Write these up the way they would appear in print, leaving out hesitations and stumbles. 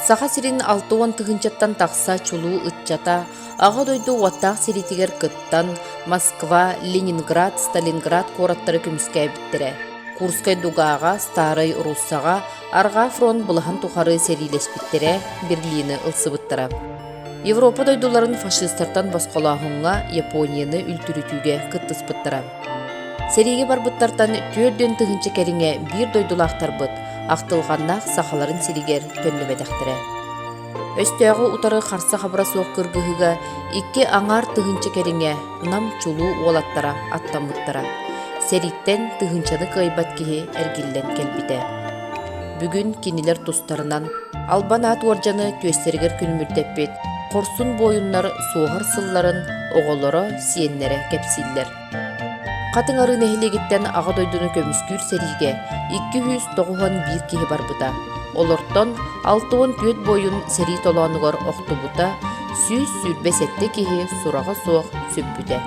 Саха сирин 60 тыһыынчаттан тахса чулуу ыччата Аҕа дойду уоттаах сэриитигэр кыттан, Москва, Ленинград, Сталинград куораттары көмүскээбиттэрэ. Курскай дугааҕа, Старай Руссаҕа Арҕаа фронт былаһын тухары сэриилэспиттэрэ, Берлины ылсыбыттара. Европа дойдуларын фашистартан босхолооһуҥҥа Японияны үлтүрүтүүгэ кыттыспыттара. Сэриигэ барбыттартан 4000 кэриҥэ биир дойдулаахтарбыт ахтылҕаннаах Сахаларын сиригэр төннүбэтэхтэрэ. Өстөөҕү утары харса-хабыра суох кыргыһыыга икки аҥаар тыһыынча кэриҥэ Нам чулуу уолаттара аттаммыттара. Сэрииттэн тыһыынчаны кыайбат киһи эргиллэн кэлбитэ. Бүгүн кинилэр тустарынан Албан аат уордьаны түөстэригэр күлүмүрдэппит хорсун буойуннар суоһар сылларын оҕолоро, сиэннэрэ кэпсииллэр. Хатыҥ Арыы нэһилиэгиттэн Аҕа дойдуну көмүскүүр сэриигэ 291 киһи барбыта. Олортон 64 буойун сэрии толоонугар охтубута, 127 киһи сураҕа суох сүппүтэ.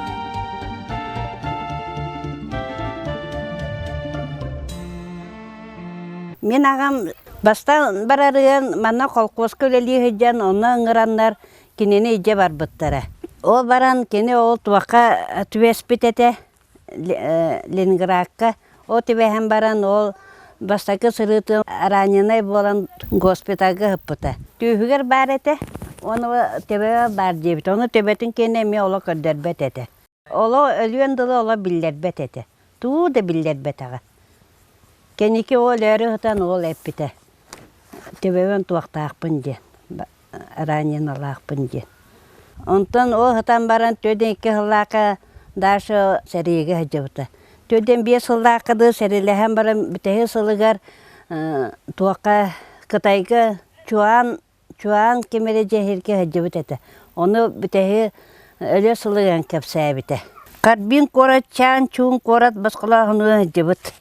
Мин аҕам бастаан барарыгар манна холкуоска үлэлии сылдьан онно ыҥыраннар кинини илдьэ барбыттара. Ол баран кини ол туохха түбэспит этэ Ленинградка. Ол түбэһэн баран ол бастакы сырыытын раненай буолан госпитальга ыппыта. Түөһүгэр баар этэ, ону төбөҕө баар диэбит. Ону төбөтүн киэнэ эмиэ олох көрдөрбөт этэ. Оло өлүөн дылы оло биллэрбэт этэ. Туу да биллэрбэтэҕэ. Кэнники ол өлөөрү сытан ол эппитэ. Төбөбүн туохтаахпын диэн. раненалаахпын диэн. Онтон ол сытан баран 42 сыллаахха Даша сэриигэ сылдьыбыта. 45 сыллаахха дыы сэриилэһэн баран бүтэһик сылыгар туохха Кытайга Чуан Чуан ким эрэ дьэһиргэ сылдьыбыт этэ. Ону бүтэһи өлө сылыган кэпсээбитэ. Харбин куорат Чаан Чуун куорат босхолооһунугар сылдьыбыт.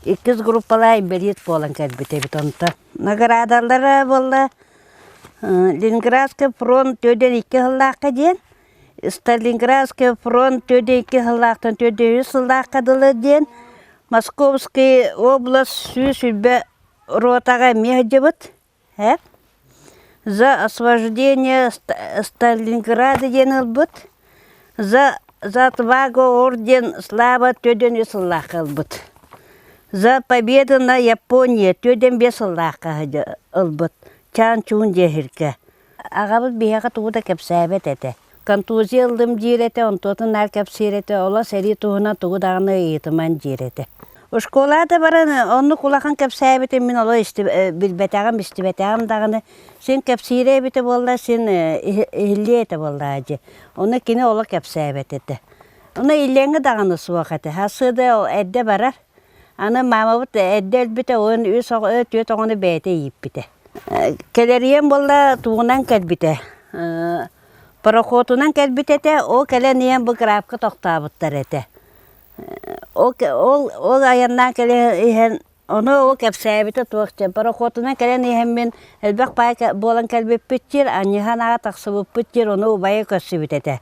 Иккис группалаах инбэлиит буолан кэлбит эбит онтон. Наградалара буолла Ленинградский фронт 42 сыллаахха диэн, Сталинградский фронт 42 сыллаахтан 43 сыллаахха дылы диэн, Московский область 120 ротаҕа эмиэ сылдьыбыт. За освобождение Сталинграда диэн ылбыт. За за отвагу орден Слава 43 сыллаахха ылбыт. За победу на Япония 45 сыллаахха ылбыт. Чаан-чуун диэһиргэ. Аҕабыт биһиэхэ тугу да кэпсээбэт этэ. Контузия ыллым диир этэ, онтуотун наар кэпсиир этэ, оло сэрии туһунан тугу даҕаны ыйытыман диир этэ. Школаҕа да баран оннук улахан кэпсээбитин мин оло билбэтэҕим, истибэтэҕим даҕаны. Син кэпсиирэ эбитэ буолла, син иһиллиэ этэ буоллаҕа дии. Ону кини оло кэпсээбэт этэ. Ону иллэҥи даҕаны суох этэ. Сарсыарда эрдэ барар. Аны маамабыт эрдэ өлбүтэ, уон үс оҕо, түөрт оҕону бэйэтэ ииппитэ. Кэлэриэн буолла тугунан кэлбитэ. Пароходунан кэлбит этэ, ол кэлэн иһэн бу крабка тохтообуттар этэ. Ол, ол, ол айаннаан кэлэн иһэн ону ол кэпсээбитэ туох диэн пароходунан кэлэн иһэммин элбэх паай буолан кэлбиппит диир, анньыһан аҕа тахсыбыппыт диир, ону убайа көрсүбүт этэ.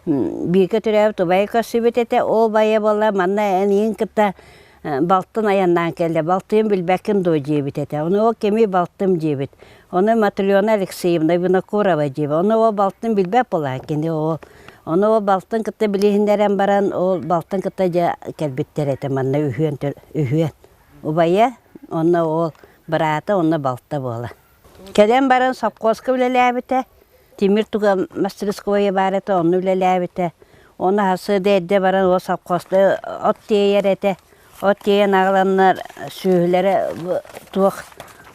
Бииргэ төрөөбүт убайа көрсүбүт этэ, ол убайа буолла манна эйигин кытта балтын айаннаан кэллэ, балтыйын билбэккин дуо диэбит этэ. Ону ол кимий балтым диэбит. Ону Матрена Алексеевна Винокурова диэбит. Ону ол балтын билбэт буолаа кини ол. Ону ол балтын кытта билиһиннэрэн баран, ол балтын кытта дьэ кэлбиттэр этэ манна үһүөн үһүөн. Убайа, онно ол быраата, онно балта буола. Кэлэн баран совхозка үлэлээбитэ. Тимир туга мастерскойа баар этэ, онно үлэлээбитэ. Оны сарсыарда эрдэ баран ол совхозка от тиэйэр этэ. От тиэйэн аҕаланнар сүөһүлэрэ туох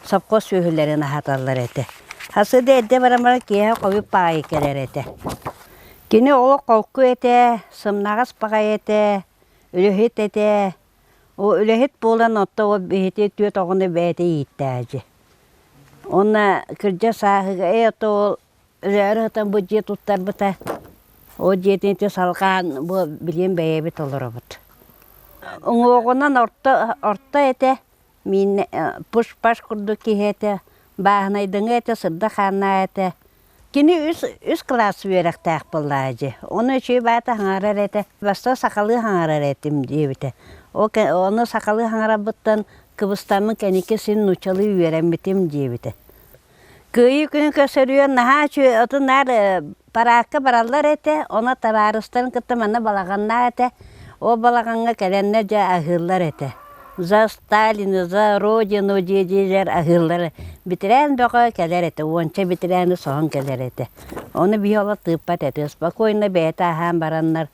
совхоз сүөһүлэрин аһаталлар этэ. Сарсыарда эрдэ баран баран киэһэ хойут баҕайы кэлэр этэ. Кини олох холку этэ, сымнаҕас баҕайы этэ, үлэһит этэ. Ол үлэһит буолан отто ол биһити түөрт оҕону бэйэтэ ииттээчи. Уонна кырдьа сааһыга ээ ото ол өлөөрү сытан бу дьиэ туттарбыта. Ол дьиэтин ити салҕаан бу билигин бэйэбит олоробут. Уҥуоҕунан орто орто этэ, миин пуш-паш курдук киһи этэ, бааһынайдыҥы этэ, сырдык хааннаах этэ. Кини үс, үс кылаас үөрэхтээх буоллаҕа дии. Ону үчүгэй баата хаҥарар этэ. Бастаан сахалыы хаҥарар этим диэбитэ. Ол ону сахалыы хаҥарарбыттан кыбыстаммын кэнники син нууччалыы үөрэммитим диэбитэ. Кыайыы күнүн көрсөрүөн наһаа үчүгэй отун наар параакка бараллар этэ, ону табаарыстарын кытта манна балаҕаннаах этэ. Ол балаҕаҥҥа кэлэннэр дьэ аһыыллар этэ. За Сталина, за Родину дии-диилэр аһыыллар. Бэтэрээн бөҕө кэлэр этэ, уонча бэтэрээни соһон кэлэр этэ. Ону биһи олох тыыппат этэ, спокойно бэйэтэ аһаан бараннар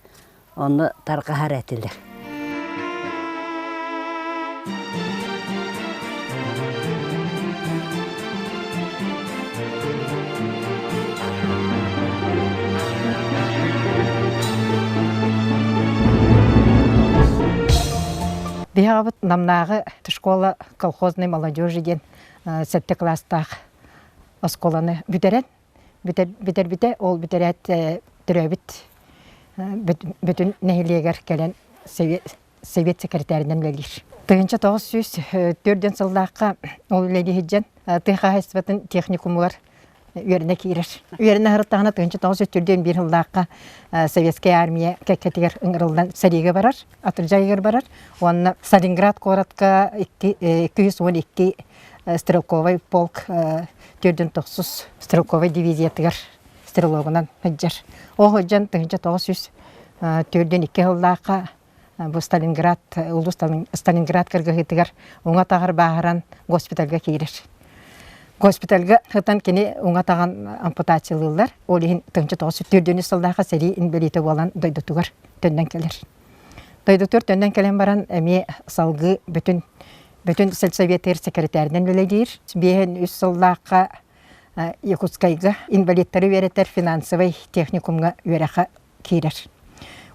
Онно тарҕаһар этилэр. Биһиэхэ Намнааҕы школа колхозной молодежи диэн сэттэ кылаастаах оскуоланы бүтэрэн бүтэрбитэ ол бүтэрээт төрөөбүт бүтүн нэһилиэгэр кэлэн совет секретарынан үлэлиир. 1904 сыллаахха ол үлэлии сылдьан тыа хаһаайыстыбатын техникумугар үөрэнэ киирэр. Үөрэнэ сырыттаҕына 1941 сыллаахха Советская армия кэккэтигэр ыҥырыллан сэриигэ барар, атырдьайыгар барар уонна Сталинград куоратка 212 стрелковай полк төрдүн тохсус стрелковай дивизиятыгар стрелогунан сылдьар. Ол сылдьан 1942 сыллаахха бу Сталинград улуу Сталинград кыргыһыытыгар уҥа атаҕар бааһыран госпитальга киирэр. Госпитальга сытан кини уҥа атаҕын ампутациялыыллар. Ол иһин 1943 сыллаахха сэрии инбэлиитэ буолан дойдутугар төннөн кэлэр. Дойдутугар төннөн кэлэн баран эмиэ салгыы бүтүн бүтүн сельсоветыгар секретарынан үлэлиир. 53 сыллаахха Якутскайга инвалидтары үөрэтэр финансовай техникумҥа үөрэххэ киирэр.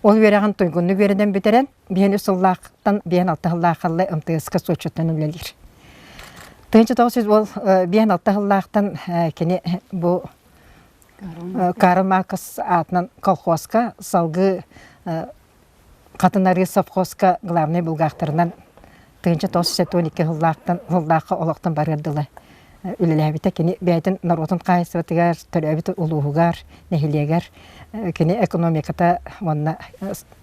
Ол үөрэҕин туйгуннук үөрэнэн бүтэрэн, 53 сыллаахтан 56 сыллаахха МТС-ка суотчуттан үлэлиир. 1900 ол 56 сыллаахтан кини бу Карл Маркс аатынан колхозка салгыы Хатын Арыы совхозка главнай булгаахтарынан 1972 сыллаахтан сыллаахха олохтон барыар дылы үлэлээбитэ. Кини бэйэтин норуотун хаһаайыстыбатыгар, төрөөбүт улууһугар, нэһилиэгэр кини экономиката уонна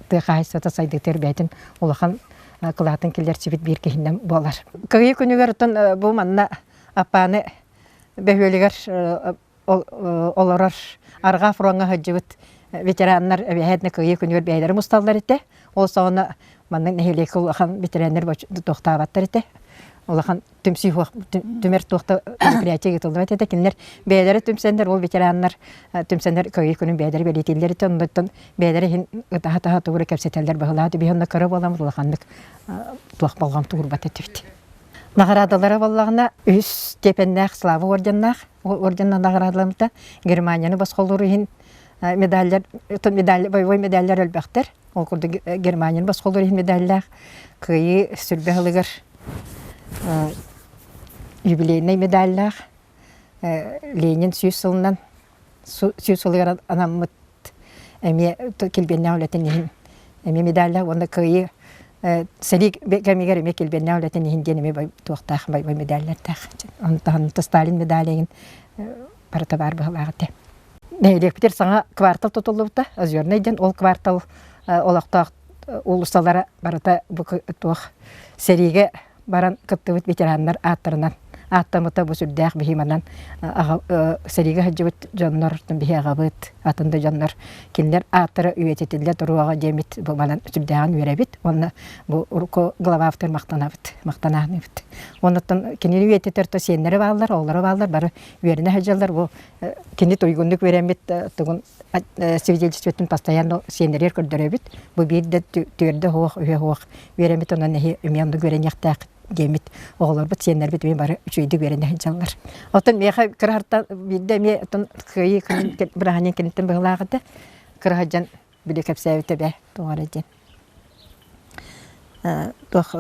тыа хаһаайыстыбата сайдыытыгар бэйэтин улахан кылаатын киллэрсибит биир киһинэн буолар. Кыайыы күнүгэр оттон бу манна Аппааны бөһүөлэгэр олорор арҕаа фроҥҥа сылдьыбыт ветераннар эбэһээтинэ кыайыы күнүгэр бэйэлэрэ мусталлар этэ. Ол саҕана маннык нэһилиэккэ улахан ветераннар туохтаабаттар этэ. Улахан түмсүү түмэр туохта мероприятие ыытыллыбат этэ. Кинилэр бэйэлэрэ түмсэннэр, ол ветераннар түмсэннэр кыайыы күнүн бэйэлэрэ бэлиэтииллэр этэ. Оннуттан бэйэлэрэ иһин ытаһа-таһа тугу эрэ кэпсэтэллэр быһылаат. Биһи онно кыра буоламмыт улаханнык туох болҕомто уурбат этибит. Наҕараадалара буоллаҕына үһүс степеннээх Слава орденнаах орденна наҕараадаламмыта. Германияны босхолуур иһин медаллар, медаль, боевой медаллар элбэхтэр. Ол курдук Германияны босхолуур иһин медаллаах Кыайыы сүрбэ сылыгар юбилейнай медаллаах Ленин сүүс сылынан сүүс сылыгар анаммыт эмиэ килбиэннээх үлэтин иһин эмиэ медаллаах уонна Кыайыы сэрии кэмигэр эмиэ килбиэннээх үлэтин иһин диэн эмиэ туохтаах боевой медаллардаах. Онтон Сталин медаль барыта баар быһылаах этэ. Нэһилиэкпитигэр саҥа квартал тутуллубута, Озерный диэн ол квартал олохтоох уулуссалара барыта бу туох сэриигэ баран кыттыбыт ветераннар ааттарынан ааттаммыта бу сүрдээх биһи манан сэриигэ сылдьыбыт дьоннор биһи аҕабыт атын да дьоннор кинилэр ааттара үйэтитиллэ туруоҕа диэммит бу манан сүрдээҕин үөрэбит уонна бу урукку глававтор махтанабыт махтанааныбыт оннуттан кинини үйэтитэр то сиэннэрэ бааллар оҕолоро бааллар бары үөрэнэ сылдьаллар бу кини туйгуннук үөрэммит тугун свидетельствотын постоянно сиэннэригэр көрдөрөбүт бу биир да түөрдэ суох үһэ суох үөрэммит онон эһи эмиэ оннук үөрэниэхтээх диэммит оҕолорбут сиэннэрбит эмиэ бары үчүгэйдик үөрэнэ сылдьаллар оттон миэхэ кыраһартан биирдэ эмиэ оттон кыайыы күнүн бырааһынньык кэнниттэн быһылаах этэ кыра сылдьан били кэпсээбитэ бээ тоҕо эрэ диэн туох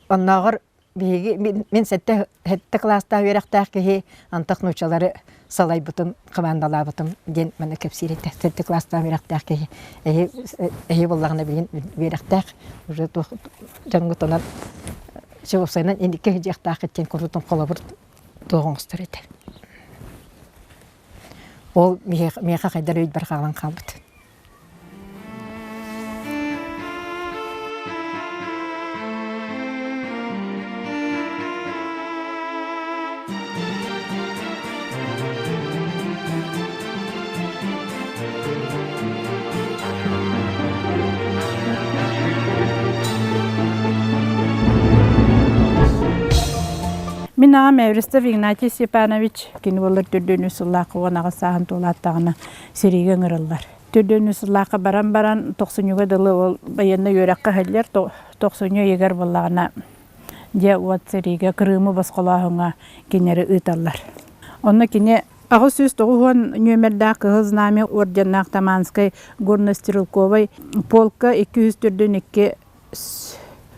оннооҕор Биһиги мин сэттэ сэттэ кылаастаах үөрэхтээх киһи антах нууччалары салайбытым, хамаандалаабытым диэн манна кэпсиир этэ. Сэттэ кылаастаах үөрэхтээх киһи эһи эһи буоллаҕына билигин үөрэхтээх уже туох дьоҥҥутунан уопсайынан инникки сылдьыахтааххыт диэн курутун холобур туох оҥостор этэ. Ол миэхэ хайдар өйбөр хаалан хаалбыт. Мин аҕам Эвристов Игнатий Степанович кини буолар төрдүөн үс сыллаахха 18 сааһын туолааттаҕына сэриигэ ыҥырыллар. Төрдүөн үс сыллаахха баран баран тохсунньуга дылы ол байыаннай үөрэххэ иһиллэр. Тохсунньу ыйыгар буоллаҕына дьэ уот сэриигэ Крымы босхолооһуҥҥа кинилэри ыыталлар. Онно кини 890 нүөмэрдээх Кыһыл Знамя орденнаах Таманскай горно-стрелковай полка 242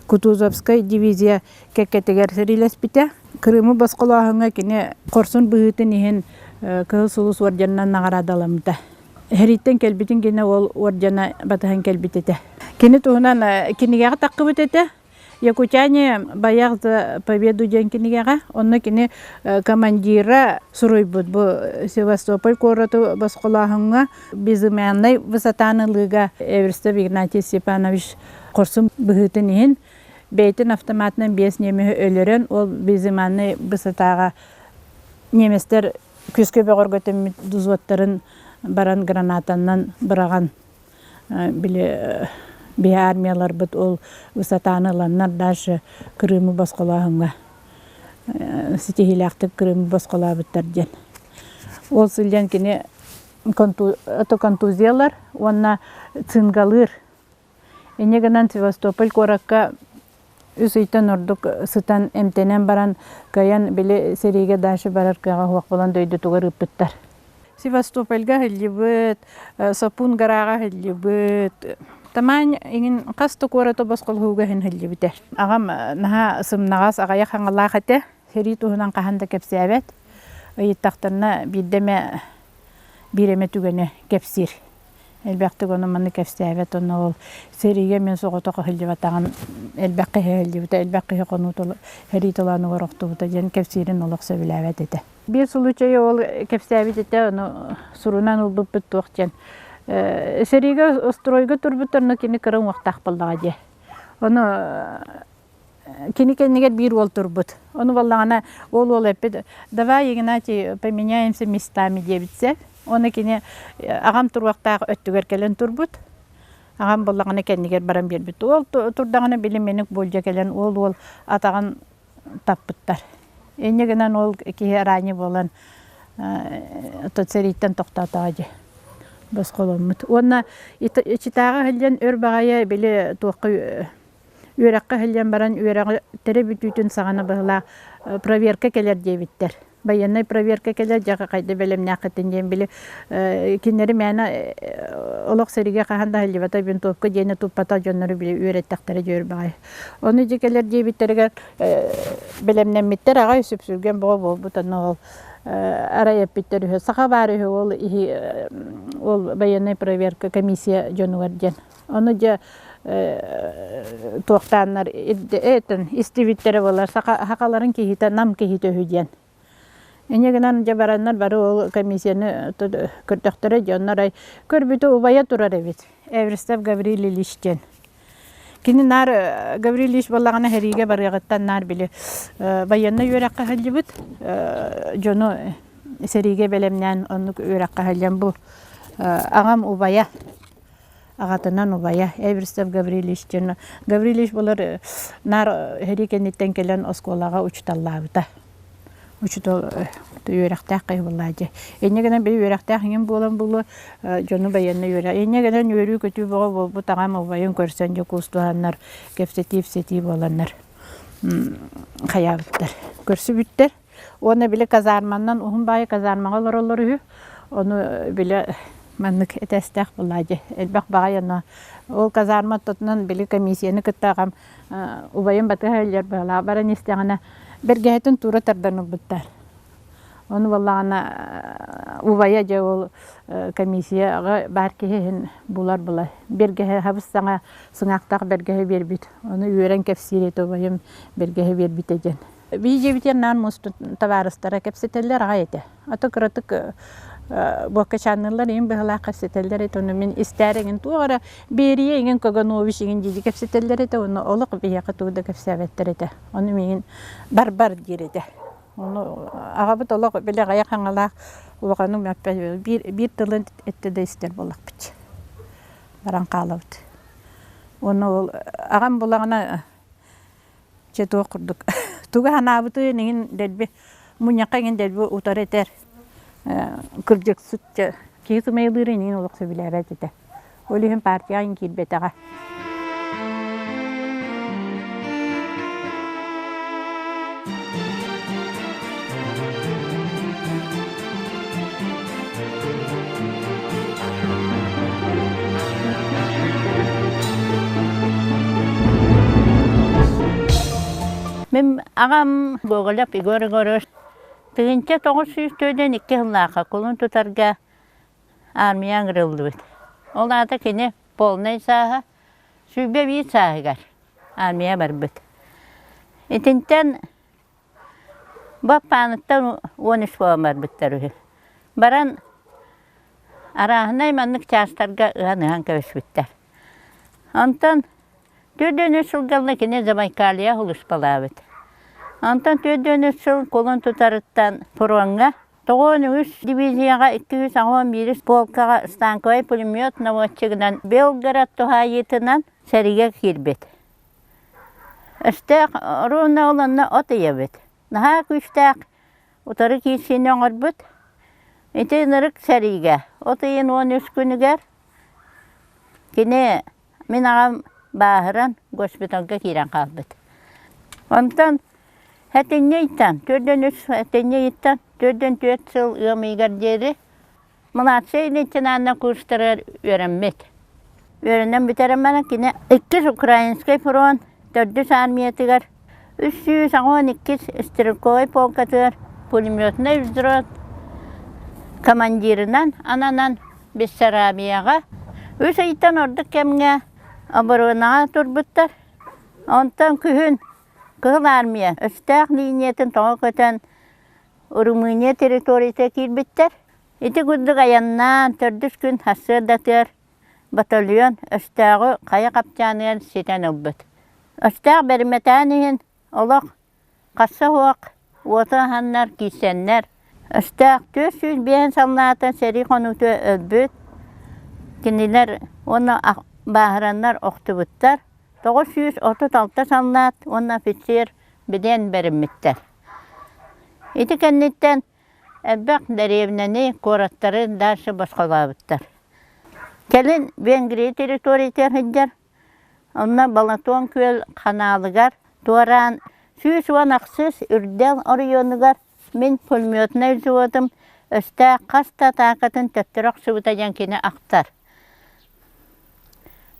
Кутузовскай дивизия кэккэтигэр сэриилэспитэ. Крымы босхолооһуҥҥа кини хорсун быһыытын иһин Кыһыл Сулус орденынан наҕараадаламмыта. Сэрииттэн кэлбитин гинэ ол ордена батыһан кэлбит этэ. Кини туһунан кинигэҕэ таххыбыт этэ. Якутяне боях за победу диэн кинигэҕэ. Онно кини командира суруйбут бу Севастополь куораты босхолооһуҥҥа безымяннай высотаны ылыыга Эверстов Игнатий Степанович хорсун быһыытын иһин бэйэтин автоматынан биэс немеһи өлөрөн ол безымяннай высотаҕа немецтэр күүскэ бөҕөргөтүммүт взводтарын баран гранатаннан быраҕан били биһи армияларбыт ол высотаны ыланнар дальше Крымы босхолооһуҥҥа ситиһиилээхтик Крымы босхолообуттар диэн. Ол сылдьан кини контузиялар уонна цингалыыр. Инньэ гынан Севастополь куоракка үс ыйтан ордук сытан эмтэнэн баран кыайан били сэриигэ дальше барар кыаҕа суох буолан дойдутугар ыыппыттар. Севастопольга иһиллибит, Сапун гарааҕа иһиллибит. Тамань иҥин хас да куораты босхолоһууга иһин иһиллибитэ. Аҕам наһаа сымнаҕас, аҕыйах хаҥалаах этэ. Сэрии туһунан хаһан да кэпсээбэт. Ыйыттахтарына биирдэ эмэ биир эмэ түгэни кэпсиир. Элбэхтик ону маны кэпсээбэт уонна ол сэриигэ мин соҕотох ыһыллыбатаҕым элбэх киһи ыһыллыбыта, элбэх киһи хонуу сэрии толоонугар охтубута диэн кэпсиирин олох сөбүлээбэт этэ. Биир случайы ол кэпсээбит этэ, ону сурунан ылбыппыт туох диэн. Сэриигэ стройга турбуттар, но кини кыра уҥуохтаах буоллаҕа дии. Ону кини кэннигэр биир уол турбут. Ону буоллаҕына ол уол эппит давай, Игнатий, поменяемся местами диэбитсэ. Ону кини аҕам туруохтаах өттүгэр кэлэн турбут. Аҕам буоллаҕына кэннигэр баран биэрбит. Уол турдаҕына били мэник болдьо кэлэн уол уол атаҕын таппыттар. Инньэ гынан ол киһи араанньы буолан сэрииттэн тохтоотоҕо дии босхоломмут. Уонна Читаҕа иһиллэн өр баҕайы били туохха Үөрэххэ иһиллэн баран үөрэҕи бүтүүтүн саҕана быһылаах проверка кэлэр диэбиттэр. Байыаннай проверка кэлэр, дьэ хайда бэлэмнээххитин диэн били кинилэри мээнэ олох сэриигэ хаһан да иһиллибэтэ винтовка диэни туппатах дьоннору били үөрэттэхтэрэ дьүөр баҕайы. Ону дьэ кэлэр диэбиттэригэр бэлэмнэммиттэр аҕай сүпсүлгэн бөҕө буолбут онно ол арай эппиттэр үһү саха баар үһү ол иһи ол байыаннай проверка комиссия дьонугар диэн. Ону дьэ туохтааннар этэн истибиттэрэ буолар сахаларын киһитэ нам киһитэ үһү диэн. Инньэ гынан дьэ бараннар бары ол комиссияны көрдөхтөрө дьоннор ай көрбүтэ убайа турар эбит Эверстов Гаврил Ильич диэн. Кини наар Гаврил Ильич буоллаҕына сэриигэ барыаҕыттан наар били байыаннай үөрэххэ сылдьыбыт дьону сэриигэ бэлэмнээн оннук үөрэххэ сылдьан бу аҕам убайа аҕатынан убайа Эверстов Гаврильевич диэн Гаврильевич былыр наар сэрии кэнниттэн кэлэн оскуолаҕа учууталлаабыта. Учуутал үөрэхтээх киһи буоллаа дии. Инньэ гынан били үөрэхтээх иҥин буолан буолуо дьону байыаннай үөрэх. Инньэ гынан үөрүү-көтүү бөҕө буолбут аҕам убайын көрсөн дьэ куустуһаннар кэпсэтии-ипсэтии буоланнар хайаабыттар көрсүбүттэр. Уонна били казарманнан уһун баайы казармаҕа олороллор үһү. Ону били маннык этээстээх буоллаа дии. Элбэх баҕайы ону ол казарма ортотунан били комиссияны кытта аҕам убайым батыһа илдьэр быһалаах баран истэҕинэ бэргэһэтин туура тардан ылбыттар. Ону буоллаҕына убайа дьэ ол комиссияҕа баар киһи иһин булар була. Бэргэһэ хабыс саҥа сыҥаахтаах бэргэһэ биэрбит. Ону үөрэн кэпсиир этэ убайым бэргэһэ биэрбитэ диэн. Биһиги наан мустут табаарыстара кэпсэтэллэр аҕай этэ. Ото кыратык буоккачаанныыллар иҥин быһалаах кэпсэтэллэр этэ, ону мин истээр эҥин туох эрэ Берия иҥин Каганович иҥин дии кэпсэтэллэр этэ, ону олох биһиэхэ тугу да кэпсээбэттэр этэ. Ону миигин бар-бар диир этэ. Ону аҕабыт олох били аҕыйах хаҥалаах улаханнык мөппө биир, биир тылын эттэ да истэр буоллахпыт. Баран хаалабыт. Уонна ол аҕам булаҕына Чэ туох курдук. Тугу санаабытын иҥин дэлби мунньахха иҥин дэлби утары этэр. Кырдьыксыт киһи сымыйалыырын иҥин олох сөбүлээбэт этэ. Ол иһин партияҕа иҥин киирбэтэҕэ. Мин аҕам Гоголев Егор Егорович 1942 сыллаахха кулун тутарга армия ыҥырыллыбыт. Ол аата кини полнай сааһа 21 сааһыгар армия барбыт. Итинтэн Баппааныттан 13 буолан барбыттар үһү. Баран арааһынай маннык чаастарга ыһан-ыһан кэбиспиттэр. Онтон 43 сылга кини Забайкалье сулууспалаабыт. Онтон 43 сыл кулун тутарыттан фроҥҥа Тоҕуон үгүс дивизияҕа 281 полкаҕа станковай пулемет наводчигынан Белгород туһаайыытынан сэриигэ киирбит. Өстөөх ровно ол онно от ыйабыт. Наһаа күүстээх утары киирсиини оҥорбут. Ити ынырык сэриигэ от ыйын 13 күнүгэр кини мин аҕам бааһыран госпиталга киирэн хаалбыт. Онтон сэтинньи ыйтан, 403 сэтинньи ыйыттан 404 сыл ыам ыйыгар диэри Младшай лейтенанна курстарыгар үөрэммит. Үөрэнэн бүтэрэн баран кини иккис Украинскай фронт төрдүс армиятыгар 382 стрелковай полкатыгар пулеметнай взвод командирынан ананан Бессарабияҕа үс ыйтан ордук кэмҥэ оборонаҕа турбуттар. Онтон күһүн Кыһыл Армия өстөөх линиятын тоҕо көтөн Румыния территорията киирбиттэр. Ити курдук айаннаан төрдүс күн сарсыардатыгар батальон өстөөҕү хайа хапчааныгар ситэн ылбыт. Өстөөх бэримэтээн иһин олох хасса суох уоту аһаннар киирсэннэр өстөөх 405 саллаата сэрии хонуута өлбүт. Кинилэр уонна бааһыраннар охтубуттар. 936 саллаат уонна офицер билиэн бэриммиттэр. Ити кэнниттэн элбэх дэриэбинэни, куораттары дальше босхолообуттар. Кэлин Венгрия территориятыгар сылдьар, онно Балатон күөл ханаалыгар туораан 116 Үрдэл оройуонугар мин пулеметнай взводум өстөөх хас да атаакатын төттөрү охсубута диэн кини ахтар.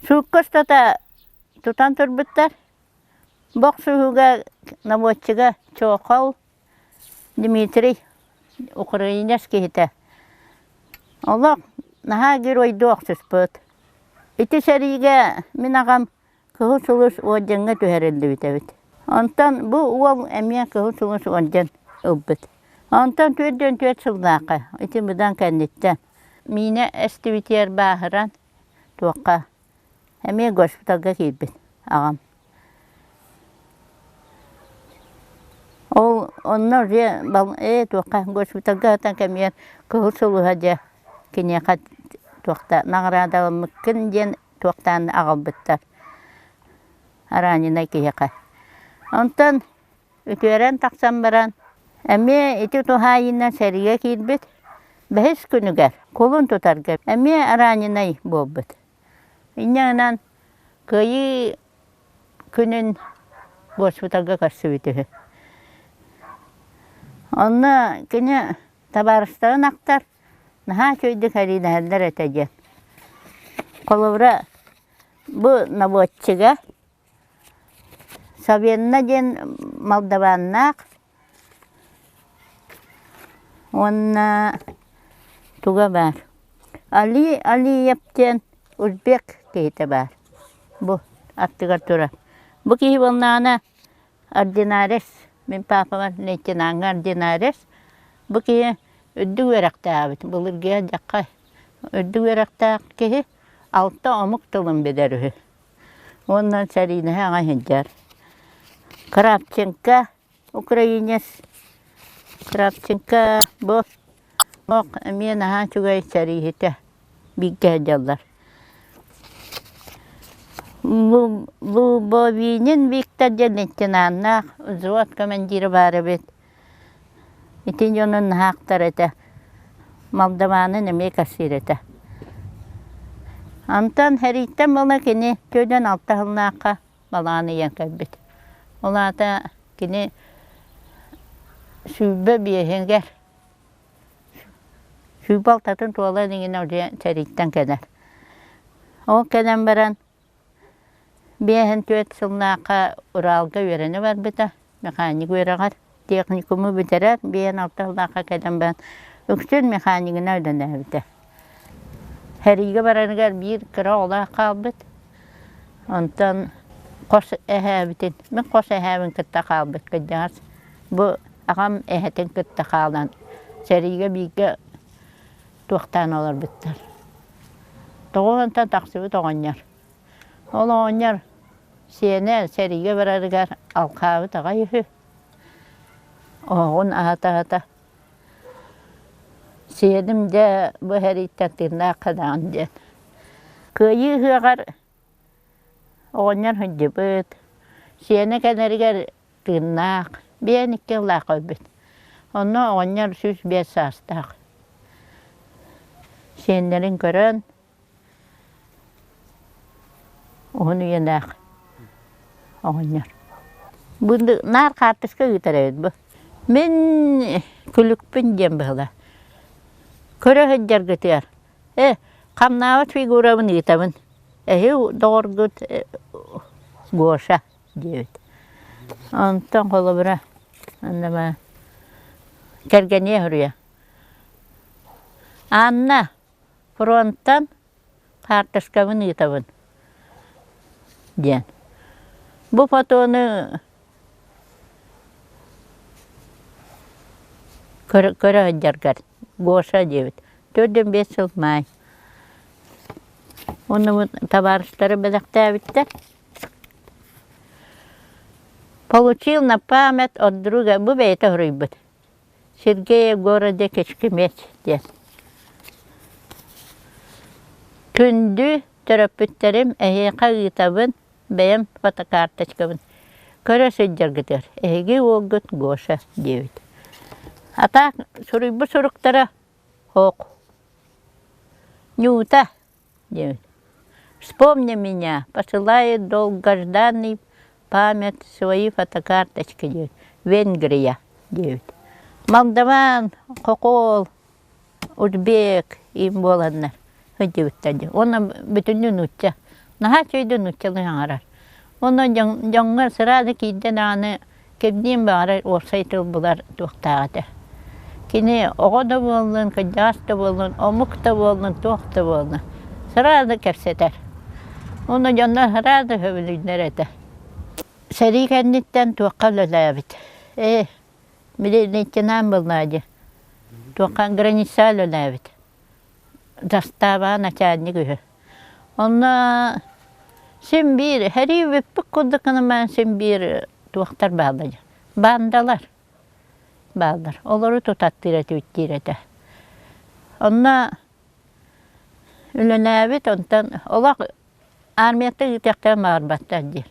Суукка устата тутан турбуттар. Бохсуһууга наводчига Чохол Дмитрий украинец киһитэ. Олох наһаа геройдуу охсуспут. Ити сэриигэ мин аҕам Кыһыл Сулус уордьаҥҥа түһэриллибит эбит. Онтон бу уол эмиэ Кыһыл Сулус уордьан ылбыт. Онтон 44 сыллаахха ити быдан кэнниттэн миинэ эстибитигэр бааһыран туохха Эмиэ госпиталга киирбит аҕам. Ол онно уже ээ туохха госпиталга сытан кэмигэр кыһыл сулуһа дьэ киниэхэ туохта наҕараадаламмыккын диэн туохтаан аҕалбыттар раненай киһиэхэ. Онтон үтүөрэн тахсан баран эмиэ ити туһаайыынан сэриигэ киирбит. Бэһис күнүгэр кулун тутарга эмиэ раненай буолбут. Инньэ гынан Кыайыы күнүн госпиталга көрсүбүт үһү. Онно кини табаарыстарын ахтар, наһаа үчүгэйдик эриинэһэллэр этэ диэн. Холобура, бу наводчига Савенна диэн молдаваннаах Уонна туга баар Али Алиев диэн узбек киһитэ баар бу аттыгар турар. Бу киһи буоллаҕына ординарец, мин паапабар лейтенаҥҥа ординарец. Бу киһи үрдүк үөрэхтээх эбит, былыргыга дьахха үрдүк үөрэхтээх киһи алта омук тылын билэр үһү. Уонна сэриинэһэ аҕай сылдьар. Кравченко Украинец Кравченко бу ох эмиэ наһаа үчүгэй сэрииһитэ бииргэ сылдьаллар. Лубовинин Виктор диэн лейтенаннаах взвод командира баар эбит. Ити дьонун наһаахтар этэ. Молдованын эмиэ кассир этэ. Онтон сэрииттэн буола кини 46 сыллаахха балаҕан ыйан кэлбит. Ол аата кини 25-игэр 26-атын туола илигинэ уже сэрииттэн кэлэр. Ол кэлэн баран 54 сыллаахха Уралга үөрэнэ барбыта, механик үөрэҕэр. Техникуму бүтэрэр, 56 сыллаахха кэлэн баран үксүн механигынан үлэлээбитэ. Сэриигэ барарыгар биир кыра оҕолоох хаалбыт. Онтон хос эһээбитин, мин хос эһээбин кытта хаалбыт кырдьаҕас. Бу аҕам эһэтин кытта хаалан сэриигэ бииргэ туохтаан олорбуттар. Тоҕо онтон тахсыбыт оҕонньор. Ол оҕонньор сиэнэ сэриигэ барарыгар алхаабыт аҕай үһү. Оһоҕун аһата-аһата Сиэним дьэ бу сэрииттэн тыыннаах хадаҕын диэн. Кыайыы ыһыаҕар оҕонньор сылдьыбыт, сиэнэ кэлэригэр тыыннаах, биэн икки ыллаах өлбүт. Онно оҕонньор 105 саастаах. Сиэннэрин көрөн Уһун үйэлээх оҕонньор. Бу наар хаартыска ыытар эбит бу. Мин күлүкпүн диэн быһыла. Көрө сылдьаргытыгар э хамнаабат фигурабын ыытабын. Эһи доҕоргут Гоша диэбит. Онтон холобура анна кэргэниэ суруйа. Анна Фронтан хаартыскабын ыытабын диэн. Бу фотону көрө сылдьаргар Гоша диэбит. 45 сыл маай. Уонна табаарыстары бэлэхтээбиттэр. Получил на память от друга бу бэйэтэ суруйбут. Сергея городе Кечкемет диэн. Күндү төрөппүттэрим эһиэхэ ыытабын бэйэм фотокарточкабын көрө сылдьаргытыгар эһиги уолгут Гоша диэбит. А так суруйбут суруктара һоох. Нюта диэбит. Вспомни меня, посылает долгожданный память свои фотокарточки диэбит. Венгрия диэбит. Молдаван, Хохол, Узбек им буоланнар сылдьыбыттар дии. Уонна бүтүннүү нуучча. Наһаа үчүгэйдик нууччалыы саҥарар. Уонна дьоҥҥо сразу киирдэ даҕаны Кимниин баҕарар уопсай тыл булар туохтаах этэ. Кини оҕо да буоллун, кырдьаҕас да буоллун, омук да буоллун, туох да буоллун сразу кэпсэтэр. Уонна дьоннор сразу сөбүлүүллэр этэ. Сэрии кэнниттэн туохха үлэлээбит? Ээ, били лейтенант буоллаҕа дии. Туохха границаҕа үлэлээбит. Застава начальник үһү. Онно син биир сэрии бүппүт курдук гынан баран син биир туохтар бааллар дии баандалар бааллар. Олору тутаттыыр этибит диир этэ. Онно үлэлээбит, онтон олох армияттан ыытыахтарын баҕарбаттар диир.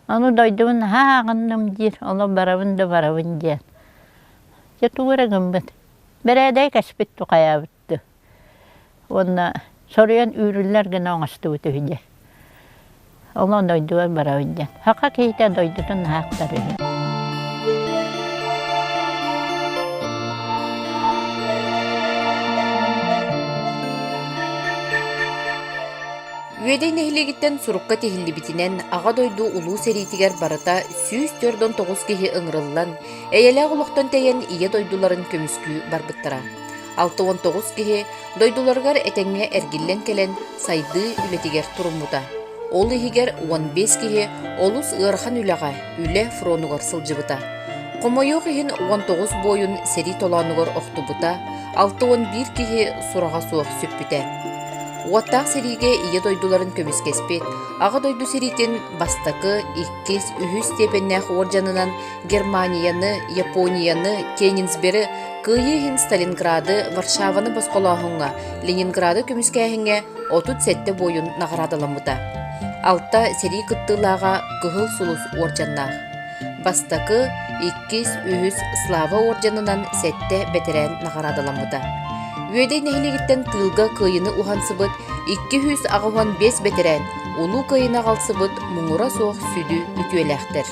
Ону дойдубун наһаа аҕынным диир, ону барабын да барабын диэн. Дьэ тугу эрэ гыммыт. Бэрээдэги кэспит тукайаабыт Уонна соруйан үүрүллэр гына оҥостубут үһү диэн. Онон дойдубар барабын диэн. Саха киһитэ дойдутун наһаа ахтар үһү. Үөдэй нэһилиэгиттэн сурукка тиһиллибитинэн, Аҕа дойду Улуу сэриитигэр барыта 149 киһи ыҥырыллан, эйэлээх олохтон тэйэн Ийэ дойдуларын көмүскүү барбыттара. 69 киһи дойдуларыгар этэҥҥэ эргиллэн кэлэн сайдыы үлэтигэр туруммута. Ол иһигэр 15 киһи олус ыарахан үлэҕэ, үлэ фронугар сылдьыбыта. Хомойуох иһин 19 буойун сэрии толоонугар охтубута, 61 киһи сураҕа суох сүппүтэ. Уоттаах сэриигэ Ийэ дойдуларын көмүскэспит, Аҕа дойду сэриитин бастакы, иккис, үһүс степеннээх уордьанынан Германияны, Японияны, Кенигсберы Кыайыы иһин Сталинграды, Варшаваны босхолооһуҥҥа, Ленинграды көмүскээһиҥҥэ 37 буойун наҕараадаламмыта. Алта сэрии кыттыылааҕа Кыһыл Сулус уордьаннаах. Бастакы, иккис, үһүс Слава уордьанынан сэттэ бэтэрээн наҕараадаламмыта. Үөдэй нэһилиэгиттэн тыылга кыайыыны уһансыбыт 285 бэтэрээн Улуу Кыайыыны аҕалсыбыт муҥура суох сүдү үтүөлээхтэр.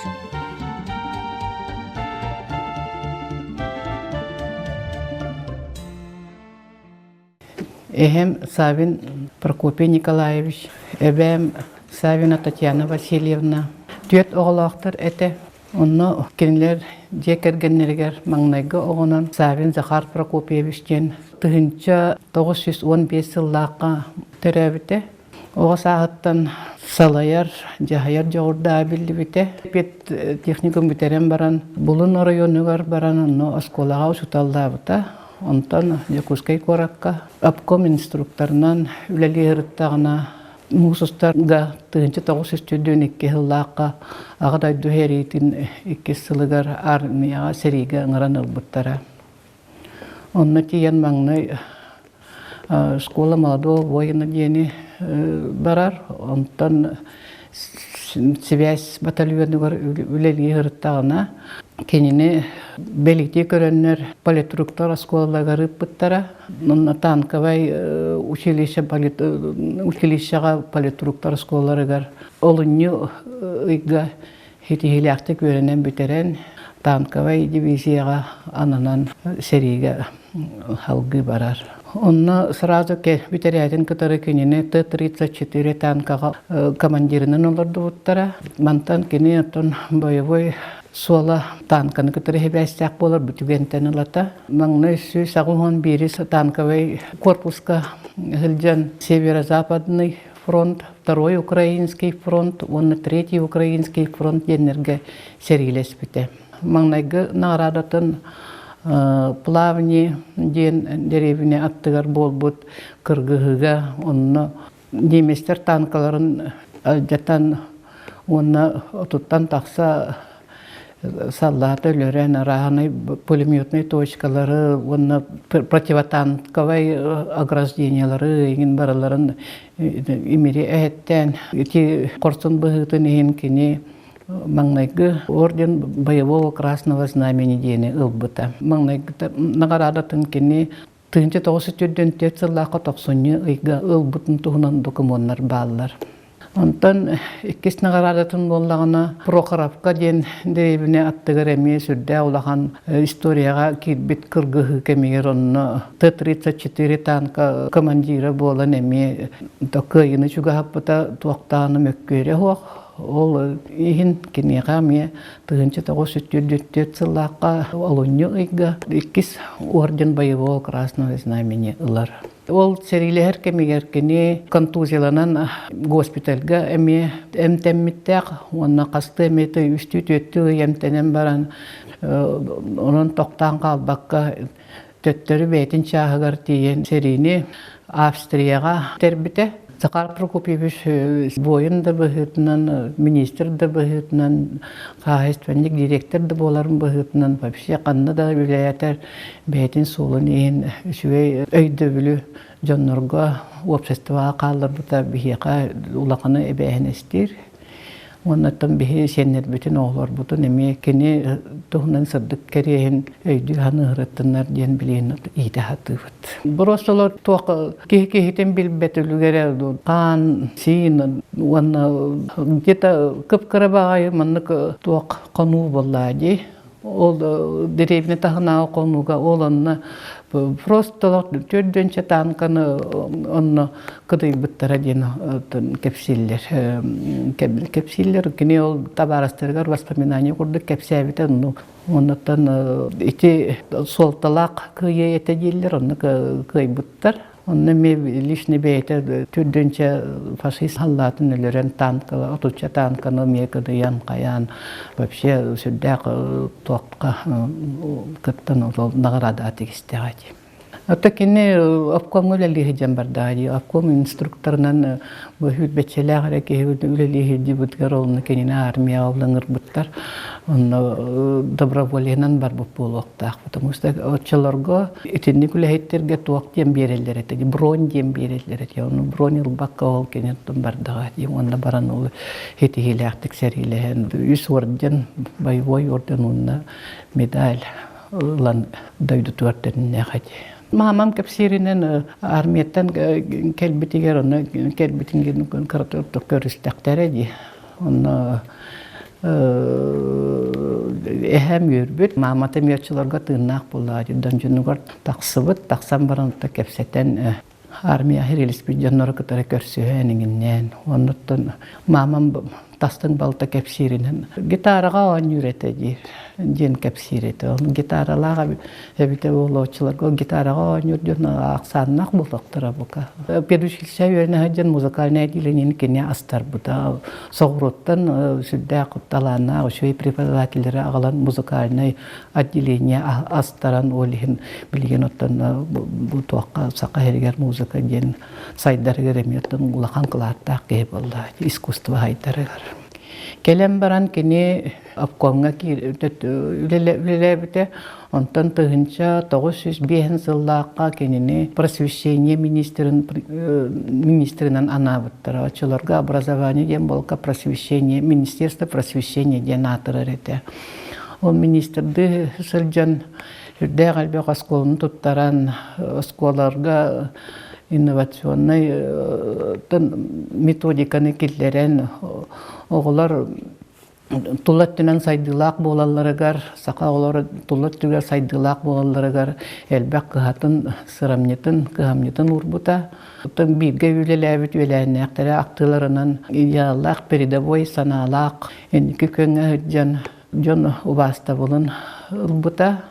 Эһэм Савин Прокопий Николаевич, эбээм Савина Татьяна Васильевна түөрт оҕолоохтор этэ. Онно кинилэр дьиэ кэргэннэригэр маҥнайгы оҕонон Савин Захар Прокопьевич диэн 1915 сыллаахха төрөөбүтэ. Оҕо сааһыттан салайар, дьаһайар дьоҕурдааҕа биллибитэ. Педтехникум бүтэрэн баран, Булун оройуонугар баран онно оскуолаҕа учууталлаабыта. Онтон Дьокуускай куоракка обком инструкторынан үлэлии сырыттаҕына, муус устарга 1942 сыллаахха Аҕа дойду сэриитин иккис сылыгар армияҕа сэриигэ ыҥыран ылбыттара. Онно тиийэн маҥнай школа молодого воина диэни барар. Онтон сибээс батальонугар үлэлии сырыттаҕына кинини бэлиэтии көрөннөр политруктар оскуолаларыгар ыыппыттара. Онно танковай училище училищеҕа политруктар оскуолаларыгар олунньу ыйга ситиһиилээхтик үөрэнэн бүтэрэн танковай дивизияҕа ананан сэриигэ салгыы барар. Онно сразу бүтэрээтин кытары кинини Т-34 танкаҕа командирынан олордубуттара. Мантан кини оттон боевой суола танканы кытары сибээстээх буолар бу түгэнтэн ылата. Маҥнай 181 танковай корпуска сылдьан северо-западный фронт, Второй Украинский фронт уонна Третий Украинский фронт диэннэргэ сэриилэспитэ. Маҥнайгы наҕараадатын Плавни диэн дэриэбинэ аттыгар буолбут кыргыһыыга онно немецтэр танкаларын алдьатан уонна отуттан тахса саллааты өлөрөн арааһынай пулеметнай точкалары уонна противотанковай ограждениелары иҥин барыларын имири эһэттээн ити хорсун быһыытын иһин кини маҥнайгы орден боевого красного знамени диэни ылбыта. Маҥнайгы наҕараадатын кини 1944 сыллаахха тохсунньу ыйга ылбытын туһунан докумуоннар бааллар. Онтон иккис наҕараадатын буоллаҕына Прохоровка диэн дэриэбинэ аттыгар эмиэ сүрдээх улахан историяҕа киирбит кыргыһыы кэмигэр онно Т-34 танка командира буолан эмиэ кыайыыны чугаһаппыта туохтааны мөккүөрэ суох. Ол иһин киниэхэ эмиэ 1944 сыллаахха олунньу ыйга иккис орден боевого красного знамени ылар. Ол сэриилэһэр кэмигэр кини контузияланан госпитальга эмиэ эмтэммиттээх уонна хастыы эмиэ үстүү-түөртүү ый эмтэнэн баран онон тохтоон хаалбакка төттөрү бэйэтин чааһыгар тиийэн сэриини Австрияҕа тэрбитэ. Захар Прокопьевич буойун да быһыытынан, министр да быһыытынан, хаһаайыстыбанньык директор да буоларын быһыытынан вообще ханна да үлэлээтэр бэйэтин суолун иһин үчүгэй өйдөбүлү дьоннорго, обществоҕа хаалларбыта биһиэхэ улаханы эбээһинэстиир. Уоннаттан биһи сиэннэрбитин, оҕолорбутун эмиэ кини туһунан сырдык кэриэһин өйдүү саныырыттыннар диэн билиэн иитэ сатыыбыт. Боруосталар туох киһи киһитин билбэт үлүгэрэ хаан, сиин уонна где-то кып-кыра баҕайы маннык туох хонуу буоллаа дии. Ол дэриэбинэ таһынааҕы хонууга ол онно просто төрдүөнчэ танканы онно кыдыйбыттара диэн кэпсииллэр. Кэпсииллэр. Кини ол табаарыстарыгар воспоминание курдук кэпсээбитэ онну оннуттан ити суолталаах кыайыы этэ дииллэр, онно кыайбыттар. Онно эмиэ личный бэйэтэ түрдүнчэ фашист халлаатын өлөрөн танка, отучча танканы эмиэ кыдыйан хайаан вообще сүрдээх туохха кыттан ол наҕараада тигистэҕэ дии. Ото кини обкомҥа үлэлии сылдьан бардаҕа дии. Обком инструкторынан бу сүүрбэччэлээх эрэ киһи үлэлии сылдьыбытыгар онно кинини армияҕа ыҥырбыттар. Онно доброволиенан барбыт буолуохтаах, потому что оччолорго итинник үлэһиттэргэ туох диэн биэрэллэр этэ, бронь диэн биэрэллэр этэ. Ону бронь ылбакка ол киниттэн бардаҕа дии уонна баран ол ситиһиилээхтик сэриилэһэн үс орден, боевой орден уонна медаль ылан дойдутугар төннүннээх этэ. Маамам кэпсииринэн армияттан кэлбитигэр онно кэлбитин кыратык көрүстэхтэрэ дии. Онно эһэм үөрбүт, маамата мүөччүлэргэ тыыннаах буоллаҕа дии. Дьонугар тахсыбыт, тахсан баран кэпсэтэн армия иһирилиспит дьоннору кытары көрсүһэн иҥиннээн. Оннуттан маамам тастыҥ балта кэпсииринэн гитараҕа оонньуур этэ диир диэн кэпсиир этэ. Ол гитаралаах эбитэ буолуоччуларга гитараҕа оонньуур дьон ахсааннаах буолуохтара бука. Педучилище үөрэнэ сылдьан музыкальное отделениени кини астарбыта. Соҕурууттан сүрдээх талааннаах үчүгэй преподавателлэри аҕалан музыкальнай отделение астаран ол иһин билигин оттон бу туохха саха сиригэр музыка диэн сайдарыгар эмиэ оттон улахан кылааттаах киһи буолла искусство сайдарыгар. Кэлэн баран кини обкомҥа үлэлээбитэ. Онтон 1905 сыллаахха кинини просвещение министрин министринэн анаабыттара. Оччолорго образование диэн буолка просвещение, министерство просвещения диэн аатырар этэ. Ол министрдыы сылдьан үрдээх элбэх оскуоланы туттаран, оскуолаларга инновационнай методиканы киллэрэн оҕолор тула өттүнэн сайдыылаах буолалларыгар, саха оҕолоро тула өттүгэр сайдыылаах буолалларыгар элбэх кыһатын, сырамньытын, кыһамньытын уурбута. Оттон бииргэ үлэлээбит үөлээннээхтэрэ ахтыыларынан идеаллаах передовой санаалаах инники күөҥҥэ сылдьан дьон убаастабылын ылбыта.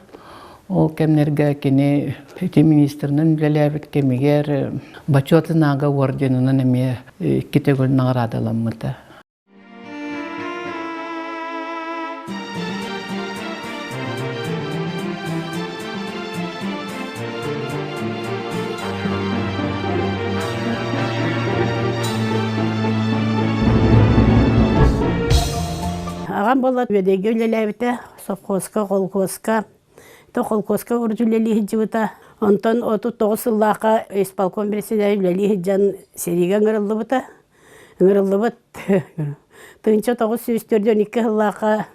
Ол кэмнэргэ кини ити министринэн үлэлээбит кэмигэр Бочуот Знага орденынан эмиэ икки төгүл наҕараадаламмыта. Аҕам буолла Үөдэйгэ үлэлээбитэ, совхозка, колхозка. То колхозка урут үлэлии сылдьыбыта. Онтон 39 сыллаахха исполком председатель үлэлии сылдьан сэриигэ ыҥырыллыбыта. Ыҥырыллыбыт 1942 сыллаахха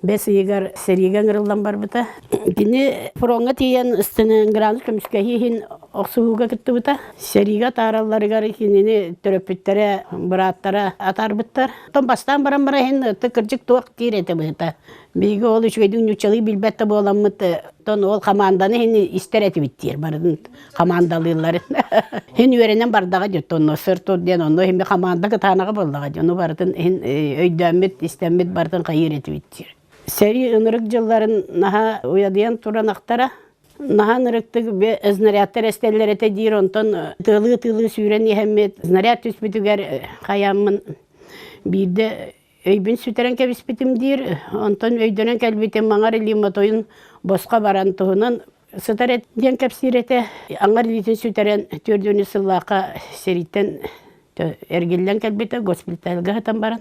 бэс ыйыгар сэриигэ ыҥырыллан барбыта. Кини фроҥҥа тиийэн Сталинграды көмүскэһии иһин охсуһууга кыттыбыта. Сэриигэ атааралларыгар кинини төрөппүттэрэ, бырааттара атаарбыттар. Оттон бастаан баран бара иһин кырдьык туох диир этэ быһыта. Биһиги ол үчүгэйдик нууччалыы билбэт да буоламмыт, оттон ол хамаанданы иһин истэр этибит диир барытын хамаандалыылларын. Иһин үөрэнэн бардаҕа дии, онно сыр диэн онно иһин хамаанда кытаанаҕа буоллаҕа дии, ону барытын иһин өйдөөммүт, истэммит барытын хайыыр этибит диир. Сэрии ынырык дьылларын наһаа уйадыйан туран ахтара. Наһаа ынырыктык снарядтар эстэллэр этэ диир, онтон тыалыы-тыалыы сүүрэн иһэммит снаряд түспүтүгэр хайааммын биирдэ Өйбүн сүтэрэн кэбиспитим диир, онтон өйдөнөн кэлбитим маҥар илиим мотойун босхо баран туһунан сытар эт диэн кэпсиир этэ. Аҥар илиитин сүтэрэн түөрдүөнү сыллаахха сэрииттэн эргиллэн кэлбитэ, госпитальга сытан баран.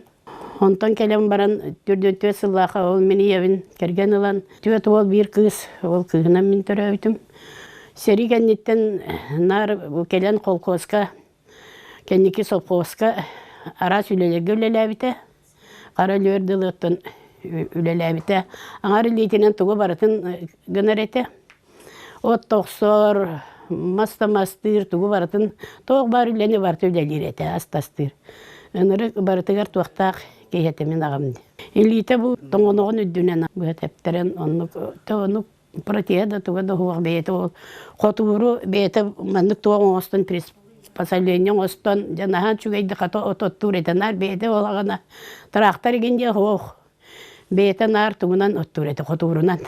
Онтон кэлэн баран 44 сыллаахха ол мин ийэбин кэргэн ылан, түөрт уол биир кыыс, ол кыыһынан мин төрөөбүтүм. Сэрии кэнниттэн наар кэлэн колхозка Кэнники совхозка араас үлэлэргэ үлэлээбитэ. Хара өлүөр дылыттан үлэлээбитэ. Аҥар илиитинэн тугу барытын гынар этэ. От охсор, мас да мастыыр, тугу барытын, туох баар үлэни барыта үлэлиир этэ, ас тастыыр. Ынырык барытыгар туохтаах киһи этэ мин аҕам. Илиитэ бу тоҥоноҕун үрдүнэн быһа тэптэрэн оннук, оннук протея да туга да суох бэйэтэ ол хотууру бэйэтэ маннык туох оҥостон приспособление оҥостон дьэ наһаа үчүгэйдик хата ототтуур этэ наар бэйэтэ буолаҕына тыраахтар игин диэ суох бэйэтэ наар тугунан оттуур этэ хотуурунан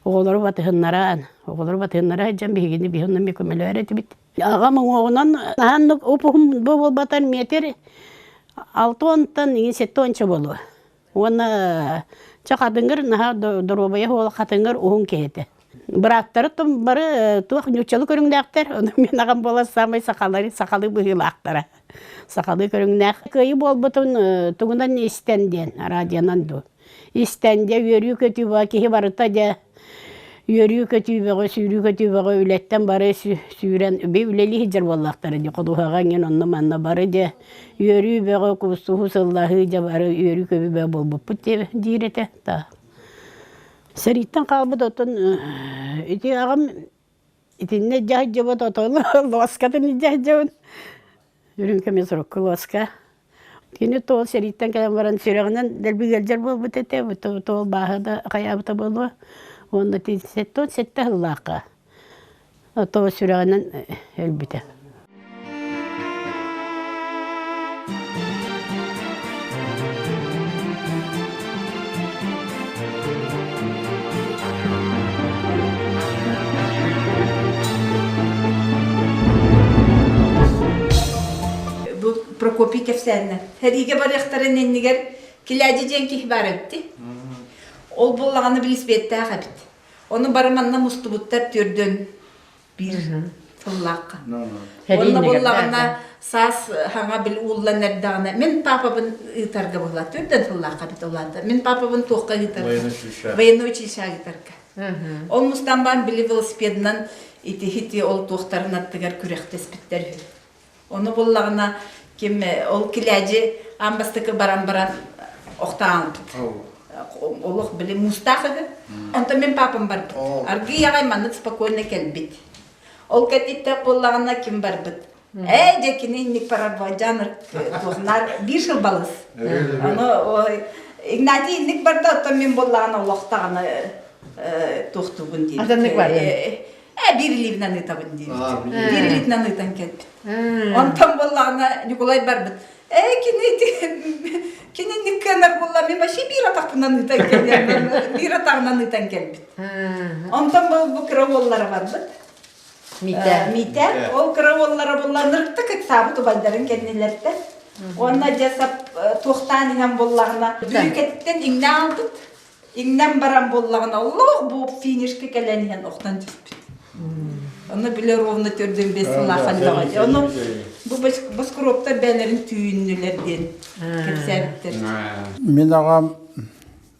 оҕолору батыһыннаран оҕолору батыһыннара сылдьан биһигини биһи онно эмиэ көмөлөөр этибит аҕам уҥуоҕунан наһааннык уп-уһун буолбатар метр алта уонтан иҥин сэттэ уонча буолуо Уонна чэ хатыҥыр наһаа доруобайа суох хатыҥыр уһун киһи этэ. Бырааттары бары туох нууччалыы көрүҥнээхтэр, ону мин аҕам буолан саамай сахалары сахалыы быһыылаахтара. Сахалыы көрүҥнээх. Кыайыы буолбутун тугунан истэн диэн, радионан дуу. Истэн дьэ үөрүү-көтүү бөҕө киһи барыта дьэ үөрүү-көтүү бөҕө, сүүрүү-көтүү бөҕө үлэттэн бары сүүрэн би үлэлии сылдьар буоллахтара дии ходуһаҕа иҥин онно-манна бары дьэ үөрүү бөҕө куустуһуу сыллаһыы дьэ бары үөрүү-көбүү бөҕө буолбуппут диир этэ Сэрииттэн хаалбыт оттон ити аҕам итиннэ илдьэ сылдьыбыт отону луоскатын илдьэ сылдьабын. Үрүҥ көмүс урукку луоска. Кини тоол сэрииттэн кэлэн баран сүрэҕинэн дэлби ыалдьар буолбут этэ, тоол бааһа да хайаабыта буолуо. Уонна 77 сыллаахха тоол сүрэҕинэн өлбүтэ. Бу Прокопий кэпсээннэ. Сэриигэ барыахтарын иннигэр Килээдьи диэн киһи баар эбит. Ол буоллаҕына билисбиэттээх эбит. Ону бары манна мустубуттар түрдүн биир сыллаахха. Онно буллаҕына саас хаҥа бил ууллан эрдэҕинэ мин папабын ыытарга буолла түрдэн сыллаахха бит улаата. Мин папабын туохха ыытарга? Военный училищеҕа ыытарга. Ол мустан баан били велосипедынан ити ол туохтарын аттыгар күрэхтэспиттэр үһү. Ону буллаҕына ким ол килээдьи аан бастакы баран баран охтоон олох били муустаах үһү. Онтон мин папам барбыт. Аргыый аҕай маннык спокойно кэлбит. Ол кэнниттэн буоллаҕына ким барбыт? Ээ дьэ кини инник барар жанр туохнаар биир сыл балыс. Ону Игнатий инник барда оттон мин буоллаҕына олохтоҕуна туохтуубун диир. Атыннык бардын. Ээ биир илиибинэн ыытабын диэбит. Биир илиитинэн ыытан кэлбит. Онтон буоллаҕына Ньукулай барбыт. Ээ кини кини кыанар буолла мен вообще биир атахпынан ыытан кэлбит. Биир атаҕынан ыытан кэлбит. Онтон бу бу кыра уоллара барбыт. Митэ. Митэ. Ол кыра уоллара буолла ынырыктык ыксаабыт убайдарын кэннилэртэн. Уонна дьэ сап туохтаан иһэн буоллаҕына бүрүүкэтиттэн иҥнэ аалбыт. Иҥнэн баран буоллаҕына, олох бу финишка кэлэн иһэн охтон түспүт. Ону билэ ровно төрдүн бес сыллаах бөҕө. Ону бу боскуруоптар бээлэрин түүннүлэр диэн кэпсээбиттэр. Мин аҕам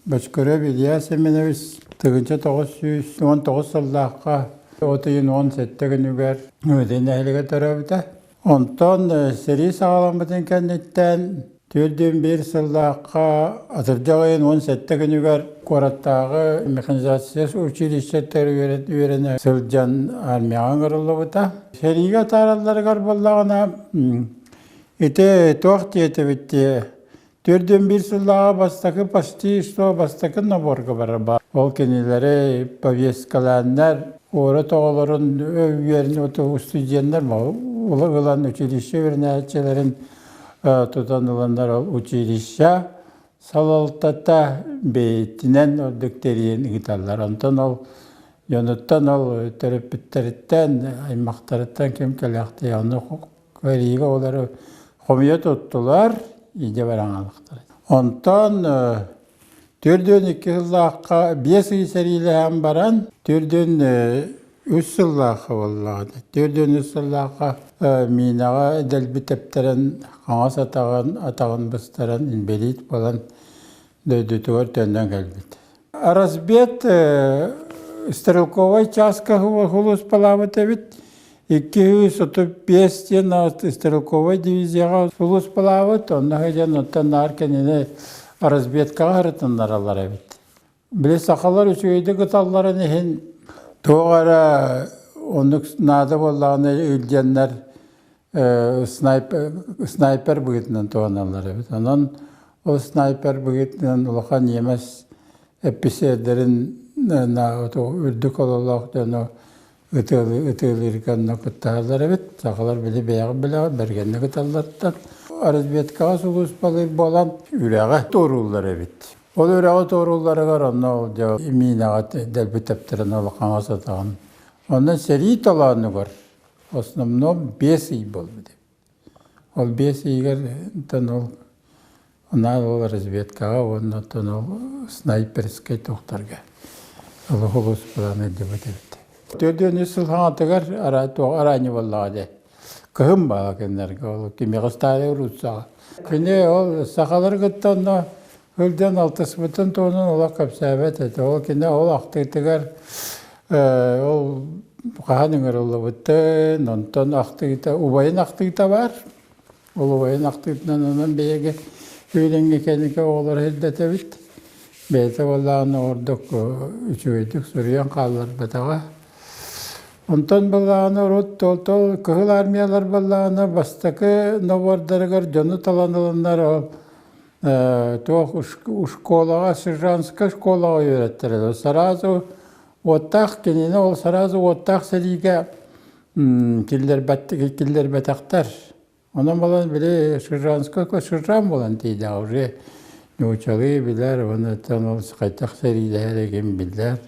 Бочкарев Илья Семенович 1919 сыллаахха от ыйын 17 күнүгэр Үөдэй нэһилиэгэр төрөөбүтэ. Онтон сэрии саҕаламмытын кэнниттэн 41 сыллаахха атырдьах ыйын 17 күнүгэр куораттааҕы механизация училищетыгар үөрэнэ сылдьан армияҕа ыҥырыллыбыта. Сэриигэ атааралларыгар буоллаҕына ити туох диэтэбит дии 41 сыллааҕы бастакы почти что бастакы наборга барар Ол кинилэри повесткалааннар, куорат оҕолорун үөрэн устудьуоннар ылан училище үөрэнээччилэрин тутан ыланнар ол училище салалтата бэйэтинэн ордук тэрийэн ыыталлар. Онтон ол дьонуттан ол төрөппүттэриттэн, аймахтарыттан ким кэлээхтий ону Кыайыыга олору хомуйа туттулар, илдьэ баран хааллахтара. Онтон 42 сыллаахха 5 ый сэриилэһэн баран, 43 сыллаахха буоллаҕына, 43 сыллаахха миинэҕэ дэлби тэптэрэн, хаҥас атаҕын, атаҕын быстаран инбэлиит буолан дойдутугар төннөн кэлбит. Разбед стрелковай чааска сулууспалаабыт эбит. 235 диэн стрелковай дивизияҕа сулууспалаабыт. Онно сылдьан оттон наар кинини разведкаҕа ырытыннараллар эбит. Били сахалар үчүгэйдик ыталларын иһин туох эрэ оннук наада буоллаҕына илдьэннэр снайпер быһыытынан туһаналлар эбит. Онон ол снайпер быһыытынан улахан ньиэмэс эписиэрдэрин үрдүк ололоох дьону ытыалыырга онно кыттаһаллар эбит. Сахалар били бэйэҕит билэҕит, бэргэнник ыталлартан. Разведкаҕа сулууспалыыр буолан үрэҕи туорууллар эбит. Ол үрэҕи туоруулларыгар онно ол дьэ миинэҕэ дэлби тэптэрэн улахаҥа сатаҕын. Онно сэрии толоонугар В основном 5 ый буолбут эбит. Ол 5 ыйыгар оттон ол анаан ол разведкаҕа уонна оттон ол снайперскай тохторго олох улууспалаан илдьибит эбит. 43 сыл хаҥатыгар араанньы буоллаҕа дии. Кыһын баала кинилэргэ ол кимиэхэ старый Руссаҕа. Кини ол сахалары кытта онно Сылдьан алтыспытын туһунан олох кэпсээбэт этэ. Ол кини ол ахтыытыгар ол хаһан ыҥырыллыбытын, онтон ахтыыта, убайын ахтыыта баар. Ол убайын ахтыытынан онон биһиги билиҥҥи кэнники оҕолор ирдэтэбит. Бэйэтэ буоллаҕына ордук үчүгэйдик суруйан хаалларбатаҕа. Онтон буоллаҕына урут тол Кыһыл Армиялар буоллаҕына бастакы набордарыгар дьону талан ыланнар ол туох школаҕа сержантскай школаҕа үөрэттэрэ. Сразу уоттаах кинини ол сразу уоттаах сэриигэ киллэрбэтэхтэр. Онон буолан били сержантскай сержант буолан тиийдэҕэ уже нууччалыы билэр уонна ол хайдах сэриилэһэр ким билэр.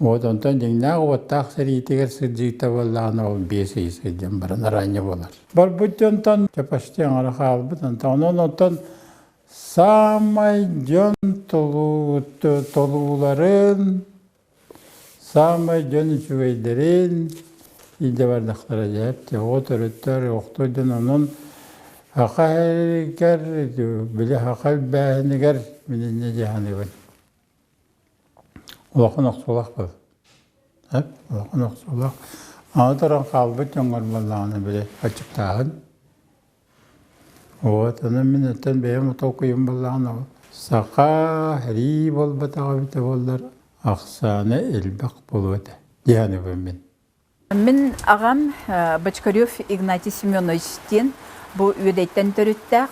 Вот онтон дьиҥнээх уоттаах сэриитигэр сылдьыыта буоллаҕына ол 5 ый сылдьан баран араанньа буолар. Барбыт дьонтон почти аҥара хаалбыт онтон онон оттон саамай дьон толууларын Саамай дьон үчүгэйдэрин илдьэ бардахтара дьэ оҕо төрөттөр охто дьон онон саха иһигэр били саха элбээһинигэр мин инньэ дии саныыбын. Улахан охсуулаах был. Улахан охсуулаах. Аны туран хаалбыт дьоҥҥор буоллаҕына били аччыктааһын Вот, онон мин оттон бэйэм толкуйум буоллаҕына ол саха сэрии буолбатаҕа эбитэ буоллар ахсаана элбэх буолуо этэ дии саныыбын мин. Мин аҕам Бочкарев Игнатий Семенович диэн бу Үөдэйтэн төрүттээх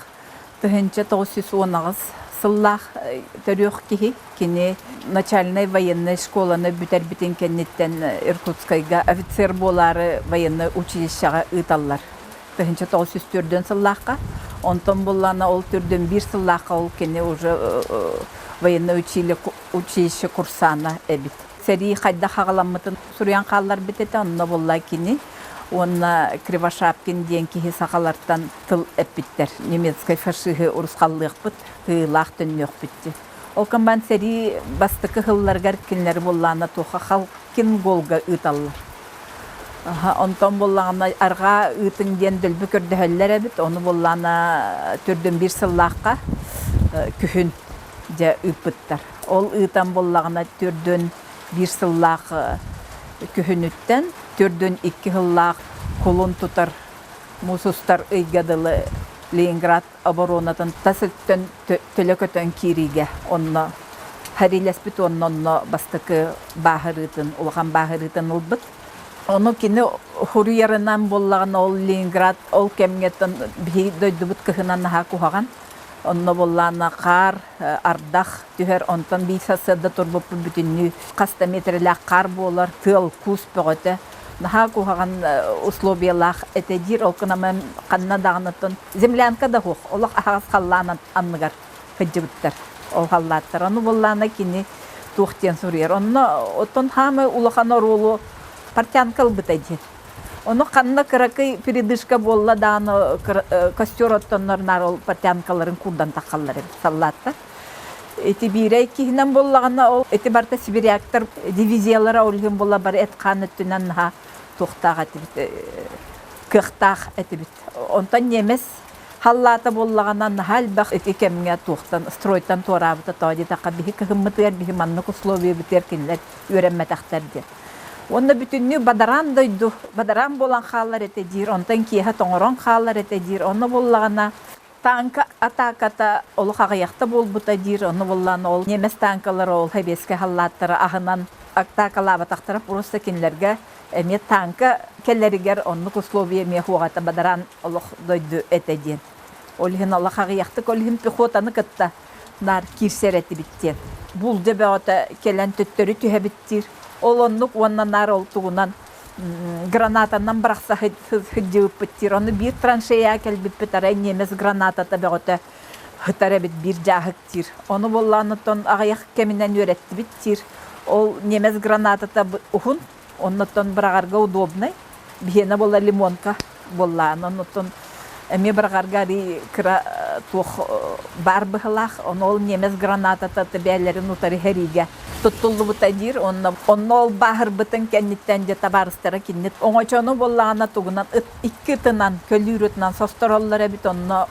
1918 сыллаах төрүөх киһи. Кини начальнай военнай школаны бүтэрбитин кэнниттэн Иркутскайга офицер буолаары военнай училищеҕа ыыталлар. 1904 сыллаахха. Онтон буллаана ол төрдүн биир сыллаахха ол кини уже военное училище курсана эбит. Сэрии хайдах аҕаламмытын суруйан хаалларбыт этэ, онно булла кини уонна Кривошапкин диэн киһи сахалартан тыл эппиттэр. Немецкай фашиһы урусхаллыахпыт, тыылаах төннүөхпүт диэн. Ол комбайн сэрии бастакы сылларыгар кинилэри буллаана туоха Халкин-Голга ыыталлар. Онтон буоллаҕына арҕаа ыытыҥ диэн дөлбү көрдөһөллөр эбит. Ону буоллаҕына төрдүн биир сыллаахха күһүн дьэ ыыппыттар. Ол ыытан буоллаҕына төрдүн биир сыллаах күһүнүттэн төрдүн икки сыллаах кулун тутар муус устар ыйга дылы Ленинград оборонатын тас өттүн төлө көтөн киириигэ онно сэриилэспит уонна онно бастакы бааһырыытын, улахан бааһырыытын ылбыт. Ону кини хуруйарынан буоллаҕына ол Ленинград ол кэмҥэ биһиги дойдубут кыһынан наһаа куһаҕан. Онно буоллаҕына хаар, ардах түһэр, онтон биир сарсыарда турбуппут бүтүннүү хас да миэтэрэлээх хаар буолар, тыал, куус бөҕөтө. Наһаа куһаҕан условиялаах этэ диир, ол гынан ханна даҕаны Землянка да суох, олох аһаҕас халлаан анныгар сылдьыбыттар ол халлааттар. Ону буоллаҕына кини туох диэн суруйар. Онно оттон хаамай улахан оруолу портянка ылбыта диэн. Ону ханна кыракый передышка буолла даҕаны костер оттоннор наар ол портянкаларын курдан таххаллар эбит саллааттар. Ити биирэй киһинэн буоллаҕына ол ити барыта сибиряктар дивизиялара ол иһин буолла бары эт-хаан өттүнэн наһаа туохтаах этибит кыахтаах этибит. Онтон ньиэмэс халлаата буоллаҕына наһаа элбэх ити кэмҥэ туохтан стройтан туораабыта тоҕо диэтэххэ биһи кыһыммытыгар биһи маннык условиябытыгар кинилэр үөрэммэтэхтэр диэн. Уонна бүтүннүү бадараан дойду бадараан буолан хаалар этэ диир, онтон киэһэ тоҥорон хаалар этэ диир. Онно буоллаҕына тааҥка атааката олох аҕыйахта буолбута диир, онно буоллаҕына ол ньиэмэс тааҥкалара ол сэбиэскэй халлааттара аһынан атаакалаабатахтара просто кинилэргэ эмиэ тааҥка кэлэригэр оннук условие эмиэ суоҕа бадараан олох дойду этэ диэн. Ол иһин олох аҕыйахтык, ол иһин пехотаны кытта наар киирсэр этибит диэн. Буулдьа бөҕөтө кэлэн төттөрү түһэбит диир. Ол оннук уонна наар ол тугунан гранатанан бырахса сылдьыбыппыт диир. Ону биир траншеяҕа кэлбиппит арай немец гранатата бөҕөтө сытар эбит биир дьааһык диир. Ону буоллаҕына оттон аҕыйах кэминэн үөрэттибит диир. Ол немец гранатата уһун, оннуттан быраҕарга удобнай. Биһиэнэ буолла лимонка буоллаҕына, оннуттан эмиэ быраҕарга арыый кыра туох баар быһылаах. Ону ол немец гранатата бэйэлэрин утары сэриигэ туттуллубута диир. Онно онно ол бааһырбытын кэнниттэн дьэ табаарыстара кинини оҥочону буоллаҕына тугунан ыт икки ытынан, көлүүр ытынан состороллор эбит, онно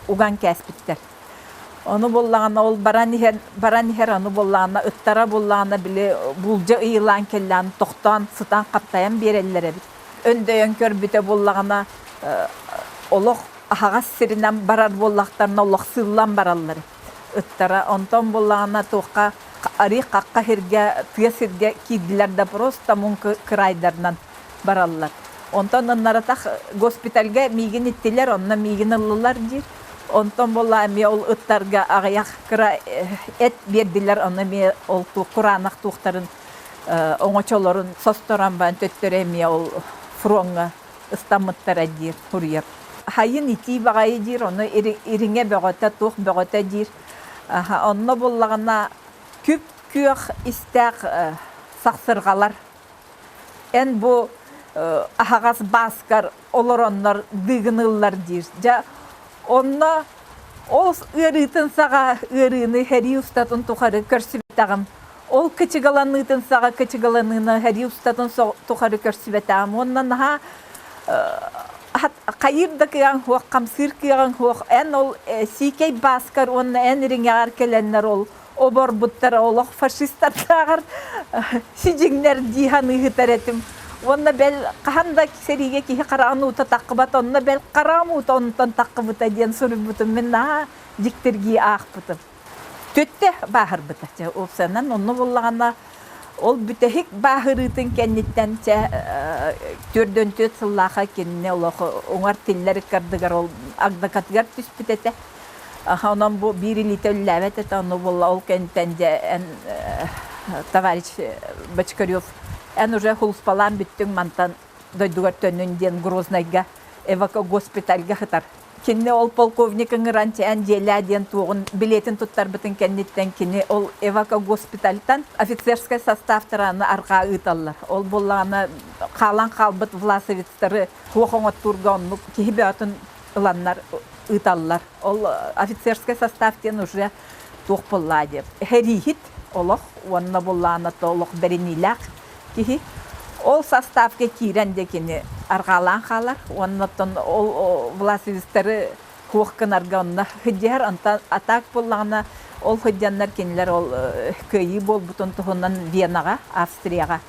уган кээспиттэр. Ону буллаҕына ол баран иһэр, баран иһэр ону буллаҕына ыттара буллаҕына били буулдьа ыйылаан кэллээн тохтоон сытан хаптайан биэрэллэр эбит. Өндөйөн көрбүтэ буллаҕына олох аһаҕас сиринэн барар буоллахтарына олох сыыллан бараллар ыттара. Онтон буллаҕына туохха арыы хахха сиргэ, тыа сиргэ киирдилэр да просто муҥ кыраайдарынан бараллар. Онтон ыннаратах госпитальга миигин иттилэр, онно миигин ыллылар диир. Онтон буолла эмиэ ол ыттарга аҕыйах кыра эт биэрдилэр, ону эмиэ ол кураанах туохтарын оҥочолорун состорон баран төттөрү эмиэ ол фроҥҥа ыстаммыттара диир суруйар. Хайын итии баҕайы диир, ону ириҥэ бөҕөтө, туох бөҕөтө диир. Онно буллаҕына күп-күөх истээх сахсырҕалар эн бу аһаҕас бааскар олороннор дыыгыныыллар диир. Дьэ, онно ол ыарыытын саҕа ыарыыны сэрии устатын тухары көрсүбэтэҕим. Ол кычыгаланыытын саҕа кычыгаланыыны сэрии устатын тухары көрсүбэтэҕим. Уонна наһаа хайыыр да кыаҕыҥ суох, хамсыыр кыаҕыҥ суох. Эн ол сиикэй бааскар уонна эн ириҥэҕэр кэлэннэр ол оборбуттара олох фашистардааҕар сидьиҥнэр дии саныыһытар этим. Уонна бэл хаһан да сэриигэ киһи хараҕын уута таххыбат, онно бэл хараҕым уута онтон таххыбыта диэн суруйбутум мин наһаа дьиктиргии аахпытым. Төттө бааһырбыта. Чэ, уопсайынан онно буоллаҕына ол бүтэһик бааһырыытын кэнниттэн чэ төрдөн түөрт сыллааха кинини олох уҥар тиллэр ыккардыгар ол агдакатыгар түспүт этэ. Онон бу биир илиитэ үллээбэт этэ, ону буолла ол кэнниттэн дьэ эн товарищ Бочкарев эн уже хулуспалаан бүттүҥ мантан дойдугар төннүн диэн Грознайга эвакогоспитальга сытар. Кинини ол полковник ыҥыран эн дьиэлээ диэн туоҕун билиэтин туттарбытын кэнниттэн кини ол эвакогоспитальтан офицерскай составтара аны арҕаа ыыталлар. Ол буоллаҕына хаалан хаалбыт власовецтары туох оҥоттуурга оннук киһи бөҕөтүн ыланнар ыыталлар. Ол офицерскай состав диэн уже туох буоллаа диэн сэрииһит олох уонна буллаана олох бэриниилээх киһи. Ол составка киирэн дьэ кини арҕаалаан хаалар уонна оттон ол власовецтары суох гынарга онно сылдьыһар. Онтон атак буоллаҕына ол сылдьаннар кинилэр ол кыайыы буолбутун туһунан Венаҕа, Австрияҕа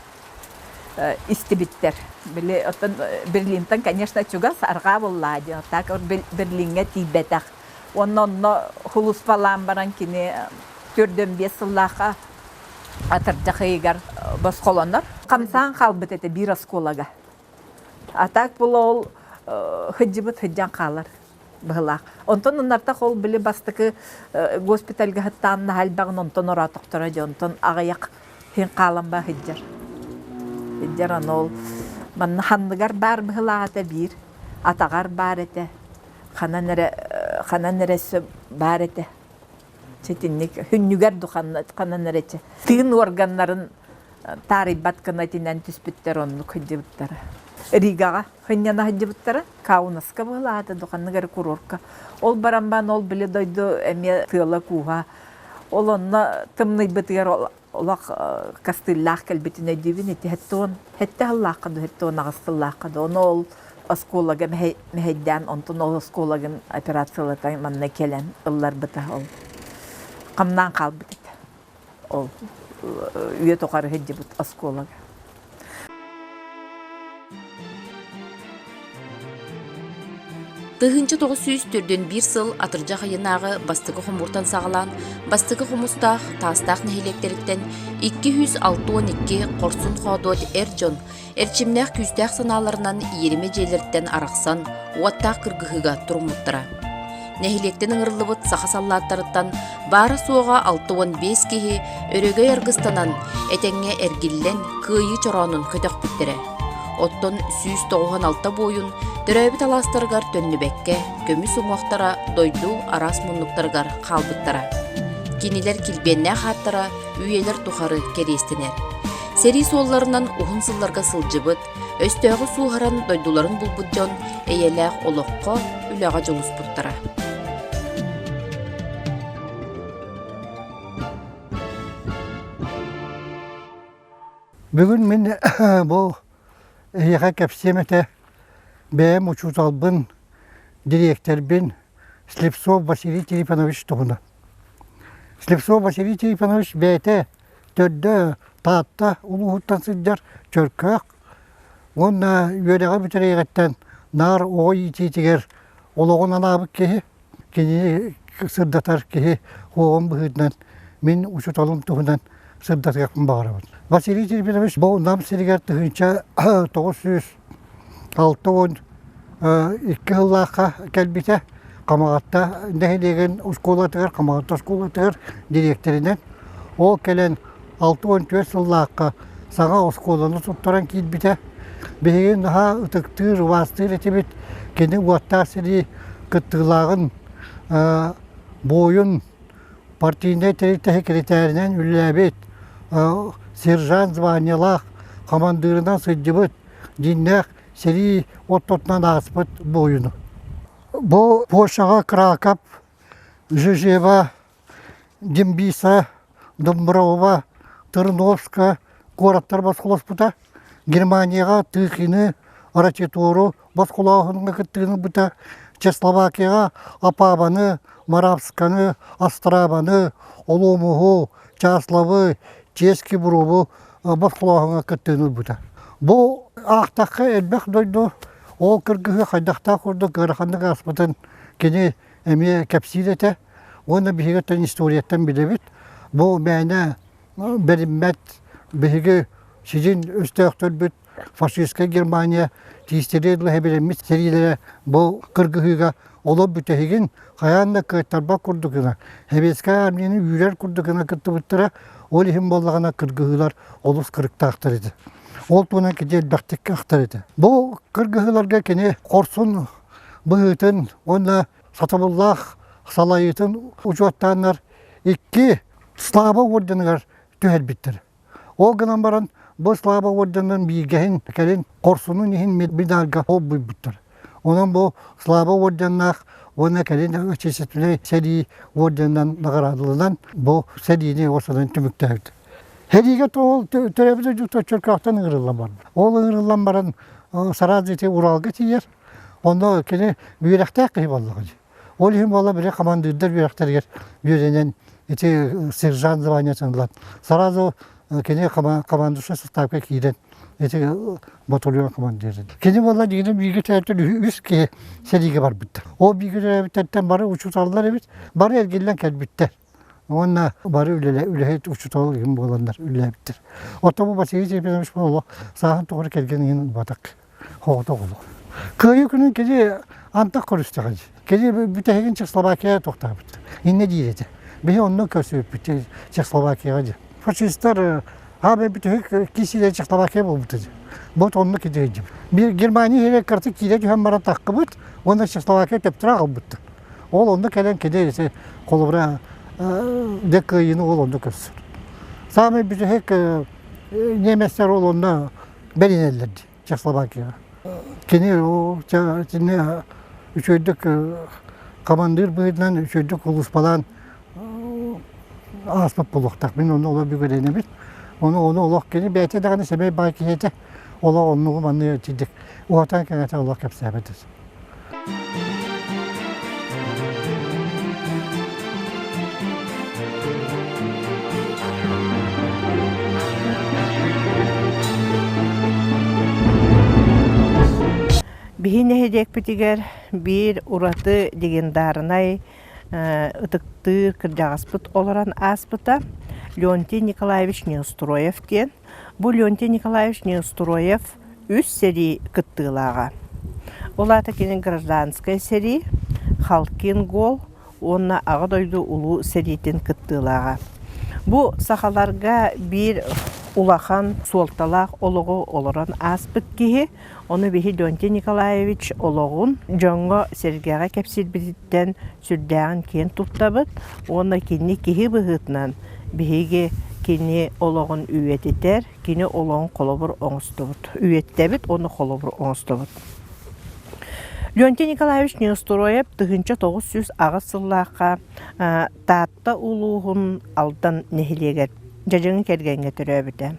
истибиттэр. Били оттон Берлинтэн, конечно, чугас арҕаа буоллаа диэн, так Берлиҥҥэ тиийбэтэх. Уонна онно хулуспалаан баран кини 45 сыллаахха атырдьах ыйыгар босхолонор. Хамсаан хаалбыт этэ биир оскуолага. А так була ол сылдьыбыт сылдьан хаалар. быһылаах. Онтон ыннартах ол били бастакы госпитальга сыттаан наһаа элбэҕин онтон ороотохторо дьэ онтон аҕыйах син хаалан ба сылдьар. Сылдьар аны ол манна ханныгар баар быһылаах этэ биир, атаҕар баар этэ, ханан эрэ ханан эрэ өссө баар этэ. Ситинник хүннүгэр ду ханан эрэ тыын органнарын таарыйбат гына итинэн түспүттэр оннук сылдьыбыттара. Ригаҕа Хынньана сылдьыбыттара, Каунаска быһылаата ду ханнык эрэ курорка. Ол баран баан ол били дойду эмиэ тыала-кууһа. Ол онно тымныйбытыгар олох кастыыллаах кэлбитин өйдүүбүн. Ити хэттэ хэттэ сыллаахха ду, хэттэ уон аҕыс сыллаахха ду. Ону ол оскуолага мэһэйдээн, онтон ол оскуолагын операциялата манна кэлэн ылларбыта ол хамнаан хаалбыт этэ. Ол үйэ тухары сылдьыбыт оскуолага. 1941 сыл атырдьах ыйынааҕы бастакы хомууртан саҕалаан бастакы хомустаах Таастаах нэһилиэктэриттэн 262 хорсун-хоодуот эр дьон эрчимнээх күүстээх санааларынан иэримэ дьиэлэриттэн арахсан уоттаах кыргыһыыга туруммуттара. Нэһилиэктэн ыҥырыллыбыт саха саллааттарыттан баара-суоҕа 65 киһи өрөгөй аргыстанан, этэҥҥэ эргиллэн, кыайыы чороонун көтөхпүттэрэ. Оттон 196 буойун төрөөбүт алаастарыгар төннүбэккэ, көмүс уҥуохтара дойду араас муннуктарыгар хаалбыттара. Кинилэр килбиэннээх ааттара үйэлэр тухары кэриэстэнэр. Сэрии суолларынан уһун сылларга сылдьыбыт, өстөөҕү сууһаран дойдуларын булбут дьон эйэлээх олоххо, үлэҕэ дьулуспуттара. Бүгүн мин бу эһиэхэ кэпсиэм этэ бэйэм учууталбын, дириэктэрбин Слепцов Василий Тихонович туһунан. Слепцов Василий Тихонович бэйэтэ төрдө Таатта улууһуттан сылдьар Чөркөөх уонна үөрэҕи бүтэриэҕиттэн наар оҕо иитиитигэр олоҕун анаабыт киһи, кинини сырдатар киһи уоҕун быһыытынан мин учууталым туһунан сырдатыахпын баҕарабын. Василий Тихонович бу Нам сиригэр 1962 сыллаахха кэлбитэ. Хамаҕатта нэһилиэгин оскуолатыгар, Хамаҕатта оскуолатыгар дириэктэринэн. Ол кэлэн 64 сыллаахха саҥа оскуоланы туттаран киирбитэ. Биһиги наһаа ытыктыыр, убаастыыр этибит. Кини уоттаах сэрии кыттыылааҕын буойун партийнай тэрилтэ сэкирэтээринэн үлэлээбит, сержант званиелаах, хамандыырынан сылдьыбыт, дьиҥнээх сэрии ортотунан ааспыт буойуну. Бу Польшаҕа Краков, Жижева, Дембиса, Домброва, Тырновска куораттар босхолоспута. Германияҕа Тыхины, Рачитору босхолооһуҥҥа кыттыыны ылбыта. Чехословакияҕа Опаваны, Моравсканы, Острованы, Оломуһу, Чаславы, Чески Бурову босхолооһуҥҥа кыттыыны ылбыта. Бу аахтахха элбэх дойду ол кыргыһыы хайдахтаах курдук ыараханнык ааспытын кини эмиэ кэпсиир этэ. Уонна биһиги оттон историяттан билэбит. Бу мээнэ бэриммэт биһиги сидьин өстөөхтөрбүт фашистскай Германия тиистэригэр дылы хэбирэммит сэриилэрэ бу кыргыһыыга олох бүтэһигин хайаан да кыайтарбат курдук гына Советскай армияны үүрэр курдук гына кыттыбыттара ол иһин буоллаҕына кыргыһыылар олус кырыктаахтар этэ. Ол туһунан кини элбэхтик ахтар этэ. Бу кыргыһыыларга кини хорсун быһыытын уонна сатабыллаах салайыытын учуоттааннар икки Слава орденыгар түһэрбиттэр. Ол гынан баран бу Слава орденын бииргэһин кэлин хорсунун иһин медальга холбуйбуттар. Онон бу Слава орденнаах уонна кэлин Отечественнай сэрии орденынан наҕараадаланан бу сэриини осанан түмүктээбит. Сэриигэ ол төрөөбүт Чөркөөхтөн ыҥырыллан барбыт. Ол ыҥырыллан баран сразу ити Уралга тиийэр. Онно кини үөрэхтээх киһи буоллаҕа дии. Ол иһин буолла били хамандыырдар үөрэхтэригэр үөрэнэн ити сержант званиетын ылан сразу кини командующай составка киирэн ити батальон командирын. Кини буолла дигинэ бииргэ төрөөбүттэр үс киһи сэриигэ барбыттар. Ол бииргэ төрөөбүттэртэн бары учууталлар эбит, бары эргиллэн кэлбиттэр. Уонна бары үлэһит учуутал иһин буоланнар үлэлээбиттэр. Оттон бу Василий Степанович буолла сааһын тухары кэргэн иһин ылбатах. Оҕото оҕолор. Кыайыы күнүн кини антах көрүстэҕэ дии. Кини бүтэһигин Чехословакияҕа тохтообут. Иннэ диир этэ. Биһи онно көрсүбүппүт Чехословакияҕа дии. Фашистар аабай бүтэһик киисилэр Чехословакия буолбута дии. Вот онно киирдим. Биир Германия иһигэр кырата киирэ түһэн баран таххыбыт уонна Чехословакия төптөрө аҕалбыттар. Ол онно кэлэн кини ити холобура дэ кыайыыны ол онно көрсөр. Саамай бүтэһик немецтэр ол онно бэринэллэр дии Чехословакияҕа. Кини итиннэ үчүгэйдик хамандыыр быһыытынан үчүгэйдик улууспалаан ааспыт буолуохтаах. Мин ону олох бүгүрэнэбин. Ону ону олох кини бэйэтэ даҕаны сэмэй баай киһи этэ. Олох оннугу манныгы итинник уһатан кэҥэтэн олох кэпсээбэт этэ. Биһи нэһилиэкпитигэр биир ураты легендарнай ытыктыыр кырдьаҕаспыт олорон ааспыта Леонтий Николаевич Неустроев диэн. Бу Леонтий Николаевич Неустроев үс сэрии кыттыылааҕа. Ол аата кини гражданскай сэрии, Халкин-Гол уонна Аҕа дойду Улуу сэриитин кыттыылааҕа. Бу сахаларга биир улахан суолталаах олоҕу олорон ааспыт киһи. Ону биһи Леонтий Николаевич олоҕун дьоҥҥо-сэргэҕэ кэпсиирбититтэн сүрдээҕин киэн туттабыт уонна кини киһи быһыытынан биһиги кини олоҕун үйэтитэр, кини олоҕун холобур оҥостобут, үйэттэбит уонна холобур оҥостобут. Леонтий Николаевич Неустроев 1908 сыллаахха Таатта улууһун Алдан нэһилиэгэр Дьадьаҥы кэргэҥҥэ төрөөбүтэ.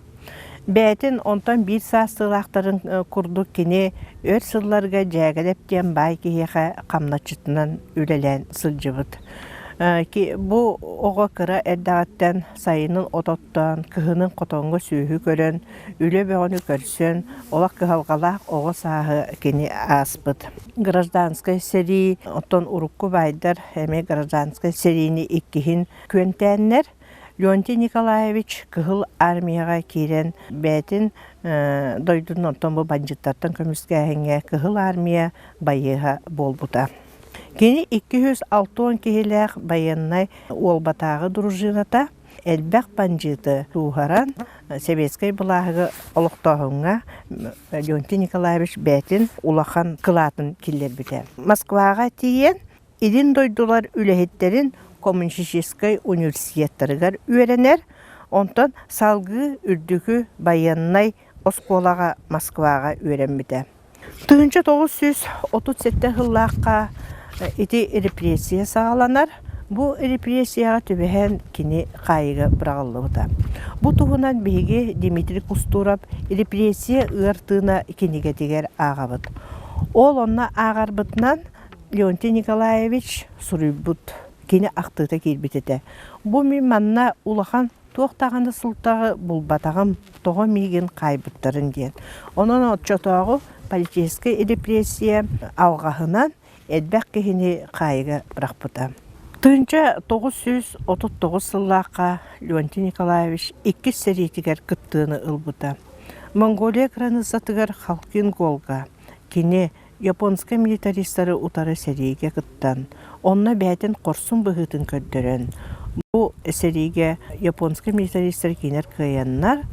Бэйэтин онтон биир саастыылаахтарын курдук кини өр сылларга Дьээгэлэп диэн баай киһиэхэ хамначчытынан үлэлээн сылдьыбыт. Бу оҕо кыра эрдэҕиттэн сайынын от оттоон, кыһынын хотоҥҥо сүөһү көрөн, үлэ бөҕөнү көрсөн, олох кыһалҕалаах оҕо сааһы кини ааспыт. Гражданскай сэрии, оттон урукку баайдар эмиэ гражданскай сэриини иккиһин күөнтээннэр, Леонтий Николаевич Кыһыл Армияҕа киирэн бэйэтин дойдутун оттон бу бандьыыттартан көмүскээһиҥҥэ Кыһыл Армия байыаһа буолбута. Кини 260 киһилээх байыаннай Уолбатааҕы дружината элбэх бандьыыты тууһаран сэбиэскэй былааһыгы олохтооһуҥҥа Леонтий Николаевич бэйэтин улахан кылаатын киллэрбитэ. Москваҕа тиийэн Илин дойдулар үлэһиттэрин коммунистическай университеттарыгар үөрэнэр, онтон салгыы үрдүкү байыаннай оскуолаҕа Москваҕа үөрэммитэ. 1937 сыллаахха ити репрессия саҕаланар. Бу репрессияҕа түбэһэн кини хаайыыга быраҕыллыбыта. Бу туһунан биһиги Дмитрий Кустуров «Репрессия ыар тыына» кинигэтигэр ааҕабыт. Ол онно ааҕарбытынан Леонтий Николаевич суруйбут кини ахтыыта киирбит этэ. Бу мин манна улахан туох даҕаны сылтаҕы булбатаҕым, тоҕо миигин хаайбыттарын диэн. Онон оччотооҕу политическай репрессия алҕаһынан элбэх киһини хаайыга бырахпыта. 1939 сыллаахха Леонтий Николаевич иккис сэриитигэр кыттыыны ылбыта. Монголия кыраныыссатыгар Халкин-Голга кини японскай милитаристары утары сэриигэ кыттан, онно бэйэтин хорсун быһыытын көрдөрөн, бу сэриигэ японскай милитаристар киинэр кыайаннар,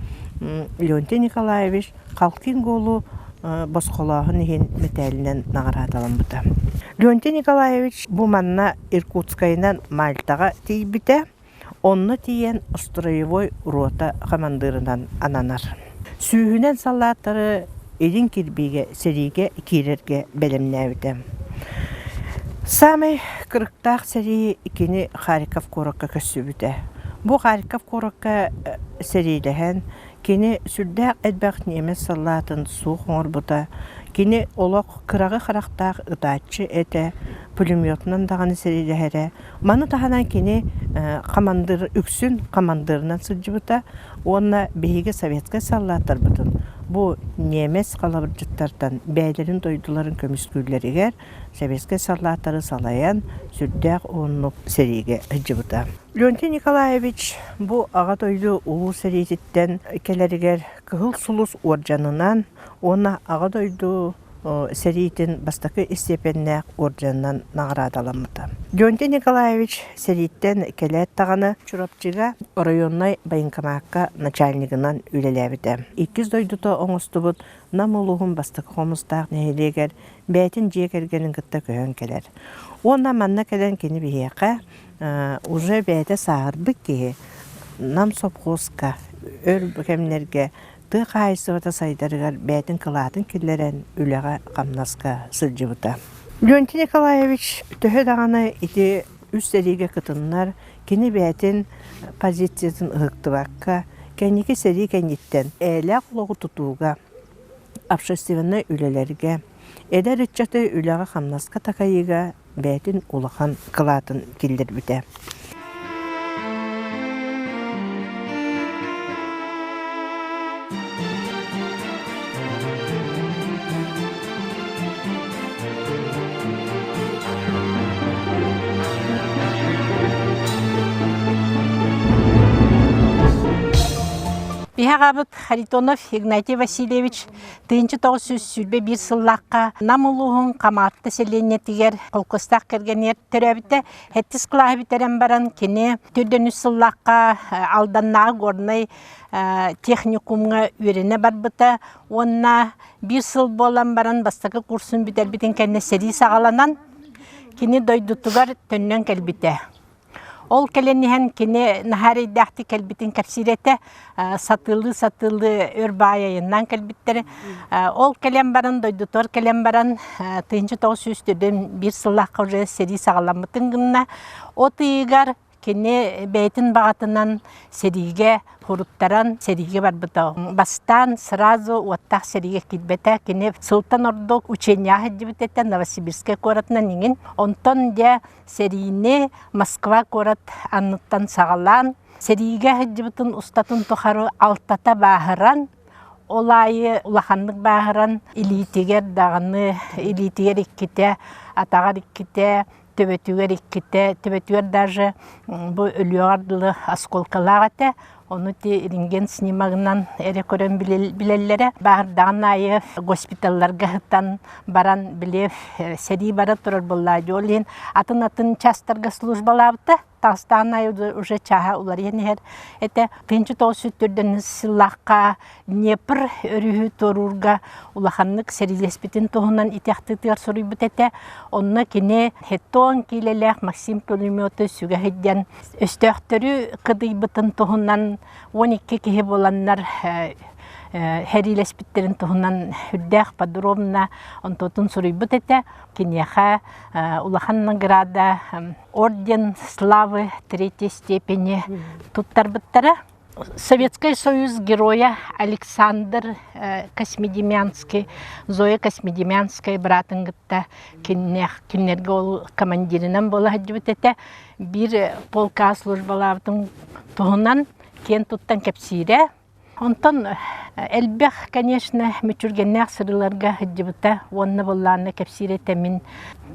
Леонтий Николаевич Халкин-Голу босхолооһун иһин мэтээлинэн наҕараадаламмыта. Леонтий Николаевич бу манна Иркутскайынан Мальтаҕа тиийбитэ. Онно тиийэн строевой рота хамандыырынан ананар. Сүүһүнэн саллааттары илин кирбиигэ сэриигэ киирэргэ бэлэмнээбитэ. Саамай кырыктаах сэрии кини Харьков куоракка көрсүбүтэ. Бу Харьков куоракка сэриилэһэн Кини сүрдээх элбэх ньиэмэс саллаатын суох оҥорбута. Кини олох кыраҕы харахтаах ытааччы этэ, пулеметунан даҕаны сэриилэһэрэ. Маны таһынан кини хамандыыр үксүн хамандыырынан сылдьыбыта уонна биһиги советскай саллааттарбытын бу ньиэмэс халабырдьыттартан бэйэлэрин дойдуларын көмүскүүллэригэр советскай саллааттары салайан сүрдээх уһуннук сэриигэ сылдьыбыта. Леонтий Николаевич бу Аҕа дойду Улуу сэриититтэн кэлэригэр Кыһыл Сулус уордьанынан уонна Аҕа дойду сэриитин бастакы истиэпэннээх уордьанынан наҕараадаламмыта. Леонтий Николаевич сэрииттэн кэлээт даҕаны Чурапчыга оройуоннай военкомакка начальнигынан үлэлээбитэ. Иккис дойдута оҥостубут Нам улууһун бастакы хомустаах нэһилиэгэр бэйэтин дьиэ кэргэнин кытта көһөн кэлэр. Уонна манна кэлэн кини биһиэхэ уже бэйэтэ сааһырбыт киһи Нам сопхуоска өр кэмнэргэ тыа хаһаайыстыбата сайдарыгар бэйэтин кылаатын киллэрэн үлэҕэ-хамнаска сылдьыбыта. Леонтий Николаевич төһө даҕаны ити үс сэриигэ кытыннар, кини бэйэтин позициятын ыһыктыбакка, кэнники сэрии кэнниттэн эйэлээх олоҕу тутууга, общественнай үлэлэргэ, эдэр ыччаты үлэҕэ-хамнаска такайыыга бэйэтин улахан кылаатын киллэрбитэ. Биһи аҕабыт Харитонов Игнатий Васильевич 1921 сыллаахха Нам улууһун Хамаатта сэлиэнньэтигэр холкуостаах кэргэнигэр төрөөбүтэ. Сэттис кылааһы бүтэрэн баран кини 403 сыллаахха Алданнааҕы горнай техникумҥа үөрэнэ барбыта уонна биир сыл буолан баран бастакы курсун бүтэрбитин кэннэ сэрии саҕаланан кини дойдутугар төннөн кэлбитэ. Ол кэлэн иһэн кини наһаа эрэйдээхтик кэлбитин кэпсиир этэ. Сатыылыы-сатыылыы өр баай айаннаан кэлбиттэрэ. Ол кэлэн баран, дойдутугар кэлэн баран, 1941 сыллаахха уже сэрии саҕаламмытын гынна. От ыйыгар. Кини бэйэтин баҕатынан сэриигэ хуруттаран сэриигэ барбыта. Бастаан сразу уоттаах сэриигэ киирбэтэ. Кини сылтан ордук учениеҕа сылдьыбыт этэ Новосибирскай куоратынан иҥин. Онтон дьэ сэриини Москва куорат анныттан саҕалаан сэриигэ сылдьыбытын устатын тухары алтата бааһыран ол аайы улаханнык бааһыран илиитигэр даҕаны илиитигэр иккитэ атаҕар иккитэ төбөтүгэр иккитэ, төбөтүгэр даже бу өлүөҕэр дылы осколкалаах этэ. Ону ти рентген снимогынан эрэ көрөн билэллэрэ. Баһырдаҕын аайы госпиталларга сытан баран били сэрии бара турар буоллаа дии. Ол иһин атын-атын частарга службалаабыта. Таҕыстаҕын аайы уже чааһа уларыйан иһэр этэ. 1904 сыллаахха Днепр өрүһү туоруурга улаханнык сэриилэспитин туһунан ити суруйбут этэ. Онно кини хетон киилэлээх Максим пулемету сүгэ сылдьан өстөөхтөрү кыдыйбытын туһунан 12 киһи буоланнар сэриилэспиттэрин туһунан үрдээх подробно онтуотун суруйбут этэ. Киниэхэ улахан награда орден славы третьей степени туттарбыттара. Советский Союз геройа Александр Космедемянский, Зоя Космедемянская быраатын кытта кинилэргэ ол командирынан буола сылдьыбыт этэ. Биир полка службалаабытын туһунан киэн туттан кэпсиирэ. Онтон элбэх, конечно, мүччүргэннээх сырыыларга сылдьыбыта уонна былаанна кэпсиир этэ мин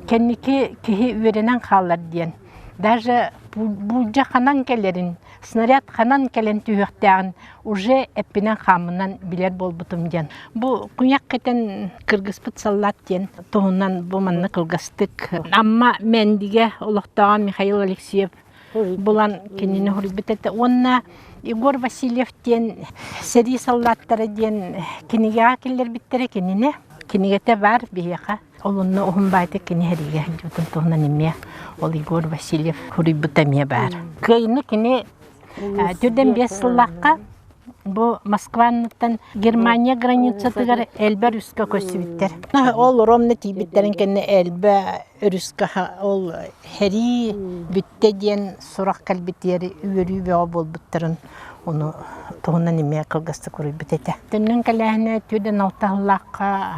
кэнники киһи үөрэнэн хаалар диэн. Даже буулдьа ханан кэлэрин снаряд ханан кэлэн түһүөхтээҕин уже эппинэн-хааммынан билэр буолбутум диэн. Бу куйах кэтэн кыргыспыт саллаат диэн туһунан бу манна кылгастык Амма Мэндигэ олохтооҕо Михаил Алексеев булан кинини хоруйбут этэ. Уонна Егор Васильев диэн сэрии саллааттара диэн кинигэҕэ киллэрбиттэрэ кинини. Кинигэтэ баар биһиэхэ. Ол онно уһун баайдык кини сэриигэ сылдьыбытын туһунан эмиэ ол Егор Васильев суруйбута эмиэ баар. Кыайыны кини 45 сыллаахха бу Москванныттан Германия границатыгар Эльба өрүскэ көстүбүттэр. Ол ровно тиийбиттэрин кэннэ Эльба өрүскэ ол сэрии бүттэ диэн сурах кэлбитигэр үөрүү бөҕө буолбуттарын ону туһунан эмиэ кылгастык суруйбут этэ. Төннөн кэлээһинэ 46 сыллаахха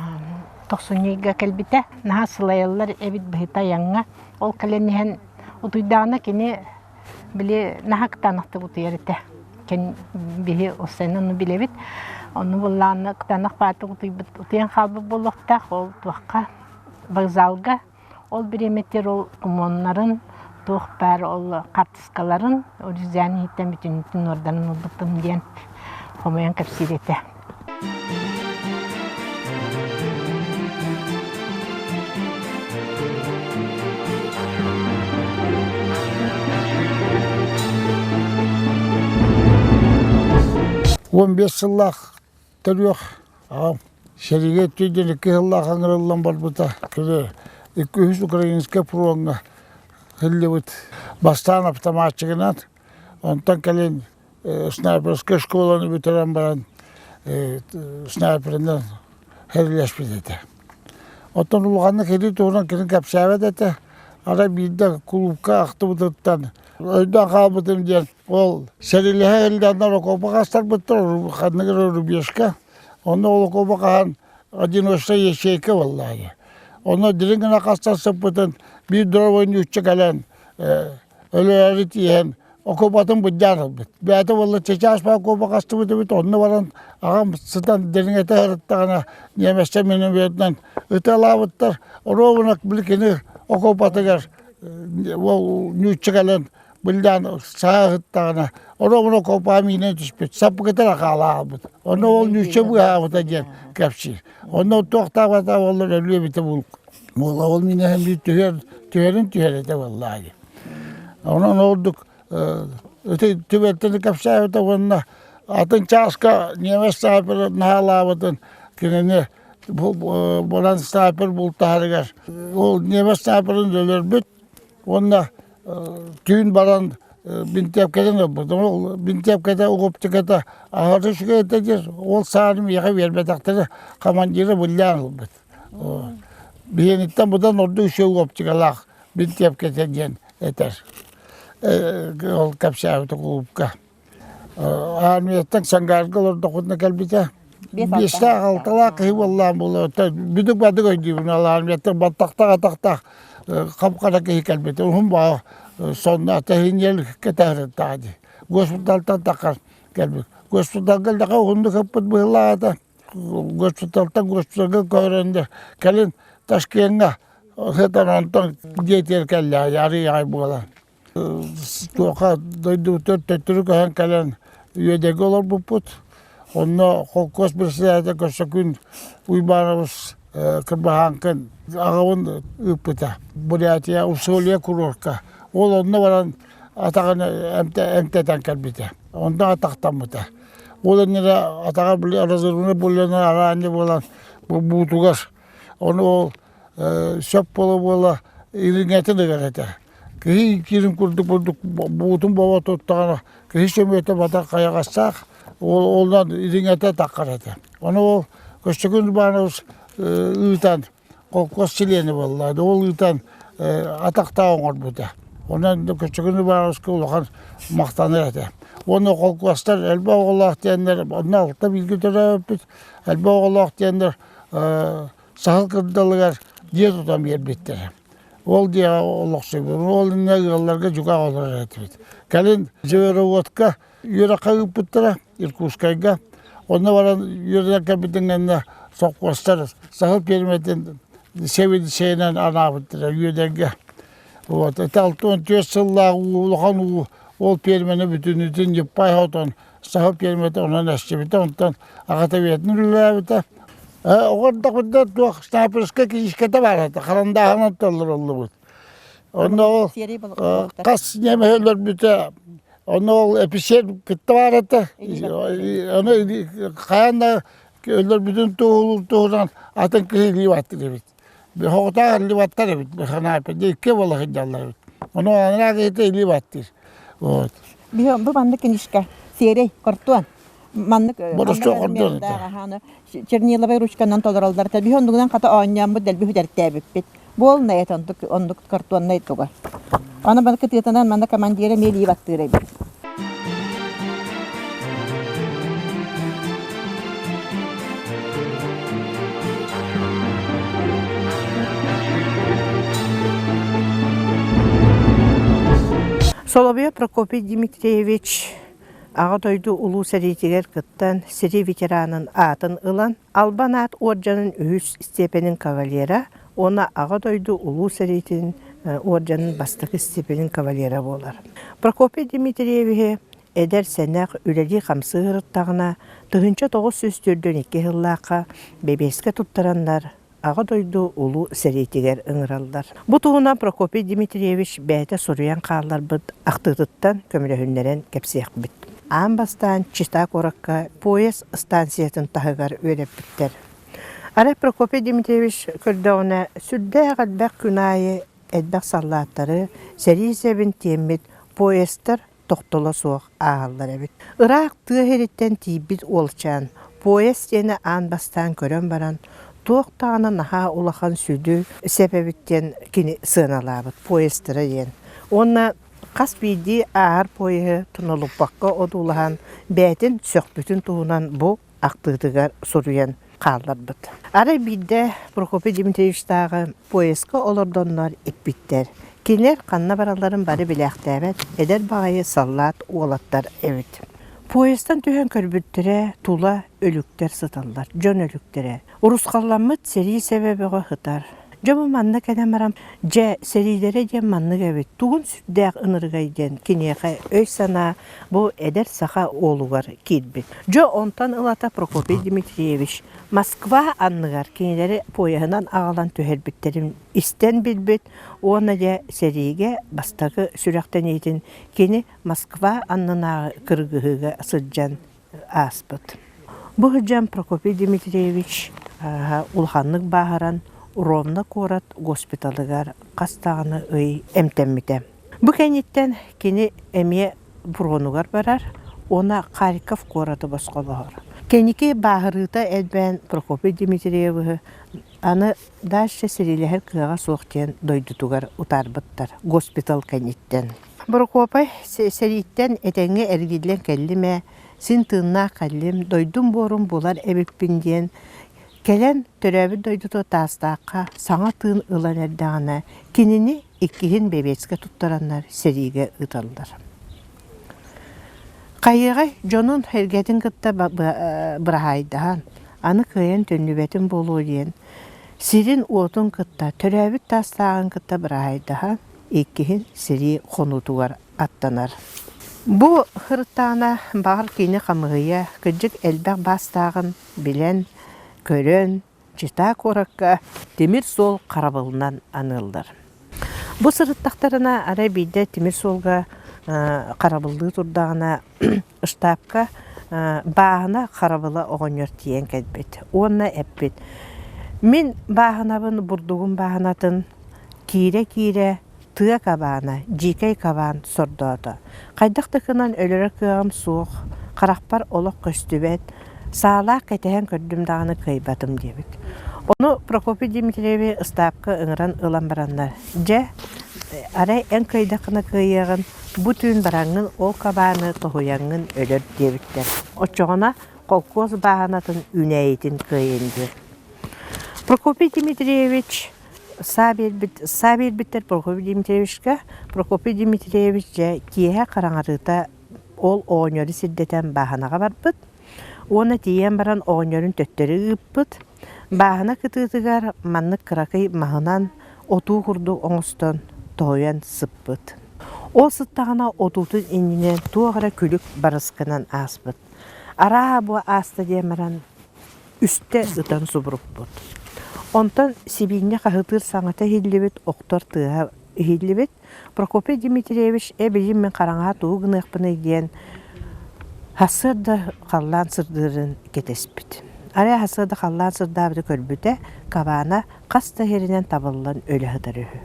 тохсунньу ыйга кэлбитэ. Наһаа сылайаллар эбит быһыта айаҥҥа. Ол кэлэн иһэн утуйдаҕына кини били наһаа кытаанахтык утуйар этэ. Кэн биһи осенна ону билэбит. Ону буллаҕына кытаанах баатык утуйбут утуйан хаалбыт буолуохтаах. Ол туохха вокзалга Ол бириэмэтигэр ол докумуоннарын, туох баар ол хаартыскаларын Рюзян иһиттэн бүтүннүүтүн уорданан ылбытым диэн хомуйан кэпсиир этэ. 15 сыллаах төрүөх аҕам сэриигэ өттүйдэн икки сыллаах ыҥырыллан барбыта. Кини икки үһүс украинскай фроҥҥа сылдьыбыт. Бастаан автоматчигынан, онтон кэлин снайперскай школаны бүтэрэн баран снайперынан сэриилэспит этэ. Оттон улаханнык сэрии туһунан кини кэпсээбэт этэ. Арай биирдэ кулуупка ахтыбытыттан өйдөөн хаалбытым диэн Ол сэриилэһэ илдьэннэр окуопа хастарбыттар, ханнык эрэ рубежка. Онно ол окуопа хаһан одиночная ячейка буоллаҕа. Онно дириҥ гына хастар сыппытын биир дробой нуучча кэлэн өлөрөөрү тииһэн окуопатын былдьаан ылбыт. Бэйэтэ буолла чычаас окуопа хастыбыт эбит, онно баран аҕам сытан дириҥэтэ сырыттаҕына немецтэр минометынан ытыалаабыттар. Ровно били кини окуопатыгар ол нуучча кэлэн Былдаан сааһыттаҕына, ону-ону копаа миинэн түспүт, саппыкыта эрэ хаалаабыт. Онно ол нүүччэ быыһаабыта диэн кэпсиир. Онно туохтаабата буоллар өлүө эбитэ буолла. Ол миинэһин биир түһэр, түһэрин түһэр этэ буоллаа дии. Онон ордук ити түбэлтэни кэпсээбитэ уонна атын чааска немец снайпер наһаалаабытын кинини буран снайпер бултаһарыгар ол немец снайперын өлөрбүт Уонна түүн баран бинтиэпкэтин ылбытым. Ол бинтиэпкэтэ, оптиката аһары үчүгэй этэ диир. Ол сааны миэхэ биэрбэтэхтэрэ, командира быллаан ылбыт. Биһиэниттэн быдан ордук үчүгэй оптикалаах бинтиэпкэтэ диэн этэр. Ол кэпсээбитэ кулуупка. Армияттан Сангаарга олордохпутуна кэлбитэ. Биэстээх алталаах киһи буоллаан буолуо. Бүдүк бадык өйдүүбүн. Ол армияттан баттахтаах атахтаах хап-хара киһи кэлбитэ. Уһун баа сонно тэһиинньэл кэтэһэртаҕа дии. Госпитальтан таххар кэлбит. Госпитальга элдэхэ уһуннук ыппыт быһыылаах этэ. Госпитальтан госпитальга көһөрөн кэлин Ташкеҥҥа сытан онтон дьиэтигэр кэллэ арыый аҕай буолан. Туохха дойдубутугар төттөрү көһөн кэлэн Үөдэйгэ олорбуппут. Онно холкуос председателэ Көссөкүүн Уйбаанабыс Кырбаһааҥкын аҕабын ыыппыта. Бурятия Усолье курорка. Ол онно баран атаҕын эмтэтэн кэлбитэ. Онно атахтаммыта. Ол иннинэ атаҕа били разрывной буллана араанньы буолан бу буутугар ону ол сөп буола-буола ириҥэтин ыгар этэ. Киһи киирин курдук курдук буутун бобо туттаҕына киһи сөмүөтэ батар хайаҕастаах ол онон ириҥэтэ таххар этэ. Ону ол Көстөкүүн Иванович ыытан холкуос чилиэнэ буолла. Ол ыытан атахтаах оҥорбута. Онон Көччөкүн Ивановичка улахан махтанар этэ. Уонна холкуостар элбэх оҕолоох диэннэр, онно алта бииргэ төрөөбүппүт, элбэх оҕолоох диэннэр саһыл кырдалыгар дьиэ тутан биэрбиттэрэ. Ол дьиэҕэ олохсуйбут. Ол иннинэ ыалларга дьукаах олорор этибит. Кэлин звероводка үөрэххэ ыыппыттара Иркутскайга. Онно баран үөрэнэн кэлбитин кэннэ сопхуостар саһыл пиэрмэтин сэбиэдиссэйинэн анаабыттара Үөдэргэ. Вот это 64 сыллаах уу улахан уу ол пиэрмэни бүтүннүүтүн дьыппай хотон саһыл пиэрмэтэ онон эстибитэ онтон аҕата бэйэтин үлэлээбитэ. Оҕо эрдэхпитинэ туох снайперскай кириискэтэ баар этэ харандааһынан толоруллубут. Онно ол хас ньиэмэһи өлөрбүтэ Онно ол эписиэр кытта баар этэ. Ону хайаан да өлөрбүтүн туоһулуур туһунан атын киһи илии баттыр эбит. Хоҕутаах илии баттар эбит. Ханааппа икки буола сылдьаллар эбит. Ону анараа киһитэ илии баттыыр. Вот. Бу маннык книжка серый картон. Маннык Боростуой картон этэ. Черниловай ручканан толороллор. Биһи оннугунан хата оонньооммут дэлби бүтэртээбиппит. Буолнай это оннук оннук картоннай туга. Аны бары кытыытынан манна командира эмиэ илии баттыыр эбит. Соловьев Прокопий Дмитриевич Аҕа дойду Улуу сэриитигэр кыттан, сэрии ветеранын аатын ылан, Албан аат уордьанын үһүс степенин кавалера уонна Аҕа дойду Улуу сэриитин уордьанын бастакы степенин кавалера буолар. Прокопий Дмитриевиһи эдэр-сэнэх үлэлии-хамсыы сырыттаҕына, 1942 сыллаахха бэбиэскэ туттараннар Аҕа дойду Улуу сэриитигэр ыҥыраллар. Бу туһунан Прокопий Дмитриевич бэйэтэ суруйан хаалларбыт ахтыытыттан көмөлөһүннэрэн кэпсиэхпит. Аан бастаан Чита куоракка поезд станциятын таһыгар үөрэппиттэр. Арай Прокопий Дмитриевич көрдөҕүнэ, сүрдээх элбэх күн аайы элбэх саллааттары сэрии сэбин тиэммит поездтар тохтоло суох ааһаллар эбит. Ыраах тыа сириттэн тиийбит уолчаан поезд диэни аан бастаан көрөн баран, туох даҕаны наһаа улахан сүдү сэп эбит диэн кини сыаналаабыт поездтара диэн. Уонна хас биирдии ааһар поеһы тонолуппакка одуулаһан бэйэтин сөхпүтүн туһунан бу ахтыытыгар суруйан хаалларбыт. Арай биирдэ Прокопий Дмитриевичтааҕы поездка олордоннор иппиттэр. Кинилэр ханна баралларын бары билээхтээбэт эдэр баҕайы саллаат уолаттар эбит. Поездтан түһэн көрбүттэрэ тула өлүктэр сыталлар, дьон өлүктэрэ. Урусхалламмыт сэрии сэбэ бөҕө сытар. Дьэ бу манна кэлэн баран, дьэ, сэриилэрэ диэн маннык эбит, тугун сүрдээх ынырыгай диэн киниэхэ өй-санаа бу эдэр саха уолугар киирбит. Дьэ онтон ылата Прокопий Дмитриевич Москва анныгар кинилэри поеһынан аҕалан түһэрбиттэрин истэн билбит уонна дьэ сэриигэ бастакы сүрэхтэниитин кини Москва аннынааҕы кыргыһыыга сылдьан ааспыт. Бу сылдьан Прокопий Дмитриевич улаханнык бааһыран Ровно куорат госпиталыгар хас даҕаны ый эмтэммитэ. Бу кэнниттэн кини эмиэ фронугар барар уонна Харьков куораты босхолоһор. Кэнники бааһырыыта элбээн Прокопий Дмитриевиһы аны дальше сэриилэһэр кыаҕа суох диэн дойдутугар утаарбыттар госпитал кэнниттэн. Борокуопай сэрииттэн этэҥҥэ эргиллэн кэллим ээ, син тыыннаах кэллим, дойдум буорун булар эбиппин диэн кэлэн төрөөбүт дойдута Таастаахха саҥа тыын ылан эрдэҕинэ, кинини иккиһин Бэбиэскэ туттараннар сэриигэ ыыталлар. Хайыаҕай, дьонун эргэтин кытта быраһаайдаһан, аны кыайан төннүбэтим буолуо диэн, сирин-уотун кытта, төрөөбүт Таастааҕын кытта быраһаайдаһан, иккиһин сэрии хонуутугар аттанар. Бу ырыттаҕына баҕар кини хамыыһыйа кырдьык элбэх баастааҕын билэн, көрөн, Чита куоракка тимир суол харабылынан аныыллар. Бу сырыттахтарына арай биирдэ тимир суолга харабыллыы турдаҕына штабка бааһына харабыла оҕонньор тиийэн кэлбит уонна эппит: «Мин бааһынабын бурдугум бааһынатын киирэ-киирэ тыа кабаана, дьиикэй кабаан сордоото. Хайдах да гынан өлөрөр кыаҕым суох, харахпар олох көстүбэт, саалаах кэтэһэн көрдүм даҕаны кыайбатым диэбит. Ону Прокопий Дмитриеви ыстаапка ыҥыран ылан бараннар, дьэ, арай эн кыайдаххына кыайыаҕын, бу түүн бараҥҥын ол кабааны тоһуйаҥҥын өлөр диэбиттэр. Оччоҕуна холкуос бааһынатын үүнээйитин кыайын диэн. Прокопий Дмитриевич Саа биэрбит, саа биэрбиттэр Прокопий Дмитриевичка. Прокопий Дмитриевич дьэ киэһэ хараҥарыыта ол оҕонньору сирдэтэн бааһынаҕа барбыт. Уонна тиийэн баран оҕонньорун төттөрү ыыппыт. Бааһына кытыытыгар маннык кыракый маһынан отуу курдук оҥостон тоһуйан сыппыт. Ол сыттаҕына отуутун иннинэ туох эрэ күлүк барыскынан ааспыт. Арааһа бу ааста диэн баран үстэ ытан субуруппут. Онтон сибиинньэ хаһытыыр саҥата иһиллибит, охтор тыаһа иһиллибит. Прокопий Дмитриевич эбийим мин хараҥаҕа тугу гыныахпыный диэн сарсыарда халлаан сырдыырын кэтэспит. Арай сарсыарда халлаан сырдаабыты көрбүтэ, кабаана хас да иһэринэн табыллан өлө сытар үһү.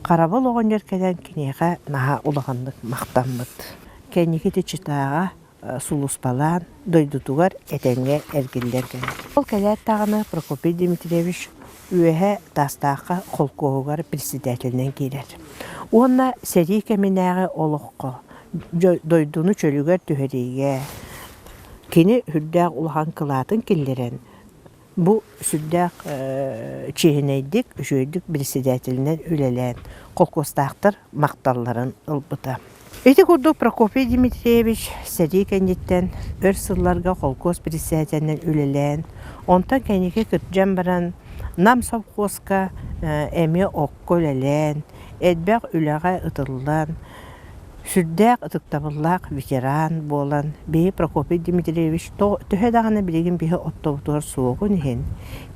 Харабыл оҕонньор кэлэн киниэхэ наһаа улаханнык махтаммыт. Кэнники ити Читаҕа сулууспалаан дойдутугар этэҥҥэ эргиллэн кэлэр. Ол кэлээт даҕаны Прокопий Дмитриевич Үөһэ Таастаахха холкуоһугар председателинэн киирэр. Уонна сэрии кэминээҕи олоххо дойдуну чөлүгэр түһэриигэ кини сүрдээх улахан кылаатын киллэрэн Бу сүрдээх чиэһинэйдик, үчүгэйдик председателинэн үлэлээн, холкуостаахтар махталларын ылбыта. Ити курдук Прокопий Дмитриевич сэрии кэнниттэн өр сылларга холкуос председателинэн үлэлээн, онтон кэнники кырдьан баран Нам совхозка эмиэ окко үлэлээн, элбэх үлэҕэ ытыллан, Сүрдээх ытыктабыллаах ветеран буолан, биһи Прокопий Дмитриевич төһө даҕаны билигин биһи оттобутугар суоҕун иһин,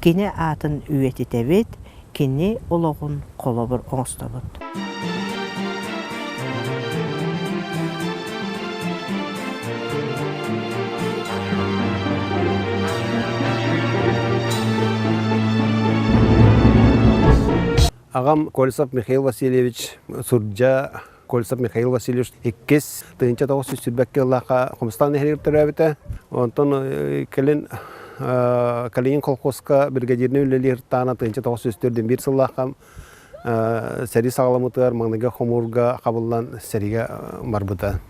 кини аатын үйэтитэбит, кини олоҕун холобур оҥостобут. Аҕам Кольцов Михаил Васильевич сурдьа Кольцов Михаил Васильевич иккис 1921 сыллаахха Хомустаах нэһилиэгэр төрөөбүтэ. Онтон кэлин Калинин колхозка бригадиринэн үлэлиир таана 1941 сыллаахха сэрии саҕаламмытыгар маҥнайгы хомуурга хабыллан сэриигэ барбыта.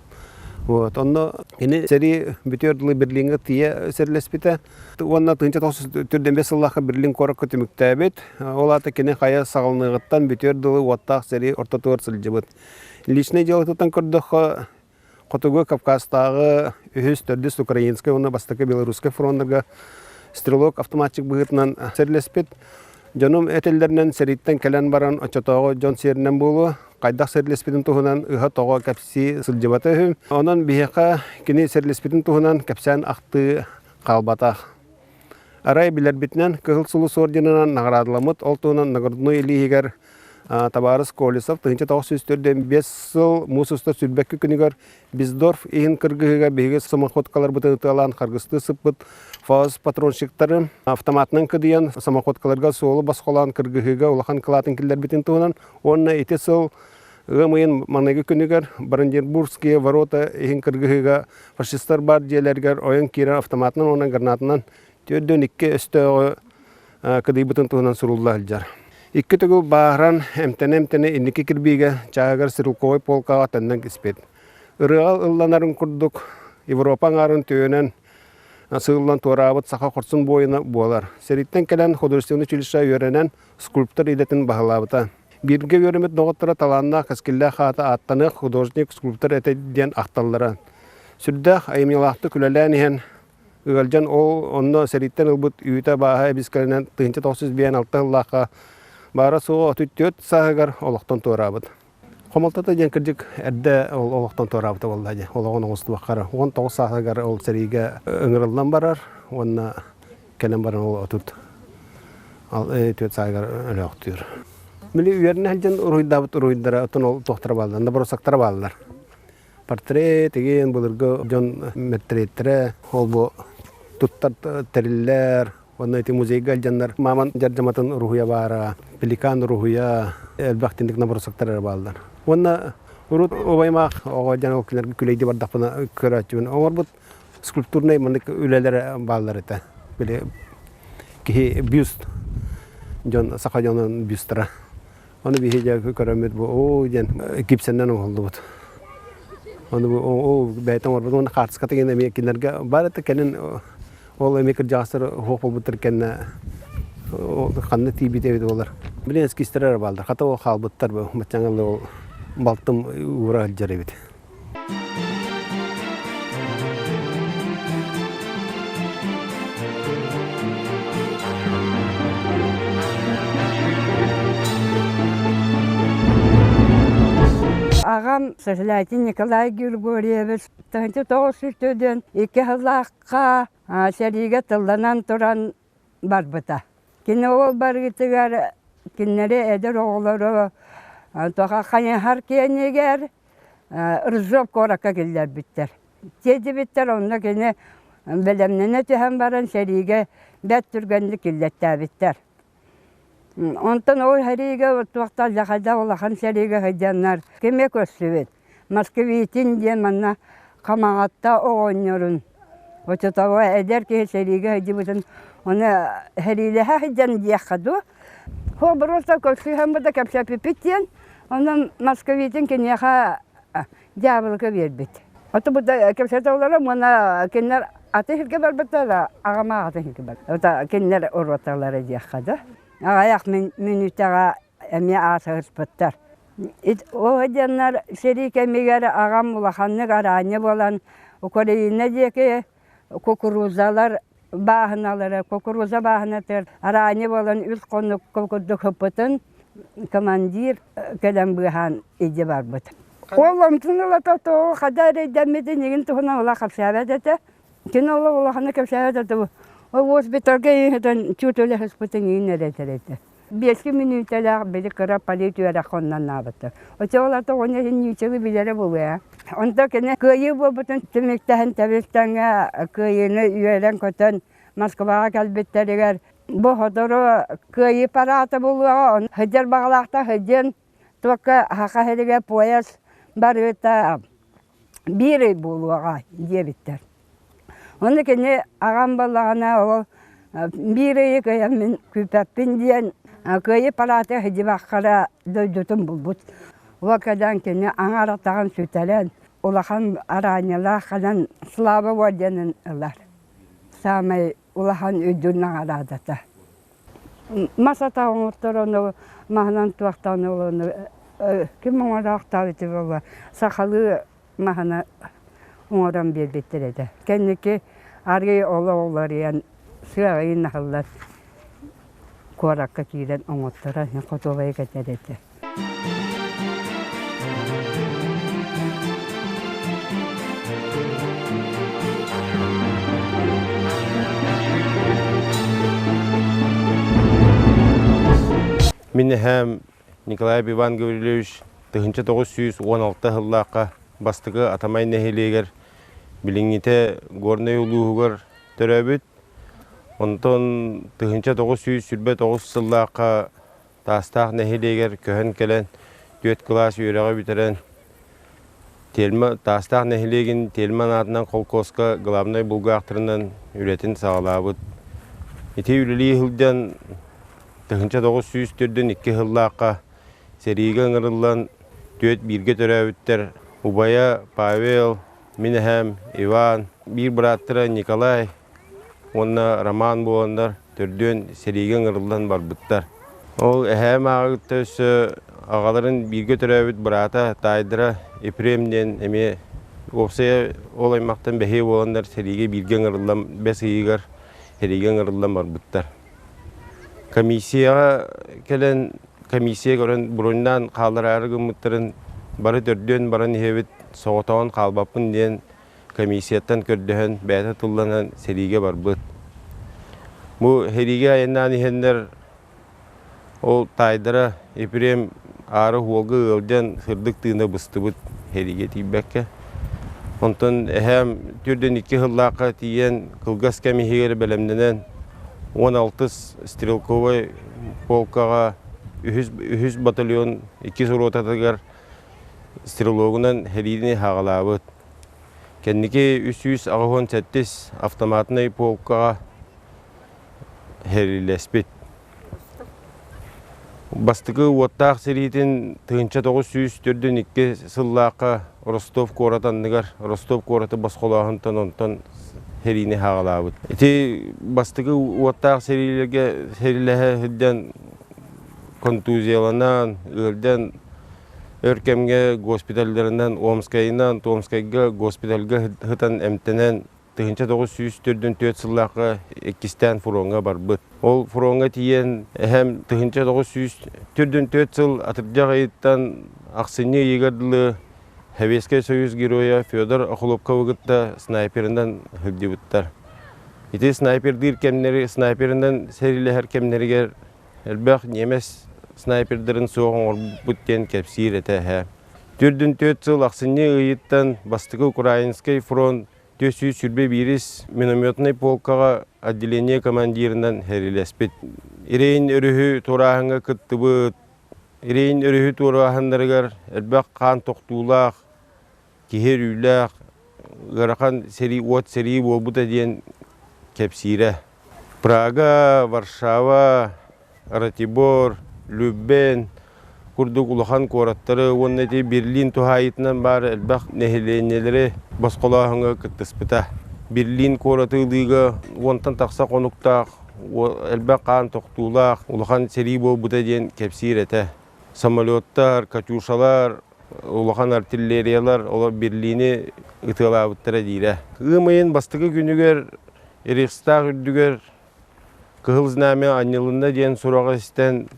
Вот. Онно кини сэрии бүтүөр дылы Берлиҥҥэ тиийэ сэрилэспитэ. Уонна 1945 сыллаахха Берлин куоракка түмүктээбит. Ол аата кини хайа саҕаланыаҕыттан бүтүөр дылы уоттаах сэрии ортотугар сылдьыбыт. Личнэй дьыалатыттан көрдөххө, Хотугу Кавказтааҕы үһүс, төрдүс Украинскай уонна бастакы Белорусскай фроннарга стрелок-автоматчик быһыытынан сэрилэспит. Дьонум этэллэринэн сэрииттэн кэлэн баран оччотооҕу дьон сиэринэн буолуо, хайдах сэрилэспитин туһунан ыһа-тоҕо кэпсии сылдьыбата үһү. Онон биһиэхэ кини сэрилэспитин туһунан кэпсээн ахтыы хаалбатах. Арай билэрбитинэн Кыһыл Сулус орденынан наҕараадаламмыт, ол туһунан наградной илииһигэр табаарыс Колесов 1945 сыл муус устар сүүрбэкки күнүгэр Биздорф иһин кыргыһыыга биһиги самоходкаларбытын ытыалаан харгыстыы сыппыт ФАС патронщиктары автоматынан кыдыйан самоходкаларга суолу босхолоон кыргыһыыга улахан кылаатын киллэрбитин туһунан уонна ити сыл ыам ыйын маҥнайгы күнүгэр Бранденбургские ворота иһин кыргыһыыга фашистар баар дьиэлэригэр ойон киирэн автоматынан уонна гранатынан 42 өстөөҕү кыдыйбытын туһунан сурулла сылдьар. Икки төгүл бааһыран, эмтэнэ-эмтэнэ инники кирбиигэ чааһыгар стрелковай полкаҕа төннөн испит. Ырыаҕа ылланарын курдук, Европа аҥаарын төйөнөн сыыллан туораабыт саха хорсун буойуна буолар. Сэрииттэн кэлэн художественнай училище үөрэнэн скульптор идэтин баһылаабыта. Бииргэ үөрэммит доҕотторо талааннаах кэскиллээх аата ааттаныах художник, скульптор этэ диэн ахталлара. Сүрдээх айымньылаахтык үлэлээн иһэн ыалдьан ол онно сэрииттэн ылбыт үүтэ-бааһа эбискэлэнэн 1956 сыллаахха баара-суоҕа 34 сааһыгар олохтон туораабыт. Хомолтото диэн кырдьык эрдэ ол олохтон туораабыта буолла дии. Олоҕун оҥостубаккара. 19 сааһыгар ол сэриигэ ыҥырыллан барар уонна кэлэн баран ол 34 сааһыгар өлөөхтүүр. Били үөрэнэ сылдьан уруһуйдаабыт уруһуйдара оттон ол туохтара бааллар, набросоктара бааллар. Портрет игин былыргы дьон мэтириэттэрэ ол бу туттар тэриллэр уонна ити музейга илдьэннэр мааман дьардьаматын уруһуйа баара, пеликан уруһуйа, элбэх тинник набросоктар эрэ бааллар. Уонна урут убайымаах оҕо дьон ол кинилэргэ күлэйдии бардахпына көрөөччүбүн оҥорбут скульптурнай маннык үлэлэрэ бааллар этэ. Били киһи бюст дьон саха дьонун бюстара. Ону биһи дьэ көрөммүт бу оо диэн гипсэннэн оҥоһуллубут. Ону бу оо бэйэтэ оҥорбут уонна хаартыската гин эмиэ кинилэргэ баар этэ кэлин ол эмиэ кырдьаҕастар суох буолбуттар кэннэ ханна тиийбит эбит буолар. Билин эскизтэр эрэ бааллар. Хата ол хаалбыттар бу баччаҥа ол балтым уура сылдьар эбит. Аҕам Сосилятин Николай Григорьевич 1992 сыллаахха сэриигэ тылланан туран барбыта. Кини ол барыытыгар кинилэри эдэр оҕолору тоха хайыһар киэнигэр Ржев куоракка киллэрбиттэр. Тиэрдибиттэр онно кини бэлэмнэнэ түһэн баран сэриигэ бэрт түргэнник киллэртээбиттэр. Онтон ол сэриигэ туохтан дьахайда улахан сэриигэ сылдьаннар кими көрсүбүт? Москвитин диэн манна Хамаҕатта оҕонньорун оччотооҕу эдэр киһи сэриигэ сылдьыбытын ону сэриилэһэ сылдьан диэххэ дуу. Просто көрсүһэн да кэпсэппиппит диэн онон Москвитин киниэхэ дьаабылыка биэрбит. Ото бу кэпсэтэ олорон уонна кинилэр аты сиргэ барбыттар, аҕам аҕатын сиргэ барбыт. Кинилэр уруоталара диэххэ да. Аҕыйах мүнүүтэҕэ эмиэ аасыһыспыттар. Ол диэннэр сэрии кэмигэр аҕам улаханнык араанньа буолан Украина диэки кукурузалар бааһыналара, кукуруза бааһынатыгар араанньа буолан үс хонук курдук ыппытын командир кэлэн быыһаан илдьэ барбыт. Ол онтун ылата тоҕо хада эрэйдэммитин игин туһунан ыла кэпсээбэт этэ. Кини ол улаханнык кэпсээбэт этэ. Ол госпитальга иһитэн чуть үлэһиспитин иин эрэ этэр этэ. Биэски мүнүүтэлээх били кыра полит үөрэххэ оннаннаабыта. Оччоҕолорто оҕонньор иһин ньуучалы билэрэ буолуо ээ. Онто кини кыайыы буолбутун түмүктэһэн тэбис-тэҥҥэ кыайыыны үөрэн-көтөн Москваҕа кэлбиттэригэр бу сотору кыайыы параата буолуоҕа, сылдьар баҕалаахтар сылдьын, туохха Саха сиригэр поезд барыыта биир ый буолуоҕа диэбиттэр. Ону кини аҕам буоллаҕына ол биир ыйы кыайан мин күүппэппин диэн кыайыы параата сылдьыбакка дойдутун булбут. Ол кэлэн кини аҥаар атаҕын сүтэрэн улахан араанньалаах кэлэн Слава орденын ылар. Саамай улахан үрдүк наҕараадата. Мас атах оҥотторон маһынан туохтаан олону ким оҥороохтообут буолуо сахалыы маһына оҥорон биэрбиттэр этэ. Кэнники арыый олох уларыйан сыаҕайын аһыллан куоракка киирэн оҥотторон хотуобайы кэтэр этэ. Мин эһээм Николаев Иван Гаврильевич 1916 сыллаахха Бастакы Атамай нэһилиэгэр билиҥҥитэ Горнай улууһугар төрөөбүт. Онтон 1929 сыллаахха Таастаах нэһилиэгэр көһөн кэлэн түөрт кылаас үөрэҕи бүтэрэн Тельма Таастаах нэһилиэгин Тельман аатынан холкуоска главнай булгаахтарынан үлэтин саҕалаабыт. Ити үлэлии сылдьан. 1942 сыллаахха сэриигэ ыҥырыллан түөрт бииргэ төрөөбүттэр убайа Павел, мин эһээм Иван, биир бырааттара Николай уонна Роман буоланнар төрдүөн сэриигэ ыҥырыллан барбыттар. Ол эһээм ааҕыгытта өссө аҕаларын бииргэ төрөөбүт быраата таайдара Ефрем диэн эмиэ уопсайа ол аймахтан бэһиэ буоланнар сэриигэ бииргэ ыҥырыллан бэс ыйыгар сэриигэ ыҥырыллан барбыттар. Комиссияҕа кэлэн комиссия көрөн броньнаан хааллараары гыммыттарын бары төрдүөн баран иһэбит соҕотоҕун хаалбаппын диэн комиссияттан көрдөһөн бэйэтэ тылланан сэриигэ барбыт. Бу сэриигэ айаннаан иһэннэр ол таайдара Епрем аара уолга ыалдьан сырдык тыына быстыбыт сэриигэ тиийбэккэ. Онтон эһээм 42 сыллаахха тиийэн кылгас кэм иһигэр бэлэмнэнэн 16 стрелковай полкаҕа үһүс, үһүс батальон иккис ротатыгар стрелогунан сэриини хаҕалаабыт. Кэнники 387 автоматнай полкаҕа сэриилэспит. Бастакы уоттаах сэриитин 1942 сыллаахха Ростов куорат анныгар Ростов куораты босхолооһунтан онтон сэриини хаҕалаабыт. Ити бастакы уоттаах сэриилэргэ сэриилэһэ сылдьан контузияланан, ыалдьан өр кэмҥэ госпиталларынан Омскайынан, Томскайга госпитальга сытан эмтэнэн 1944 сыллаахха иккистээн фроҥҥа барбыт. Ол фроҥҥа тиийэн эһэм 1944 сыл атырдьах ыйыттан ахсынньы ыйыгар дылы Советскай Союз геройа Федор Охлопковы кытта снайперынан сылдьыбыттар. Ити снайпердыыр кэмнэри снайперынан сэриилэһэр кэмнэригэр элбэх ньиэмэс снайпердарын суох оҥорбут диэн кэпсиир этэ эһээ. 44 сыл ахсынньы ыйыттан бастакы Украинскай фронт 421 минометнай полкаҕа отделение командирынан сэриилэспит. Рейн өрүһү туорааһыҥҥа кыттыбыт. Рейн өрүһү туорааһыннарыгар элбэх хаан тохтуулаах, киһи өрүүлээх, ыарахан сэрии, уот сэрии буолбута диэн кэпсиирэ. Прага, Варшава, Ратибор, Люббен курдук улахан куораттары уонна ити Берлин туһаайыытынан баар элбэх нэһилиэнньэлэри босхолооһуҥҥа кыттыспыта. Берлин куораты ылыыга уонтан тахса хонуктаах, элбэх хаан тохтуулаах улахан сэрии буолбута диэн кэпсиир этэ. Самолеттар, катюшалар, улахан артиллериялар олор Берлини ытыалаабыттара диирэ. Ыам ыйын бастакы күнүгэр Рейхстаг үрдүгэр Кыһыл Знамя анньылынна диэн сураҕы истэн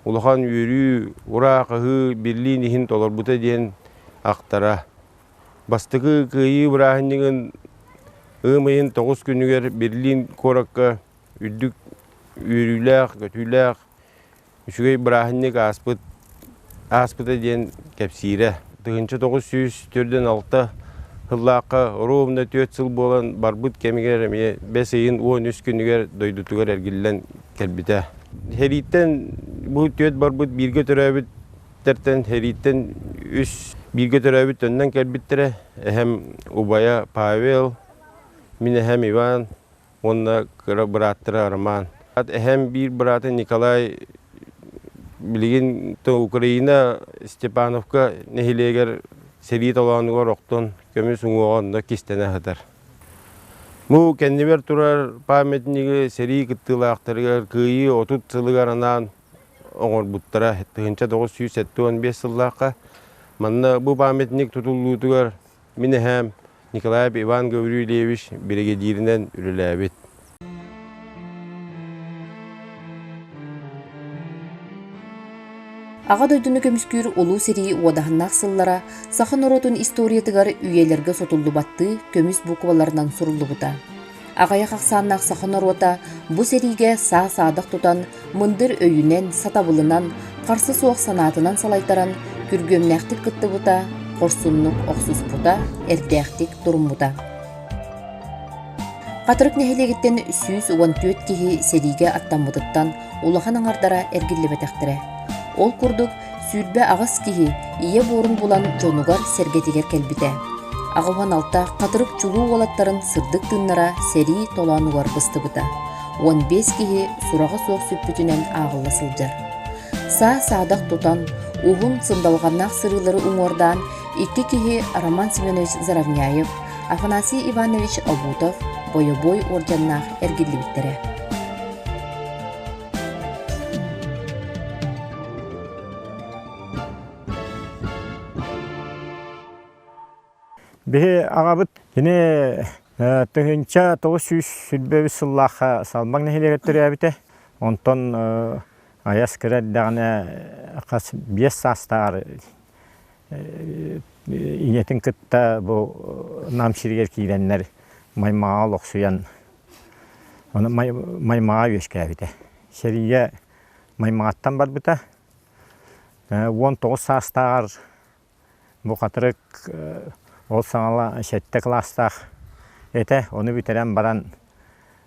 улахан үөрүү, ураа хаһыы Берлин иһин толорбута диэн ахтара. Бастакы Кыайыы бырааһынньыгын ыам ыйын тоҕус күнүгэр Берлин куоракка үрдүк үөрүүлээх, көтүүлээх үчүгэй бырааһынньык ааспыт ааспыта диэн кэпсиирэ. 1946 сыллаахха ровно түөрт сыл буолан барбыт кэмигэр эмиэ бэс ыйын 13 күнүгэр дойдутугар эргиллэн кэлбитэ. Сэрииттэн бу түөрт барбыт бииргэ төрөөбүттэртэн сэрииттэн үс бииргэ төрөөбүт төннөн кэлбиттэрэ. Эһэм убайа Павел, мин эһэм Иван, уонна кыра бырааттара Роман. Эһэм биир быраата Николай билигин Украина Степановка нэһилиэгэр сэрии толоонугар охтон көмүс уҥуоҕа онно кистэнэ сытар. Бу кэннибэр турар памятнигы сэрии кыттыылаахтарыгар Кыайыы 30 сылыгар анаан оҥорбуттара 1975 сыллаахха. Манна бу памятник тутуллуутугар Мин эһээм Николаев Иван Гаврильевич биригэдьииринэн үлэлээбит. Аҕа дойдуну көмүскүүр Улуу сэрии уодаһыннаах сыллара саха норуотун историятыгар үйэлэргэ сотуллубаттыы көмүс букваларынан суруллубута. Аҕыйах ахсааннаах саха норуота бу сэриигэ саа-саадах тутан, мындыр өйүнэн, сатабылынан, харса суох санаатынан салайтаран, күргүөмнээхтик кыттыбыта, хорсуннук охсуспута, эрдээхтик туруммута. Хатырык нэһилиэгиттэн 114 киһи сэриигэ аттаммытыттан улахан аҥардара эргиллибэтэхтэрэ. Ол курдук, 28 киһи ийэ буорун булан дьонугар-сэргэтигэр кэлбитэ. 86 хатырык чулуу уолаттарын сырдык тыыннара сэрии толоонугар быстыбыта. 15 киһи сураҕа суох сүппүтүнэн ааҕылла сылдьар. Саа-саадах тутан, уһун сындалҕаннаах сырыылары уҥуордаан икки киһи Роман Семенович Заровняев, Афанасий Иванович Обутов бойобуой уордьаннаах эргиллибиттэрэ. Биһи аҕабыт кини 1923 сыллаахха Салбаҥ нэһилиэгэр төрөөбүтэ. Онтон айас кыра эрдэҕинэ хас биэс саастааҕар ийэтин кытта бу Нам сиригэр киирэннэр Маймаҕа олохсуйан Маймаҕа үөскээбитэ. Сэриигэ Маймаҕаттан барбыта. 19 саастааҕар Бу хатырык ол саҥала сэттэ кылаастаах этэ. Ону бүтэрэн баран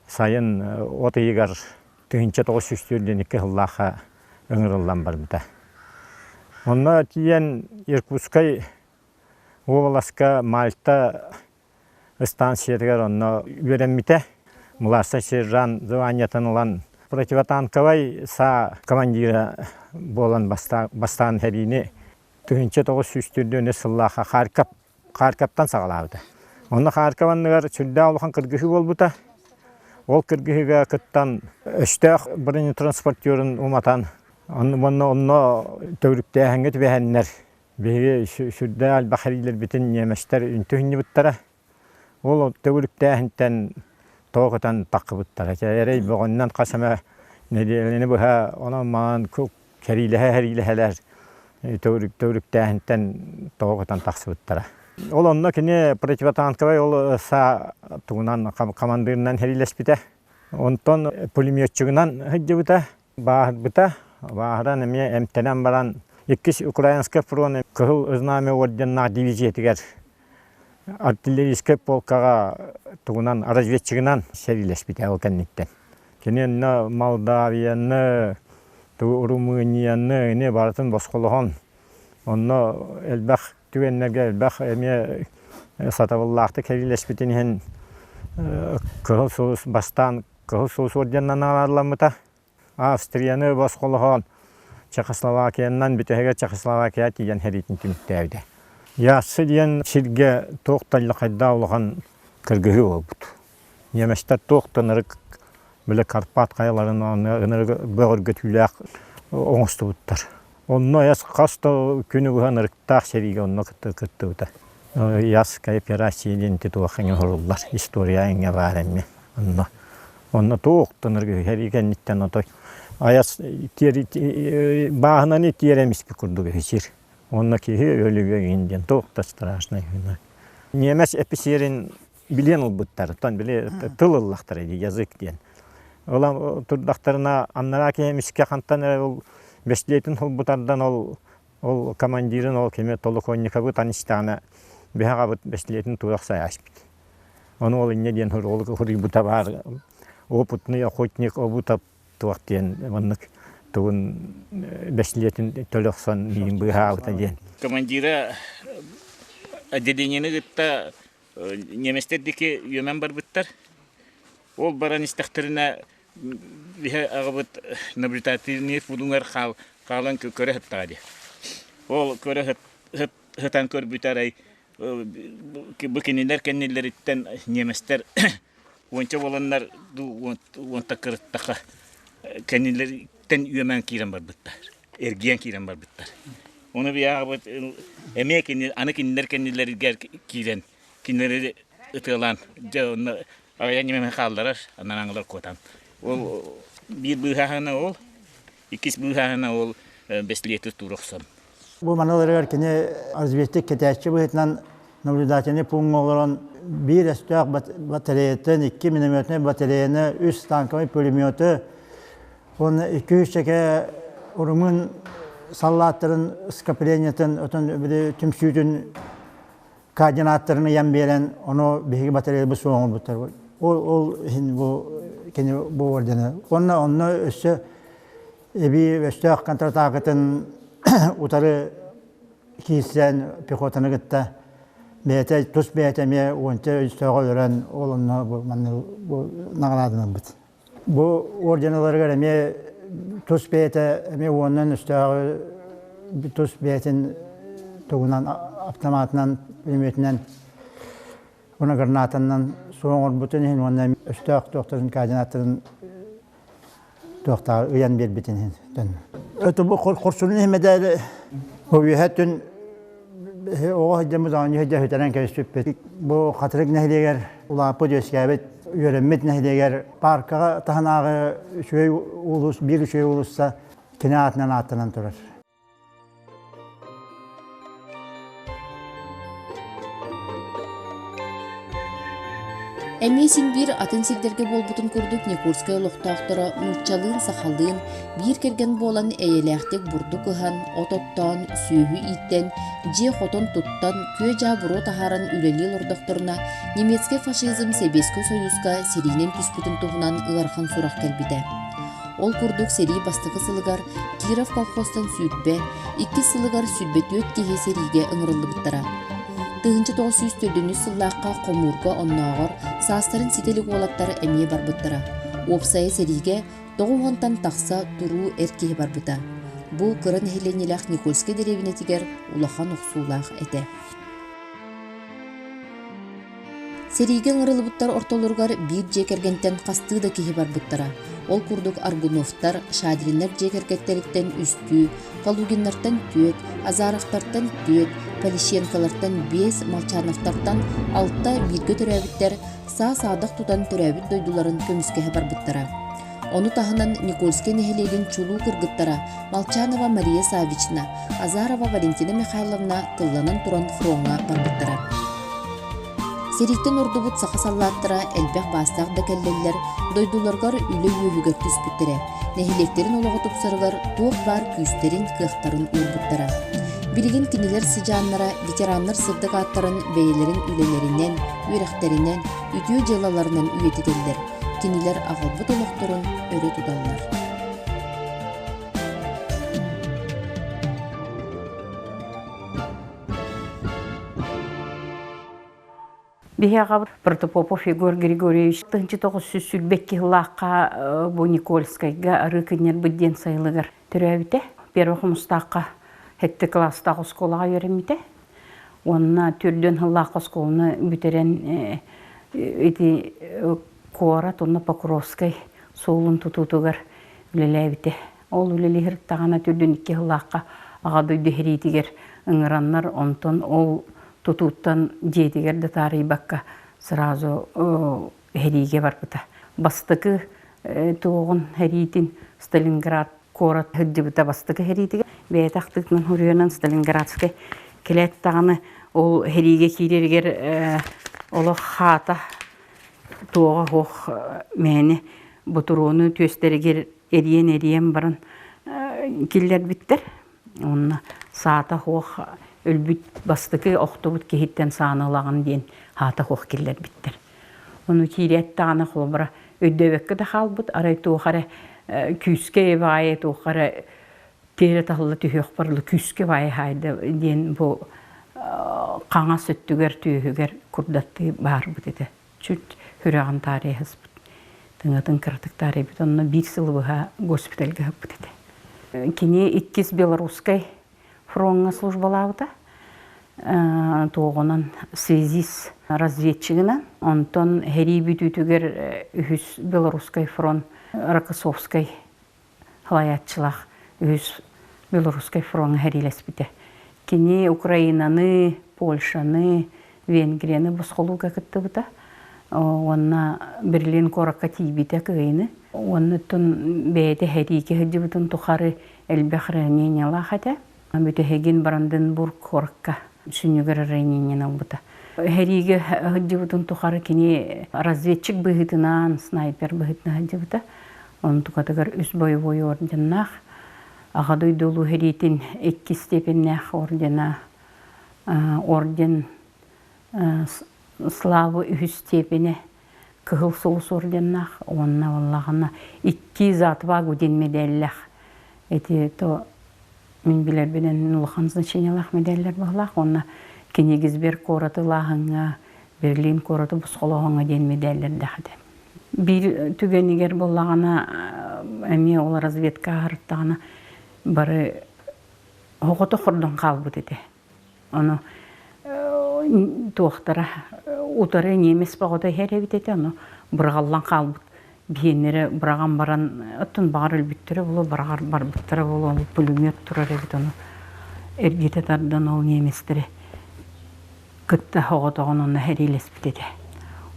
сайын от ыйыгар 1942 сыллаахха ыҥырыллан барбыта. Онно тиийэн Иркутскай уобаласка Мальта ыстаансыйатыгар онно үөрэммитэ. Младший сержант званиетын ылан противотанковай саа командира буолан бастаан сэриини 1904 сыллаахха Харьков Харьковтан саҕалаабыта. Онно Харьков анныгар сүрдээх улахан кыргыһыы буолбута. Ол кыргыһыыга кыттан өстөөх бронетранспортерун уматан уонна онно төгүрүктээһиҥҥэ түбэһэннэр биһиги сүрдээх элбэх эриилэрбитин ньиэмэстэр үнтү үһүнньүбүттэрэ. Ол төгүрүктээһинтэн тоҕо көтөн таххыбыттара. Эрэй бөҕөннөн хас эмэ нэдиэлэни быһа онон-манан кэриилэһэ-кэриилэһэлэр төгүрүктээһинтэн тоҕо көтөн тахсыбыттара. Ол онно кини противотанковай ол саа тугунан хамандыырынан сэриилэспитэ. Онтон пулеметчигынан сылдьыбыта. Бааһырбыта. Бааһыран эмиэ эмтэнэн баран иккис Украинскай фронт Кыһыл Знамя орденнаах дивизиятыгар артиллерийскай полкаҕа тугунан разведчигынан сэриилэспитэ ол кэнниттэн. Кини онно Молдавияны, Румынияны ини барытын босхолоһон онно элбэх түгэннэргэ элбэх эмиэ сатабыллаахтык сэриилэспитин иһин Кыһыл Сулус бастаан Кыһыл Сулус орденынан наҕараадаламмыта. Австрияны босхолоһон Чехословакиянан бүтэһигэр Чехословакия тиийэн сэриитин түмүктээбитэ. Яссы диэн сиргэ туох да хайдаах улахан кыргыһыы буолбут. Немецтэр туох да ынырык били Карпат хайаларын ынырык бөҕөргөтүүлээх оҥостубуттар. Онно эс хас да күнү быһа ынырыктаах сэриигэ онно кыттыбыта. Ясская операция диэн туох оҥоһуллар история эҥэ баар эмиэ онно. Онно туох да ынырык сэрии кэнниттэн отой айас бааһынаны тиэрэн испит курдук сир. Онно киһи өлүгө иһин диэн туох да страшный. Ньиэмэс эписиэрин билиэн ылбыттар. Оттон били тыл ыллахтара дии язык диэн. Ылан турдахтарына аннараа киһи эмискэ хантан эрэ ол бэстилиэтин холбутардан ол ол командирын ол кими Толоконниковы танистаҕына биһи аҕабыт бэстилиэтин туох сайааспыт. Ону ол инньэ диэн хуруйбута баар опытный охотник обутап туох диэн маннык тугун бэстилиэтин төлө охсон миигин быыһаабыта диэн. Командира отделениены кытта Немецтэр диэки үөмэн барбыттар. Ол баран истэхтэринэ биһи аҕабыт наблюдательный пунугар хаалан көрө сыттаҕа дии. Ол көрө сытан көрбүтэ арай бу кинилэр кэннилэриттэн немецтэр уонча буоланнар уонта кырыттаха кэннилэриттэн үөмэн киирэн барбыттар. Эргийэн киирэн барбыттар. Ону биһиэхэ эмиэ кини аны кинилэр кэннилэригэр киирэн кинилэри ытыалаан дьэ онно аҕыйах ньимэни хаалларар анараҥылар куотан. Ол биир быыһааһына ол, иккис быыһааһына ол бэстилиэти туура охсон. Бу маналарыгар кини разведчик кэтээччи быһыытынан наблюдательный пууҥҥа олорон биир өстөөх батареятын, икки минометнай батареяны, үс танковай пулеметы Уонна 200 румын саллааттарын скоплениетын, отон били түмсүүтүн координаттарын ыйан биэрэн, ону биһиги батареябыт суох оҥорбуттар. Ол ол иһин бу кини бу ордена. Уонна онно өссө эбии өстөөх контратаакатын утары киирсэн пехотаны кытта бэйэтэ тус бэйэтэ эмиэ уонча өстөөҕү өлөрөн ол онно бу манна бу наҕараадаланбыт. Бу орденаларыгар эмиэ тус бэйэтэ эмиэ уонунан өстөөҕү тус бэйэтин тугунан автоматынан, пулеметинэн уонна гранатанан суох оҥорбутун иһин уонна өстөөх туохтарын координаттарын туохтааҕы ыйан биэрбитин иһин. Это бу хорсунун иһин мэдээли үөһэ түн оҕо сылдьаммыт оонньуу сылдьа сүтэрэн кэбиспиппит. Бу Хатырык нэһилиэгэр улааппыт үөскээбит үөрэммит нэһилиэгэр пааркаҕа таһынааҕы үчүгэй уулус биир үчүгэй уулусса кини аатынан ааттанан турар. Эмиэ син биир атын сирдэргэ буолбутун курдук Никольскай олохтоохторо нууччалыын-сахалыын биир кэргэн буолан эйэлээхтик бурдук ыһан, от оттоон, сүөһү ииттэн, дьиэ-хотон туттан, күө-дьаа буруо таһааран үлэлии олордохторуна, немецкэй фашизм Сэбиэскэй Сойууска сэриинэн түспүтүн туһунан ыарахан сурах кэлбитэ. Ол курдук сэрии бастакы сылыгар Киров колхозтан 20, иккис сылыгар 24 киһи сэриигэ ыҥырыллыбыттара. 1904 сыллаахха хомуурга оннооҕор саастарын ситэ илик уолаттар эмиэ барбыттара. Уопсайа сэриигэ тоҕус уонтан тахса туруу эр киһи барбыта. Бу кыра нэһилиэнньэлээх Никольскай дэриэбинэтигэр улахан охсуулаах этэ. Сэриигэ ыҥырыллыбыттар ортолоругар биир дьиэ кэргэнтэн хастыы да киһи барбыттара. Ол курдук Аргуновтар, Шадриннар дьиэ кэргэттэриттэн үстүү, Калугиннартан түөрт, Азаровтартан түөрт, Полищенколартан биэс, Молчановтартан алта бииргэ төрөөбүттэр саа-саадах тутан төрөөбүт дойдуларын көмүскэһэ барбыттара. Ону таһынан Никольскай нэһилиэгин чулуу кыргыттара Молчанова Мария Саввична, Азарова Валентина Михайловна тылланан туран фроҥҥа барбыттара. Сэрииттэн ордубут саха саллааттара элбэх баастаах да кэллэллэр, дойдуларыгар үлэ үөһүгэр түспүттэрэ, нэһилиэктэрин олоҕо тупсарыгар туох баар күүстэрин, кыахтарын уурбуттара. Билигин кинилэр сыдьааннара ветераннар сырдык ааттарын бэйэлэрин үлэлэринэн, үөрэхтэринэн, үтүө дьыалаларынан үйэтитэллэр, кинилэр аҕалбыт олохторун өрө туталлар. Биһи аҕабыт Протопопов Егор Григорьевич 1922 сыллаахха бу Никольскайга арыы кынньарбыт диэн сайылыгар төрөөбүтэ. Первый хомустаахха сэттэ кылаастаах оскуолаҕа үөрэммитэ. Уонна төрдүөн сыллаах оскуоланы бүтэрэн ити куорат уонна Покровскай суолун тутуутугар үлэлээбитэ. Ол үлэлиир даҕаны төрдүн икки сыллаахха Аҕа дойду сэриитигэр ыҥыраннар, онтон ол тутууттан дьиэтигэр да таарыйбакка сразу сэриигэ барбыта. Бастакы туоҕун сэриитин Сталинград куорат сылдьыбыта бастакы сэриитигэр бэйэтэ ахтыытынан суруйанан Сталинградскай кэлээт даҕаны ол сэриигэ киирэригэр олох хаата туоҕа суох мээнэ ботуруону түөстэригэр эрийэн-эрийэн баран киллэрбиттэр. Уонна саата суох өлбүт бастакы охтубут киһиттэн сааны ылаҕын диэн хаата суох киллэрбиттэр. Ону киирээт даҕаны холобура өйдөөбөккө да хаалбыт, арай туох эрэ күүскэ баайы туох эрэ тиэрэ таһылла түһүөх барылы күүскэ баайы хаайда диэн бу хаҥас өттүгэр түөһүгэр курдаттыы баарбыт этэ. Чуть сүрэҕин таарыйа сыспыт. Тыҥатын кыратык таарыйбыт. Онно биир сылы быһа госпитальга сыппыт этэ. Кини иккис белорусскай фроҥҥа службалаабыта. Туоҕунан связист разведчигынан. Онтон сэрии бүтүүтүгэр үһүс белорусскай фронт Рокоссовскай салайааччылаах үһүс Белорусскай фроҥҥа сэриилэспитэ. Кини Украинаны, Польшаны, Венгрияны босхолууга кыттыбыта уонна Берлин куоракка тиийбитэ кыайыыны. Уонна оттон бэйэтэ сэриигэ сылдьыбытын тухары элбэх ранениялаах этэ. Бүтэһигин Бранденбург куоракка сүнньүгэр ранениены ылбыта. Сэриигэ сылдьыбытын тухары кини разведчик быһыытынан, снайпер быһыытынан сылдьыбыта. Онтукатыгар үс боевой орденнаах, Аҕа дойду Улуу сэриитин иккис степеннээх ордена, орден Славы үһүс степенэ, Кыһыл Сулус орденнаах уонна буоллаҕына икки за отвагу диэн медаллаах. Ити то мин билэрбинэн улахан значениелаах медаллар баһылаах уонна Кенигсберг куораты ылааһыҥҥа, Берлин куораты босхолооһуҥҥа диэн медаллэрдээх этэ. Биир түгэнигэр буоллаҕына эмиэ ол разведка аһарыттаҕына бары оҕото хордон хаалбыт этэ. Ону туохтара утары немец бөҕөтө иһэр эбит этэ, ону быраҕаллан хаалбыт. Биһиэннэрэ быраҕан баран, оттон баҕар өлбүттэрэ буолуо, быраҕар барбыттара буолуо, ол пулемет турар эбит ону эргитэ тардан ол немецтэри кытта оҕотоҕун онно сэриилэспит этэ.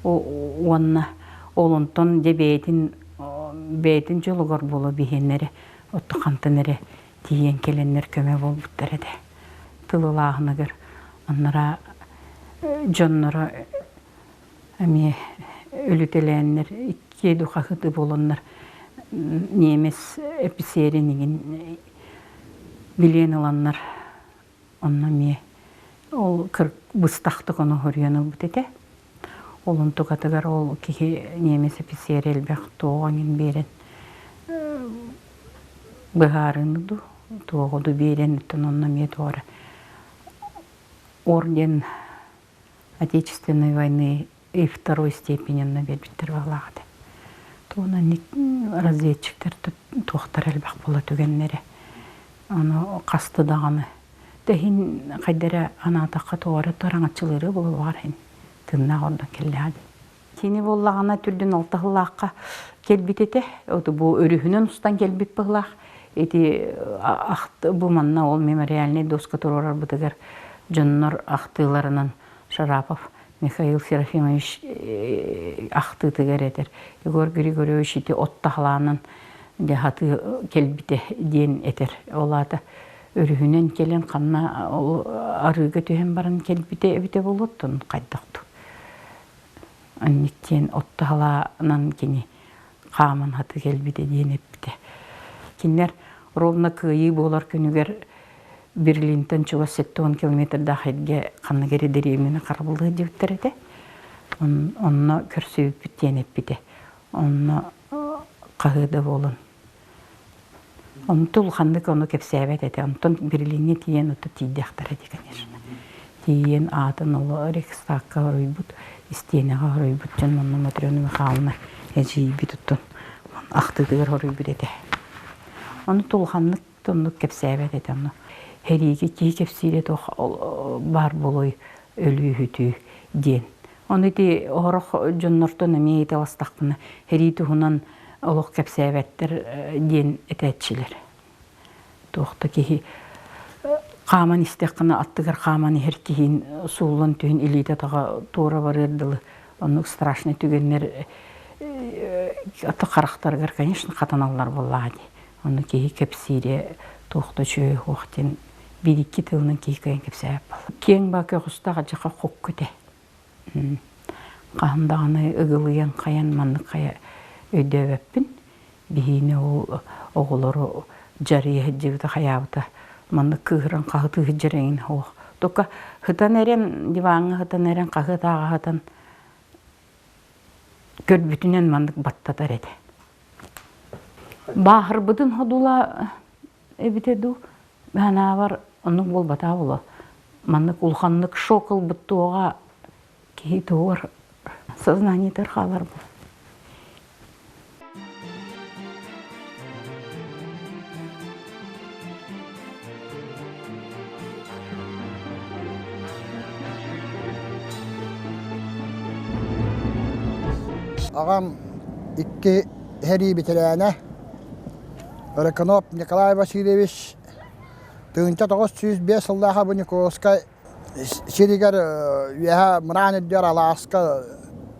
Уонна ол онтон дьэ бэйэтин бэйэтин дьолугар буолуо биһиэннэрэ оттон хантан эрэ тиийэн кэлэннэр көмө буолбуттар этэ. Тылылааһыныгар анараа дьонноро эмиэ өлүтэлээннэр икки духаһыты буоланнар немец эписиэрин игин билиэн ыланнар онно эмиэ ол быстахтык ону хоруйан ылбыт этэ. Ол онтукатыгар ол киһи немец эписиэрэ элбэх туоҕа эҥин биэрэн быһаарыыны дуу, туоҕу дуу биэрэн оттон онно эмиэ туох эрэ орден Отечественной войны и второй степени онно биэрбиттэр баҕалаах этэ. Тугунан разведчиктар туохтара элбэх буола түгэннэрэ. Ону хаста даҕаны тэһин хайда эрэ анаатахха тоҕо эрэ тараҥаччылыыры буолуоҕар иһин тыыннаах ордон кэллэҕэ дии. Кини буоллаҕына түрдүн алта сыллаахха кэлбит этэ. Вот бу өрүһүнэн устан кэлбит быһылаах. Ити бу манна ол мемориальнай доска туруорарбытыгар дьоннор ахтыыларынан Шарапов Михаил Серафимович ахтыытыгар этэр. Егор Григорьевич ити от таһалаанан дьэ хатыы кэлбитэ диэн этэр. Ол аата өрүһүнэн кэлэн ханна ол арыыга түһэн баран кэлбитэ эбитэ буолуоттун хайдах дуу. Анник диэн от таһалаанан кини хааман хаты кэлбитэ диэн эппитэ. Кинилэр ровно кыайыы буолар күнүгэр Берлинтэн чугас 70 километрдаах эргэ ханнык эрэ дэриэбинэни харабыллыа диэбиттэр этэ. Онно көрсүбүппүт диэн эппитэ. Онно хаһыы да буолан. Онто улаханнык ону кэпсээбэт этэ. Онтон Берлиҥҥэ тиийэн ото тиийдэхтэрэ дии, конечно. Тиийэн аатын оло Рейхстагка хоруйбут, истиэнэҕэ хоруйбут дьон онно Матрена Михайловна эдьиийбит оттон ахтыытыгар хоруйбут этэ. Ону улаханнык оннук кэпсээбэт этэ ону. Сэриигэ киһи кэпсиирэ туох баар буолуой өлүү-сүтүү диэн. Ону ити орох дьоннортон эмиэ ыйыталастахпына сэрии туһунан олох кэпсээбэттэр диэн этээччилэр. Туох да киһи хааман истэххинэ аттыгар хааман иһэр киһин сууллан түһэн илиитэ атаҕа туора барыар дылы оннук страшный түгэннэр аты харахтарыгар конечно хатаналлар буоллаҕа дии. Ону киһи кэпсиирэ туох да үчүгэй суох диэн биир-икки тылынан киһи кыайан кэпсээбэт буолла. Киэҥ баа көҕүстээх адьаха хокку этэ. Хаһан даҕаны ыгылыйан хайан маннык хайа өйдөөбөппүн. Биһиини ол оҕолору дьарыйа сылдьыбыта хайаабыта маннык кыыһыран хаһытыы сылдьар эҥин суох. Только сытан эрэн диваҥҥа сытан эрэн хаһыат ааҕа сытан көрбүтүнэн маннык баттатар этэ. Бааһырбытын ходула эбитэ дуу, санаабар оннук буолбатаа буолуо. Маннык улаханнык шок ылбыт туоҕа киһи тугар сознаниетыгар хаалар буолуо. Аҕам икки сэрии бэтэрээнэ Рыкунов Николай Васильевич 1905 сыллааҕы бу Николаевскай сиригэр үөһэ мыраан үрдүгэр алааска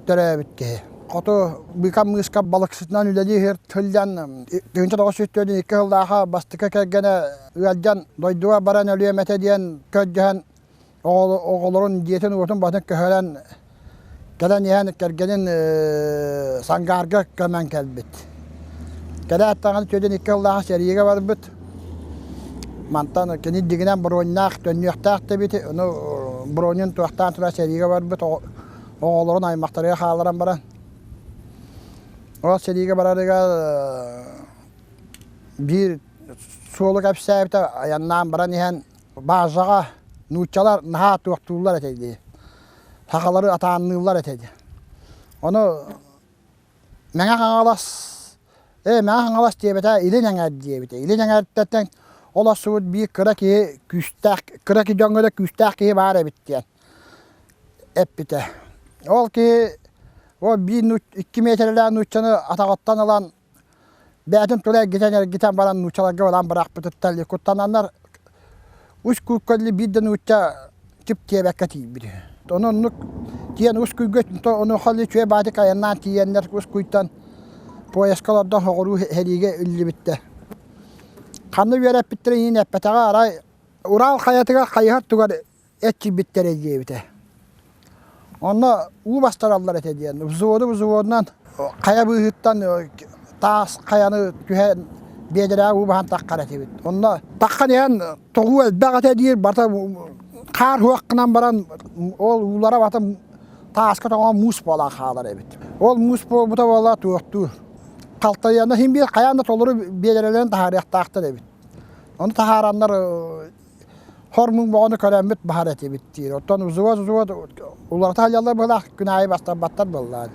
төрөөбүт киһи. Хоту быыкамыыска балыксытынан үлэлии сылдьан 1942 сыллааҕы бастакы кэргэнэ ыалдьан дойдуга баран өлүөм этэ диэн көрдөһөн оҕолорун дьиэтин-уотун батын көһөрөн кэлэн иһэн кэргэнин Сангаарга көмөн кэлбит. Кэлээт даҕаны түөдэн икки сыллаах сэриигэ барбыт. Мантан кини дьиҥинэн броньнаах төннүөхтээх да эбит, ону броньун туохтаан туран сэриигэ барбыт, оҕолорун аймахтарыгар хаалларан баран. Ол сэриигэ барарыгар биир суолу кэпсээбитэ айаннаан баран иһэн баазаҕа нууччалар наһаа туохтууллар этэ дии. Сахалары атаанныыллар этэ дии. Ону. Мэҥэ Хаҥалас ээ Мэҥэ Хаҥалас диэбэтэ Илин Эҥээр диэбитэ. Илин Эҥээртэн олорсубут биир кыра киһи күүстээх кыра дьоҥҥо да күүстээх киһи баар эбит диэн эппитэ. Ол киһи ол биир икки миэтэрэлээх нууччаны атаҕыттан ылан бэйэтин тула эргитэн-эргитэн баран нууччаларга ылан бырахпытыттан куттананнар үс күүккэлли биир да нуучча тип тиэбэккэ тиийбит. Ону оннук тиийэн ус күйгэ ону холли үчүгэй баатык айаннаан тиийэннэр ус куйтан поездка олордон хоҕуруу сэриигэ үллүбүттэр. Ханна үөрэппиттэрин иһин эппэтэҕэ арай Урал хайатыгар хайыһар тугар эрчийбиттэрэ диэбитэ. Онно уу бастараллар этэ диэн взводу взводунан хайа быыһыттан таас хайаны түһэн биэдэрээ уу баһан таххар этибит. Онно таххан иһэн тоҕуу элбэх этэ диир барыта хаар хуох гынан баран ол уулара бата тааска тоҥон муус буолан хаалар эбит. Ол муус буолбута буола туохтуур. Халтайыана син биир хайаан да толору биэдэрэлэрин таһаарыахтаахтар эбит. Ону таһаараннар хор-муҥ боҕону көрөммүт баһар этибит диир. Оттон взвод взвод уларыта сылдьаллар быһыылаах күн аайы бастарбаттар буоллаҕа.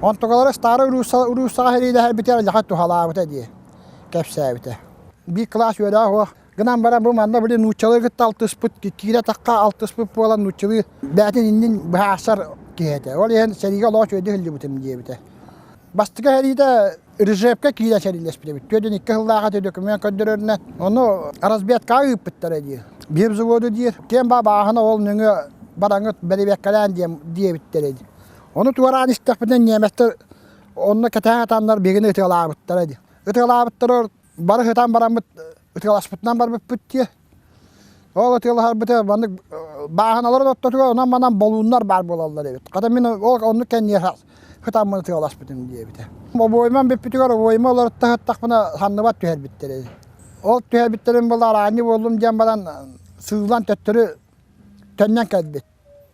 Онтукалара старай уруссаҕа сэриилэһэрбитигэр лаха туһалаабыта дии кэпсээбитэ. Биир кылаас үөрэҕэ суох. Гынан баран бу манна били нууччалыы кытта алтыспыт, киирэ тахха алтыспыт буолан нууччалыы бэйэтин иннин быһаарсар киһи этэ. Ол иһин сэриигэ олоҕо үчүгэйдик иһиллибитим диэбитэ. Бастакы сэриитэ Режепкэ киирэн сэриилэспит эбит. 42 сыллааҕы ити документ көрдөрөрүнэн ону разведкаҕа ыыппыттара диир. Биир взводу диир. Киэн баа бааһына ол нөҥүө бараҥыт бэрэбиэккэлээн диэн диэбиттэрэ дии. Ону туораан истэхпитинэ немецтэр онно кэтээн атаннар биһигини ытыалаабыттара дии. Ытыалаабыттара бары ытан бараммыт ытыаласпытынан барбыппыт дии. Ол ытыалаһарбыта маннык бааһыналарын ортотугар онон-манан болууннар баар буолаллар эбит. Хата мин ол оннук кэнниэ хытаммын ытыаласпытым диэбитэ. Обоймам бүппүтүгэр обойма олорутта сыттахпына санныбар түһэрбиттэрэ. Ол түһэрбиттэрин була араанньы буоллум диэн баран сыылан төттөрү төннөн кэлбит.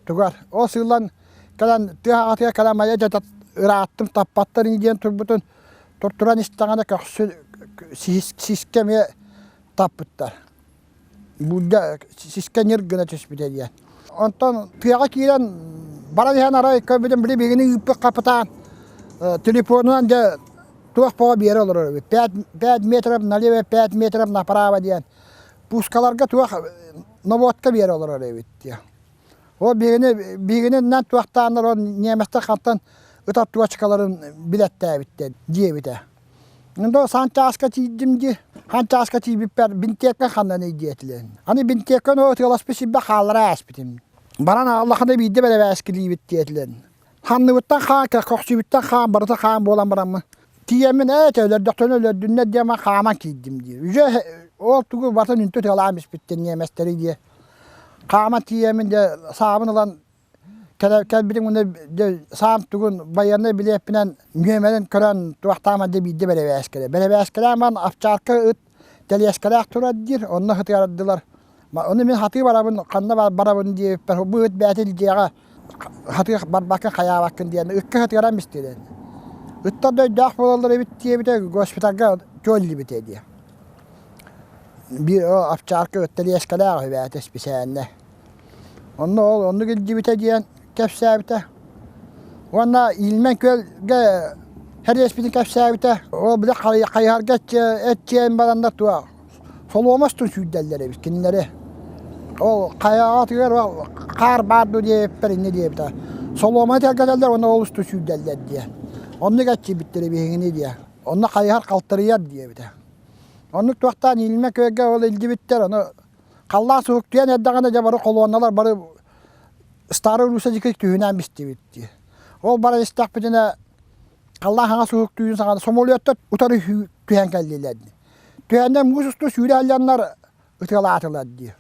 Тугар ол сыылан кэлэн тыа аҕатыгар кэлэн майа дьэ ырааттым таппаттар ини диэн турбутун туран истэҕинэ көхсү сискэ эмиэ таппыттар. Буулдьа сискэ ньир гына түспүтэ диэн. Онтон тыаҕа киирэн баран иһэн арай көрбүтүм били биһигини ыыппыт хапытаан телефонунан дьэ туох бөҕө биэрэ олорор эбит. Пять метров налево, пять метров направо диэн пускаларга туох наводка биэрэ олорор эбит диэн. Ол биһигини биһигининэн туохтааннар ол немецтэр хантан ытар точкаларын билэттээбиттэр диэбитэ. Ndo сан чааска тиийдим дии. Хан чааска тиийбиппэр бинтиэккэ ханнаный диэтилэр. Аны бинтиэккэ ноо ытыаласпыт сирбэ хааллара ааспытым. Баран ааллахына биирдэ бэрэбээскилиибит диэтилэр. Ханныбыттан хаан, көхсүбүттэн хаан, барыта хаан буолан бараммын. Тиийэммин ээ өлөрдөхтөрүнэ өлөрдүннэр диэн хааман киирдим дии. Уже ол тугу барытын үнтү ытыалаан испиттэр ньиэмэстэри дии. Хааман тиийэммин дьэ саабын ылан Кэлбитим уонна дьэ саам тугун байыаннай билиэппинэн нүөмэрин көрөн туохтаама дьэ биирдэ бэрэбээскэлэ. Бэрэбээскэлээн баран овчарка ыт тэлиэскэлээх турар диир, онно сытыардылар. Ону мин хатыы барабын, ханна барабын диэбиппэр бу ыт бэйэтэ илдьиэҕэ хатыы барбакка хайаабаккын диэн ыкка сытыаран бистилэр. Ыттар да өйдөөх буолаллар эбит диэбитэ госпитальга туоллибитэ диэ. Биир овчарка ыт тэлиэскэлээх үһү бэйэтэ исписээннэ. Онно ол оннук илдьибитэ диэн кэпсээбитэ. Уонна Иилмэн күөлгэ хэриэспитин кэпсээбитэ. Ол били хайыһарга эччиэн бараннар туох солуома устун сүүрдэллэр эбит кинилэри. Ол хайаҕатыгар хаар баар дуо диэбиппэр инньэ диэбитэ. Солуоманы тэлгэтэллэр уонна ол устун сүүрдэллэр диэ. Оннук эччийбиттэрэ биһигини диэ. Онно хайыһар халтарыйар диэбитэ. Оннук туохтаан Иилмэн күөлгэ ол илдьибиттэр, ону Халлаан суһуктуйан эрдэҕинэ дьэ бары холуонналар бары Старый Руссия диэки түһүнээн бистибит дии. Ол баран истэхпитинэ халлаан хаҥас суһуктуйун саҕана самолеттар утары түһэн кэллилэр дии. Түһэннэр муус устун сүүрэ алланнар ытыалаатылар дии.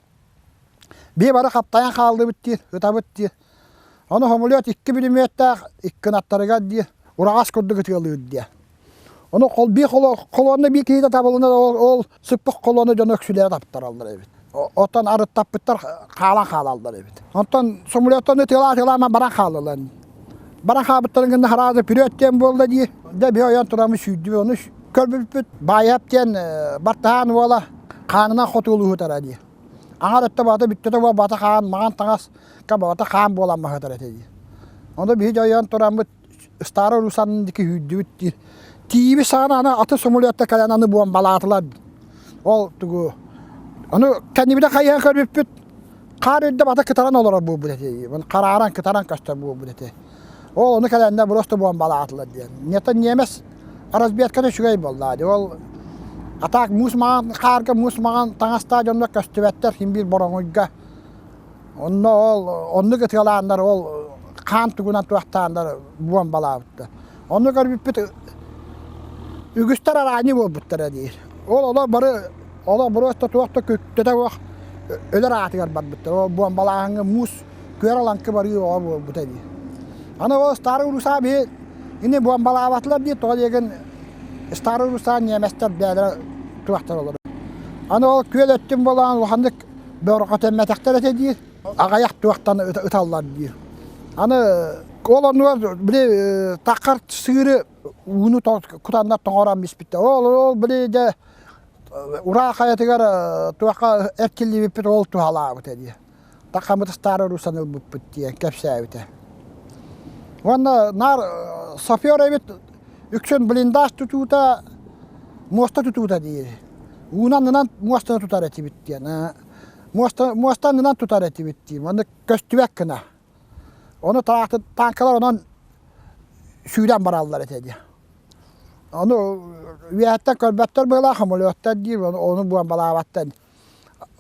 Биһи бары хаптайан хааллыбыт дии, ытабыт дии. Ону самолет икки бүлүмүөттээх икки кынаттарыгар дии ураҕас курдук ытыалыыр дии. Ону хол биир холуонна биир киһитэ табылына ол, ол сыппыт холуонна дьоно өксүлэрэ таптараллар эбит. Оттон арыттаппыттар хаалан хаалаллар эбит. Онтон самолеттан ытыалаа-ытыалаама баран хааллылар. Баран хаалбыттарын гына хараазы вперед диэн буолла дии. Дьэ биһи ойон тураммыт сүүрдүбүт. Ону көрбүппүт Баайап диэн бартаһаан уола хаанынан хотуолуһутара дии. Аҥар өттө баата бүттэтэ буол бата хаан маҕан таҥас баата хаан буолан баһытар этэ дии. Ону биһи дьойон тураммыт. Старый Русанын диэки сүүрдүбүт диир. Тиийбит саҕана аны аты самолетта кэлэн аны буомбалаатылар. Ол тугу ону кэннибитин хайыһан көрбүппүт хаар үрдэ бата кытаран олорор буолбут этэ. Харааран кытаран көстөр буолбут этэ. Ол ону кэлэннэр просто буомбалаатылар диэн. Нета ньиэмэс разведката үчүгэй буолла. Ол атаак муус маҕан хаарга муус маҕан таҥастаах дьоннор көстүбэттэр син биир бороҥуйга. Онно ол оннук ытыалааннар ол хаан тугунан туохтааннар буомбалаабыттар. Онну көрбүппүт үгүстэр араанньы буолбуттара диир. Ол олор бары олор просто туох да күттэтэ суох өлөр аатыгар барбыттар. Ол буомбалааһыҥҥа муус күөр алаҥкы барыы оҕо буолбута дии. Аны ол Старый Руса биһи ини буомбалаабатылар дии тоҕо диэгин Старый Руса ньиэмэстэр бэйэлэрэ туохтар олорор. Аны ол күөл өттүн буолан улаханнык бөҕөрҕөтөммөтөхтөр этэ диир. Аҕыйах туохтан ыталлар диир. Аны ол оннугар били таххар сыыры ууну кутаннар тоҥорон биспиттэр. Ол ол били дьэ ураа хайатыгар туохха эркиллибиппит ол туһалаабыта дии. Тахаммыт старый Русаны ылбыппыт диэн кэпсээбитэ. Уонна наар сапер эбит үксүн блиндаж тутуута, муоста тутуута диир. Уунан муостаны тутар этибит диэн. Муоста, муоста аннынан тутар этибит диир. Манна көстүбэт гына. Ону таанкалар онон сүүрэн бараллар этэ диye. Ону үөһэттэн көрбөттөр быһыылаах самолеттар диир, ону буомбалаабаттар.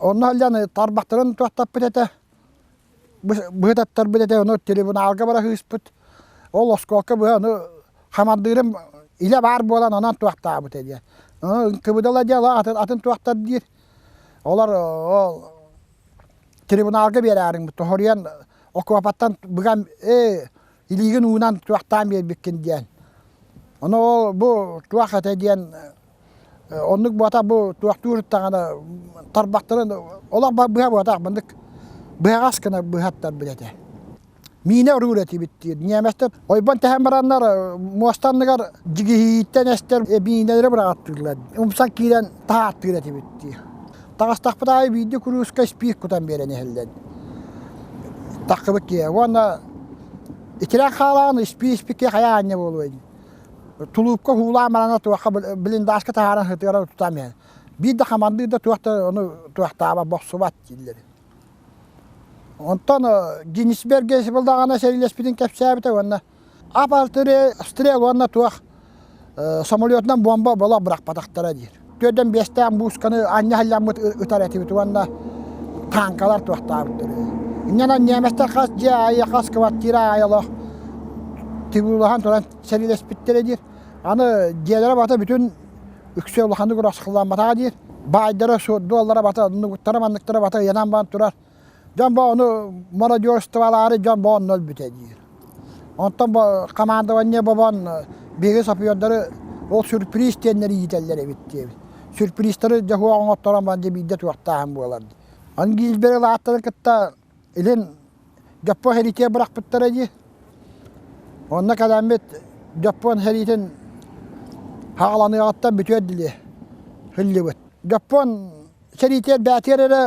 Онно сылдьан тарбахтарын туохтаппыт этэ, быһытаттарбыт этэ, ону трибуналга бара сыыспыт. Ол оскуолка быһа ону хамандыырым илэ баар буолан онон туохтаабыт этэ. Ону кыбыдала дьыала атын, атын туохтар диир. Олор ол трибуналга биэрээриҥ тоһоруйан окуопаттан быган ээ илиигин уунан туохтаан биэрбиккин диэн. Ону ол бу туох этэ диэн Оннук буота бу туохтуур даҕаны тарбахтарын олох быһа буотах маннык быһаҕас гына быһаттарбыт этэ. Миинэ оруур этибит диир. Ньиэмэстэр ойбон тэһэн бараннар муоста анныгар дьигиһииттэн эстэр миинэлэри быраҕаттыыллар. Умсан киирэн таһааттыыр этибит диир. Таҕыстахпыт аайы биирдии курууска испиир кутан биэрэн иһэллэр. Таххыбыт киһи. Уонна итирэн хаалаан испии испиккэ хайа аанньа буолуой Тулуупка уулаан баран туохха блиндажка таһааран сытыара тутан иһэн. Биир да хамандыыр да туох да ону туохтаабат, бохсубат дииллэр. Онтон Гиннисберг булдаҕына сэриилэспитин кэпсээбитэ уонна ап-артиллерия уонна туох самолетунан бомба бола бырахпатахтара диир. Түөрдэн биэстээх муусканы анньа халламмыт ытар этибит уонна танкалар туохтаабыттар. Инньэнэн немецтэр хас дьиэ аайы, хас квартира аайы олох тигулаһан туран сэриилэспиттэрэ диир. Аны дьиэлэрэ бата бүтүн үксэ улаханнык урасхылламматаҕа диир. Баайдара, дуоллара бата, оннугуттара манныктара бата ыйанан баран турар. Дьон бу ону мародерстволаары дьон бу онно өлбүтэ диир. Онтон бу командование бобон биһиги сапёрдары ол сюрприз диэннэри иитэллэр эбит диэбит. Сюрпризтары дьэ суох оҥотторон баран дьэ биирдэ туохтааһын буолар. Аны Гильбери лааттарын кытта илин Дьоппуон сэриитигэр бырахпыттара дии. Онно кэлэммит Дьоппуон сэриитин хаҕаланыаҕыттан бүтүөр дили һыллыбыт. Дьоппуон сэриитигэр бээтигэр эрэ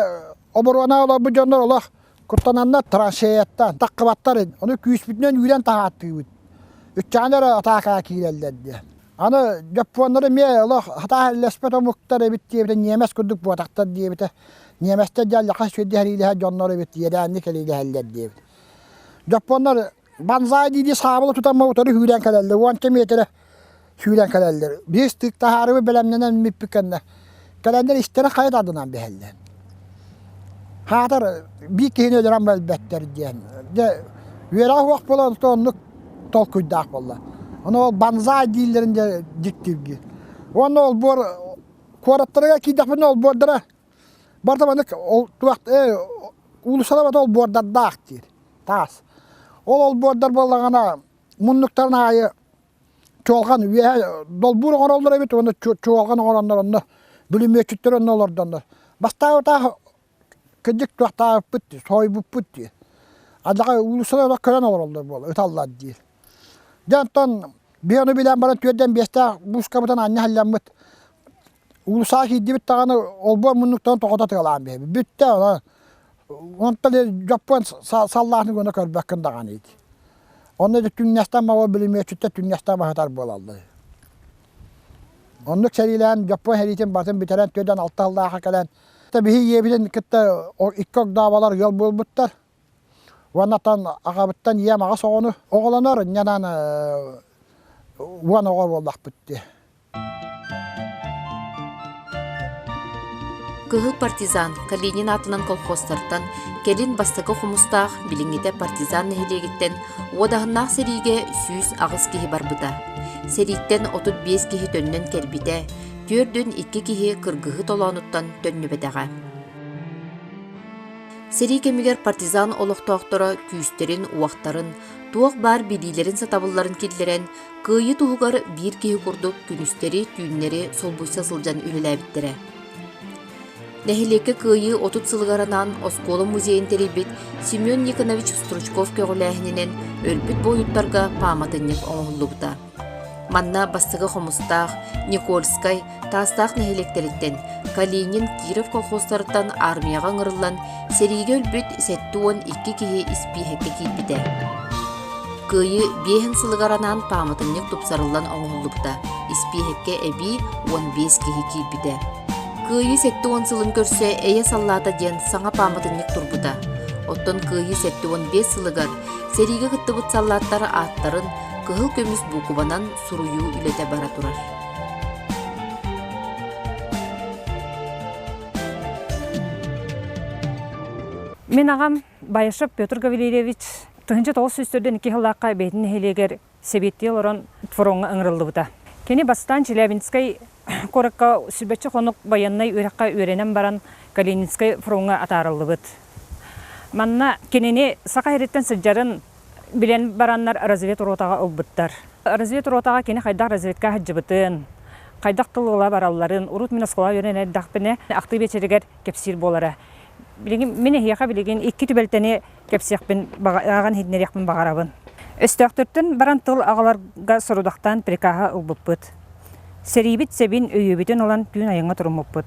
оборуона олорбут дьоннор олох куттананнар траншеяттан таххыбаттар ону күүспүтүнэн үүрэн таһааттыыбыт. Үччэҕин эрэ атаакаҕа киирэллэр диэн. Аны дьоппуоннары эмиэ олох хатаа иллэспэт омуктар эбит диэбитэ, ньиэмэс курдук буотахтар диэбитэ. Ньиэмэстэр дьэ хас сиргэ сэриилэһэр дьоннор эбит, иэдээнник сэриилэһэллэр диэбит. Дьоппуоннар банзай дии-дии саабылы тутан утары сүүрэн кэлэллэр, уонча миэтэрэ сүүрэн кэлэллэр. Биир стык таһаарыбы бэлэмнэнэн мүппүт кэннэ кэлэннэр истэрэ хайа тардынан биһэллэр. Хаатар биир киһини өлөрөн өлбөттөр диэн. Дьэ үөрэх уох буолан оннук толкуйдаах буолла. Ону ол банзай дииллэрин дьэ дьиктиргиир. Уонна олбуор куораттарыгар киирдэхпинэ олбуордара барыта маннык ол туох уулуссалар барыта олбуордардаах диир таас. Ол олбуордар буоллаҕына муннуктарын аайы чуолҕан үөһэ долбуур оҥороллор эбит уонна чуолҕан оҥороннор онно бүлүмүөччүттэр онно олордоннор. Бастаабытаах кырдьык туохтаабыппыт дии, соһуйбуппут дии. Адаҕа уулуссалар олох көрөн олороллор буола, ыталлар диир. Дьэ онтон биһи ону билэн баран түөрдэн биэстээх буускабытын анньа халламмыт. Уулуссаҕа киирдибит даҕаны олбуор муннуктарын тоҕото тыалаан биһэбит. Бүттэ онон онтон дьоппуон саллаатын гына көрбөккүн даҕаны ити. Онно да түннэстэн баҕа бүлүмүөччүттэр түннэстэн баһытар буолаллар. Оннук сэриилээн Дьоппуон сэриитин батын бүтэрэн 46 сыллаахха кэлэн биһи ийэбитин кытта икки огдооболор ыал буолбуттар. Уоннаттан аҕабыттан ийэм аҕыс оҕону оҕолонор, инньэнэн уон оҕо буоллахпыт дии. Кыһыл партизан Калинин аатынан колхозтартан, кэлин Бастакы Хомустаах, билиҥҥитэ Партизан нэһилиэгиттэн уодаһыннаах сэриигэ 108 киһи барбыта. Сэрииттэн 35 киһи төннөн кэлбитэ, 42 киһи кыргыһыы толоонуттан төннүбэтэҕэ. Сэрии кэмигэр партизан олохтоохторо күүстэрин-уохтарын, туох баар билиилэрин-сатабылларын киллэрэн, Кыайыы туһугар биир киһи курдук күнүстэри-түүннэри солбуйса сылдьан үлэлээбиттэрэ. Нэһилиэккэ Кыайыы 30 сылыгар анаан оскуола музейын тэрийбит Семен Никонович Стручков көҕүлээһининэн өлбүт буойуттарга пааматынньык оҥоһуллубута. Манна Бастакы Хомустаах, Никольскай, Таастаах нэһилиэктэриттэн, Калинин, Киров колхозтарыттан армияҕа ыҥырыллан сэриигэ өлбүт 72 киһи испииһэккэ киирбитэ. Кыайыы биэһин сылыгар анаан пааматынньык тупсарыллан оҥоһуллубута. Испииһэккэ эбии 15 киһи киирбитэ. Кыайыы 70 сылын көрсө Эйэ саллаата диэн саҥа пааматынньык турбута. Оттон Кыайыы 75 сылыгар сэриигэ кыттыбыт саллааттар ааттарын кыһыл көмүс буукубанан суруйуу үлэтэ бара турар. Мин аҕам Баишев Петр Гаврильевич 1942 сыллаахха бэйэтин нэһилиэгэр сэбиэттии олорон фроҥҥа ыҥырыллыбыта. Кини бастаан Челябинскай куоракка сүбэччи хонук байыаннай үөрэххэ үөрэнэн баран Калининскай фроҥҥа атаарыллыбыт. Манна кинини Саха сириттэн сылдьарын билэн бараннар разведротаҕа ылбыттар. Разведротаҕа кини хайдах разведка сылдьыбытын, хайдах тыл ыла баралларын урут мин оскуолаҕа үөрэнэн эрдэхпинэ ахтыы биэчэригэр кэпсиир буолара. Билигин мин эһиэхэ билигин икки түбэлтэни кэпсиэхпин ааҕан иһитиннэриэхпин баҕарабын. Өстөөхтөртөн баран тыл аҕаларга сорудахтаан прикаһа ылбыппыт. Сэриибит сэбин өйүөбүтүн ылан түүн айаҥҥа туруммуппут.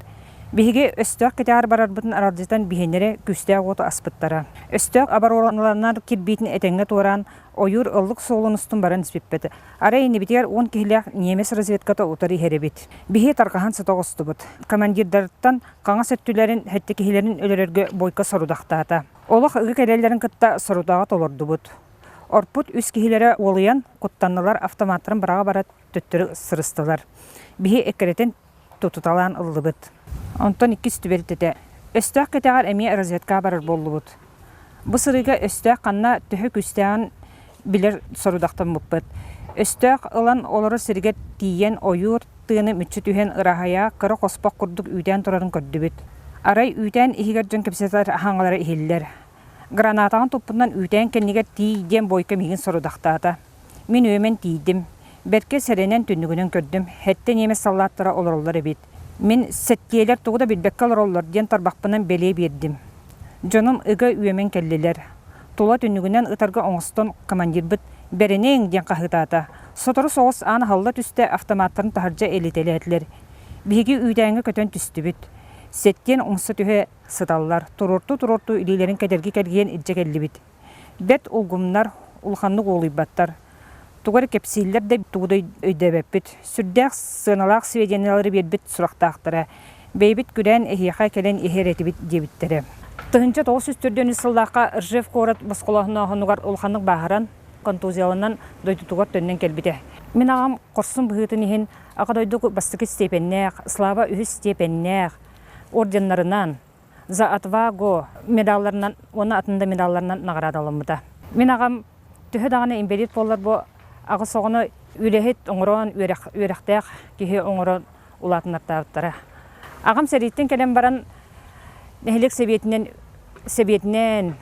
Биһиги өстөөх кэтэҕэр барарбытын аралдьытан биһиэннэрэ күүстээх уоту аспыттара. Өстөөх оборуоналанар кирбиитин этэҥҥэ туораан, ойуур ыллык суолун устун баран испиппит. Арай иннибитигэр уон киһилээх ньиэмэс разведката утары иһэр эбит. Биһи тарҕаһан сыта оҕустубут. Командирдарыттан хаҥас өттүлэрин, сэттэ киһилэрин өлөрөргө бойко сорудахтаата. Олох ыгы кэлэллэрин кытта сорудаҕы толордубут. Орпут үс киһилэрэ уолуйан, куттаннылар, автоматтарын быраҕа бара төттөрү сырыстылар. Биһи эккирэтэн тутуталаан ыллыбыт. Онтон иккис түбэлтэтэ. Өстөөх кэтэҕэр эмиэ разведкаҕа барар буоллубут. Бу сырыыга өстөөх ханна төһө күүстээҕин билэр сорудахтаммыппыт. Өстөөх ылан олорор сиригэр тиийэн ойуур тыаны мүччү түһэн ыраһайа кыра хоспох курдук үүтээн турарын көрдүбүт. Арай үүтээн иһигэр дьон кэпсэтэр аһаҥалара иһиллэр. Гранатаҕын туппутунан үүтээн кэннигэр тиий диэн Бойко миигин сорудахтаата. Мин үөмэн тиийдим. Бэркэ сэрэнэн түннүгүнэн көрдүм, сэттэ ньиэмэс саллааттара олороллор эбит. Мин сэттиэлэр тугу да билбэккэ олороллор диэн тарбахпынан бэлиэ биэрдим. Дьонум ыга үөмэн кэллилэр. Тула түннүгүнэн ытарга оҥостон командирбыт «Бэриниҥ!» диэн хаһыытаата. Сотору соҕус аан аһылла түстэ, автоматтарын таһырдьа элитэлээтилэр. Биһиги үүтээҥҥэ көтөн түстүбүт. Сэттиэн умса түһэ сыталлар. Туруортуу-туруортуу илиилэрин кэдэрги кэргийэн илдьэ кэллибит. Бэрт улгумнар, улаханнык уолуйбаттар. Тугу эрэ кэпсииллэр да тугу да өйдөөбөппүт. Сүрдээх сыаналаах сведениялары биэрбит сурахтаахтара. Бэйэбит күрээн эһиэхэ кэлэн иһэр этибит диэбиттэрэ. 1904 сыллаахха Ржев куорат босхолооһунугар улаханнык бааһыран, контузияланан дойдутугар төннөн кэлбитэ. Мин аҕам хорсун быһыытын иһин Аҕа дойду бастакы степеннээх, Слава үһүс степеннээх орденнарынан, За отвагу медалларынан уонна атын да медалларынан наҕараадаламмыта. Мин аҕам төһө даҕаны инбэлиит буоллар бу аҕыс оҕону үлэһит оҥорон үөрэхтээх киһи оҥорон улаатыннартаабыттара. Аҕам сэрииттэн кэлэн баран нэһилиэк сэбиэтинэн сэбиэтинэн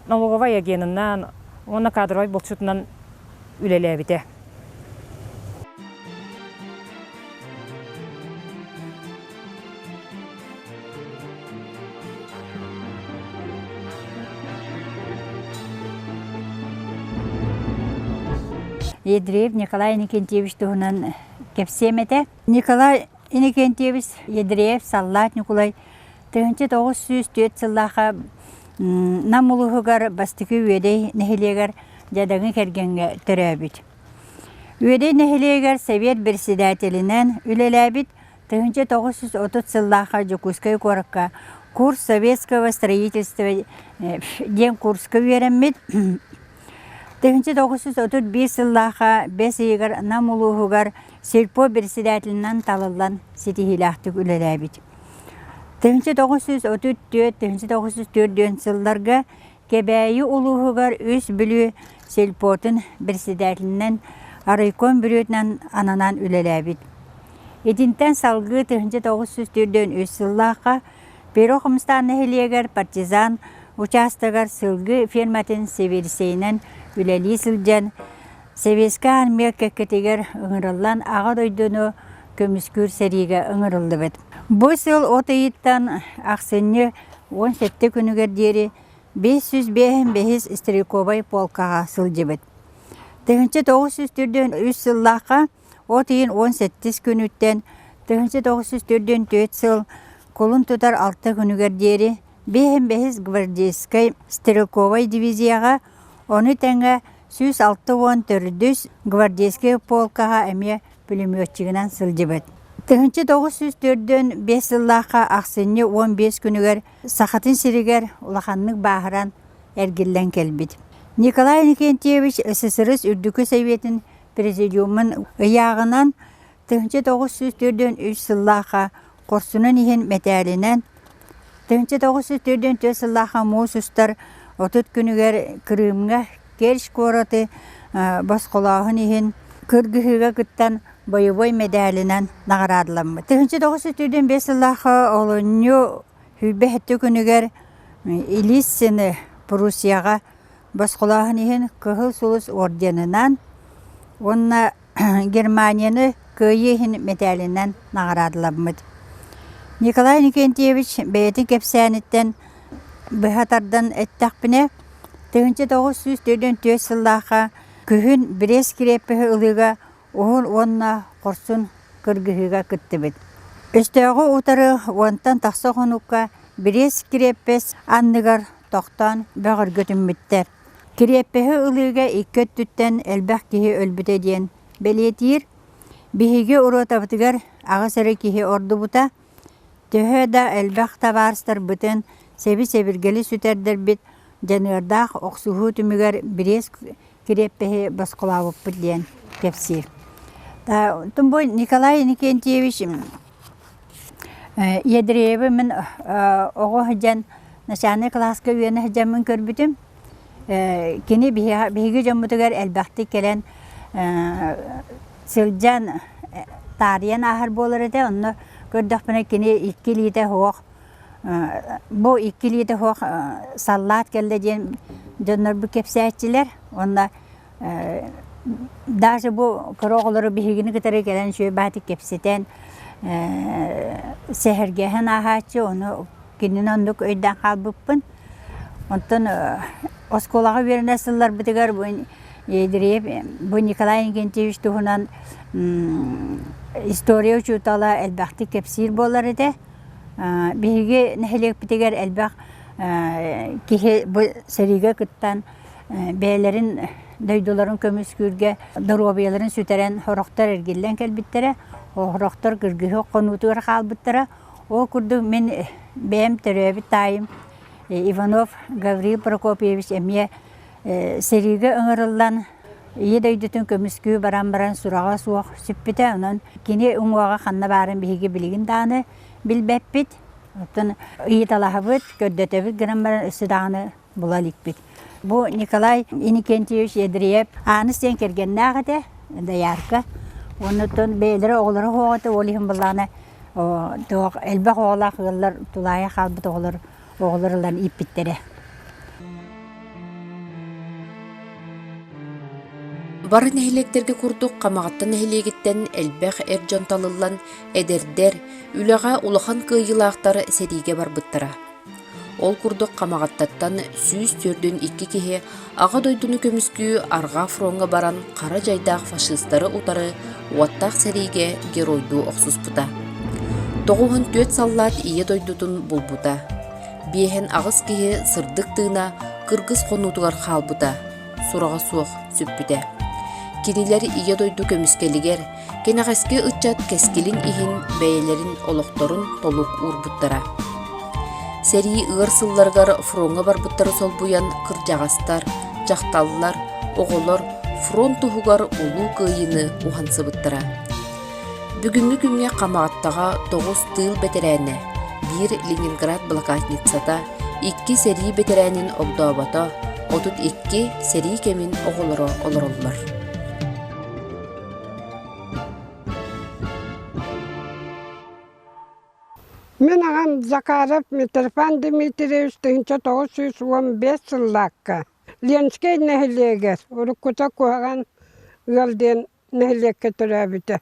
налоговай агенынан уонна кадровай булчутунан үлэлээбитэ. Ядреев Николай Иннокентьевич туһунан кэпсиэм этэ. Николай Иннокентьевич Ядреев Саллаат Ньукулай 1904 сыллаахха Нам улууһугар Бастакы Үөдэй нэһилиэгэр дьадаҥы кэргэҥҥэ төрөөбүт. Үөдэй нэһилиэгэр Сэбиэт председателинэн үлэлээбит 1930 сыллаахха Дьокуускай куоракка курс советского строительства диэн курска үөрэммит. 1931 сыллаахха бэс ыйыгар Нам улууһугар сельпо председателинэн талыллан ситиһиилээхтик үлэлээбит. 1934-1944 сылларга Кэбээйи улууһугар Үс Бүлүү сельпотун председателинэн райком бүрүөтүнэн ананан үлэлээбит. Итинтэн салгыы 1943 сыллаахха Перо Хомустаан нэһилиэгэр партизан учаастагар сылгы ферматын сэбиэдиссэйинэн үлэлии сылдьан Сэбиэскэй армия кэккэтигэр ыҥырыллан Аҕа дойдуну көмүскүүр сэриигэ ыҥырыллыбыт. Бу сыл от ыйыттан ахсынньы 17 күнүгэр диэри 555 стрелковай полкаҕа сылдьыбыт. 1943 сыллаахха от ыйын 17 күнүттэн 1944 сыл кулун тутар алта күнүгэр диэри 55 гвардейскай стрелковай дивизияҕа, ону тэҥэ 164 гвардейскай полкаҕа эмиэ пулеметчигынан сылдьыбыт. 1945 сыллаахха ахсынньы 15 күнүгэр Сахатын сиригэр улаханнык бааһыран эргиллэн кэлбит. Николай Иннокентьевич СССР Үрдүкү Советын Президиумун ыйааҕынан 1943 сыллаахха хорсунун иһин мэтээлинэн 1944 сыллаахха муус устар 30 күнүгэр Крымҥа Керчь куораты босхолооһун иһин кыргыһыыга кыттан бойобуой мэдээлинэн наҕараадаламмыт. 1945 сыллаахха олунньу 27 күнүгэр Илиссины Пруссияҕа босхолооһун иһин Кыһыл Сулус орденынан уонна Германияны кыайыы иһин мэтээлинэн наҕараадаламмыт. Николай Никентьевич бэйэтин кэпсээниттэн быһа тардан эттэхпинэ, 1944 сыллаахха күһүн Брест кириэппэһи ылыыга уһун уонна хорсун кыргыһыыга кыттыбыт. Өстөөҕү утары уонтан тахса хонукка Брест кириэппэс анныгар тохтоон бөҕөргөтүммүттэр. Кириэппэһи ылыыга икки өттүттэн элбэх киһи өлбүтэ диэн бэлиэтиир. Биһиги ротабытыгар аҕыс эрэ киһи ордубута. Төһө да элбэх табаарыстарбытын, сэби-сэбиргэли сүтэрдэрбит, дьаныардаах охсуһуу түмүгэр Брест кириэппэһи босхолообуппут диэн кэпсиир. Оттон бу Николай Иннокентьевич Ядреевы мин оҕо сылдьан начальнай кылааска үөрэнэ сылдьаммын көрбүтүм. Кини биһиги дьоммутугар элбэхтик кэлэн сылдьан таарыйан ааһар буолар этэ. Онно көрдөхпүнэ кини икки илиитэ суох бу икки илиитэ суох саллаат кэллэ диэн дьоннорбут кэпсээччилэр. Уонна даже бу кыра оҕолору биһигини кытары кэлэн үчүгэй баатык кэпсэтэн сэһэргэһэн ааһааччы, ону кинини оннук өйдөөн хаалбыппын. Онтон оскуолаҕа үөрэнэ сылларбытыгар бу Ядреев бу Николай Иннокентьевич туһунан история учуутала элбэхтик кэпсиир буолар этэ. Биһиги нэһилиэкпитигэр элбэх киһи бу сэриигэ кыттан бэйэлэрин дойдуларын көмүскүүргэ доруобуйаларын сүтэрэн сорохтор эргиллэн кэлбиттэрэ, сорохтор кыргыһыы хонуутугар хаалбыттара. Ол курдук мин бэйэм төрөөбүт таайым Иванов Гаврил Прокопьевич эмиэ сэриигэ ыҥырыллан Ийэ дойдутун көмүскүү баран баран сураҕа суох сүппүтэ. Онон кини уҥуоҕа ханна баарын биһиги билигин даҕаны билбэппит. Оттон ыйыталаһабыт, көрдөтөбүт гынан баран өссө даҕаны була иликпит. Бу Николай Иннокентьевич Ядреев Ааныс диэн кэргэннээх этэ, доярка. Оннуттан бэйэлэрэ оҕолоро суох этэ, ол иһин былаана туох элбэх оҕолоох ыаллар тулаайах хаалбыт оҕолор оҕолор ылан ииппиттэрэ. Бары нэһилиэктэргэ курдук Хамаҕатта нэһилиэгиттэн элбэх эр дьон талыллан, эдэрдэр, үлэҕэ улахан кыайыылаахтар сэриигэ барбыттара. Ол курдук Хамаҕаттаттан 142 киһи Аҕа дойдуну көмүскүү Арҕаа фроҥҥа баран хара дьайдаах фашистары утары уоттаах сэриигэ геройдуу охсуспута. 94 саллаат Ийэ дойдутун булбута. Биэһэн аҕыс киһи сырдык тыына кыргыс хонуутугар хаалбыта. сураҕа суох сүппүтэ. Кинилэр Ийэ дойду көмүскэлигэр, кэнэҕэски ыччат кэскилин иһин бэйэлэрин олохторун толук уурбуттара. Сэрии ыар сылларыгар фроҥҥа барбыттары солбуйан кырдьаҕастар, дьахталлар, оҕолор фронт туһугар Улуу Кыайыыны уһансыбыттара. Бүгүҥҥү күҥҥэ Хамаҕаттаҕа тоҕус тыыл бэтэрээнэ, биир Ленинград блокадницата, икки сэрии бэтэрээнин огдообото, 32 сэрии кэмин оҕолоро олороллор. Мин аҕам Захаров Митрофан Дмитриевич 1915 сыллаахха Ленскэй нэһилиэгэр уруккута Куһаҕан ыал диэн нэһилиэккэ төрөөбүтэ.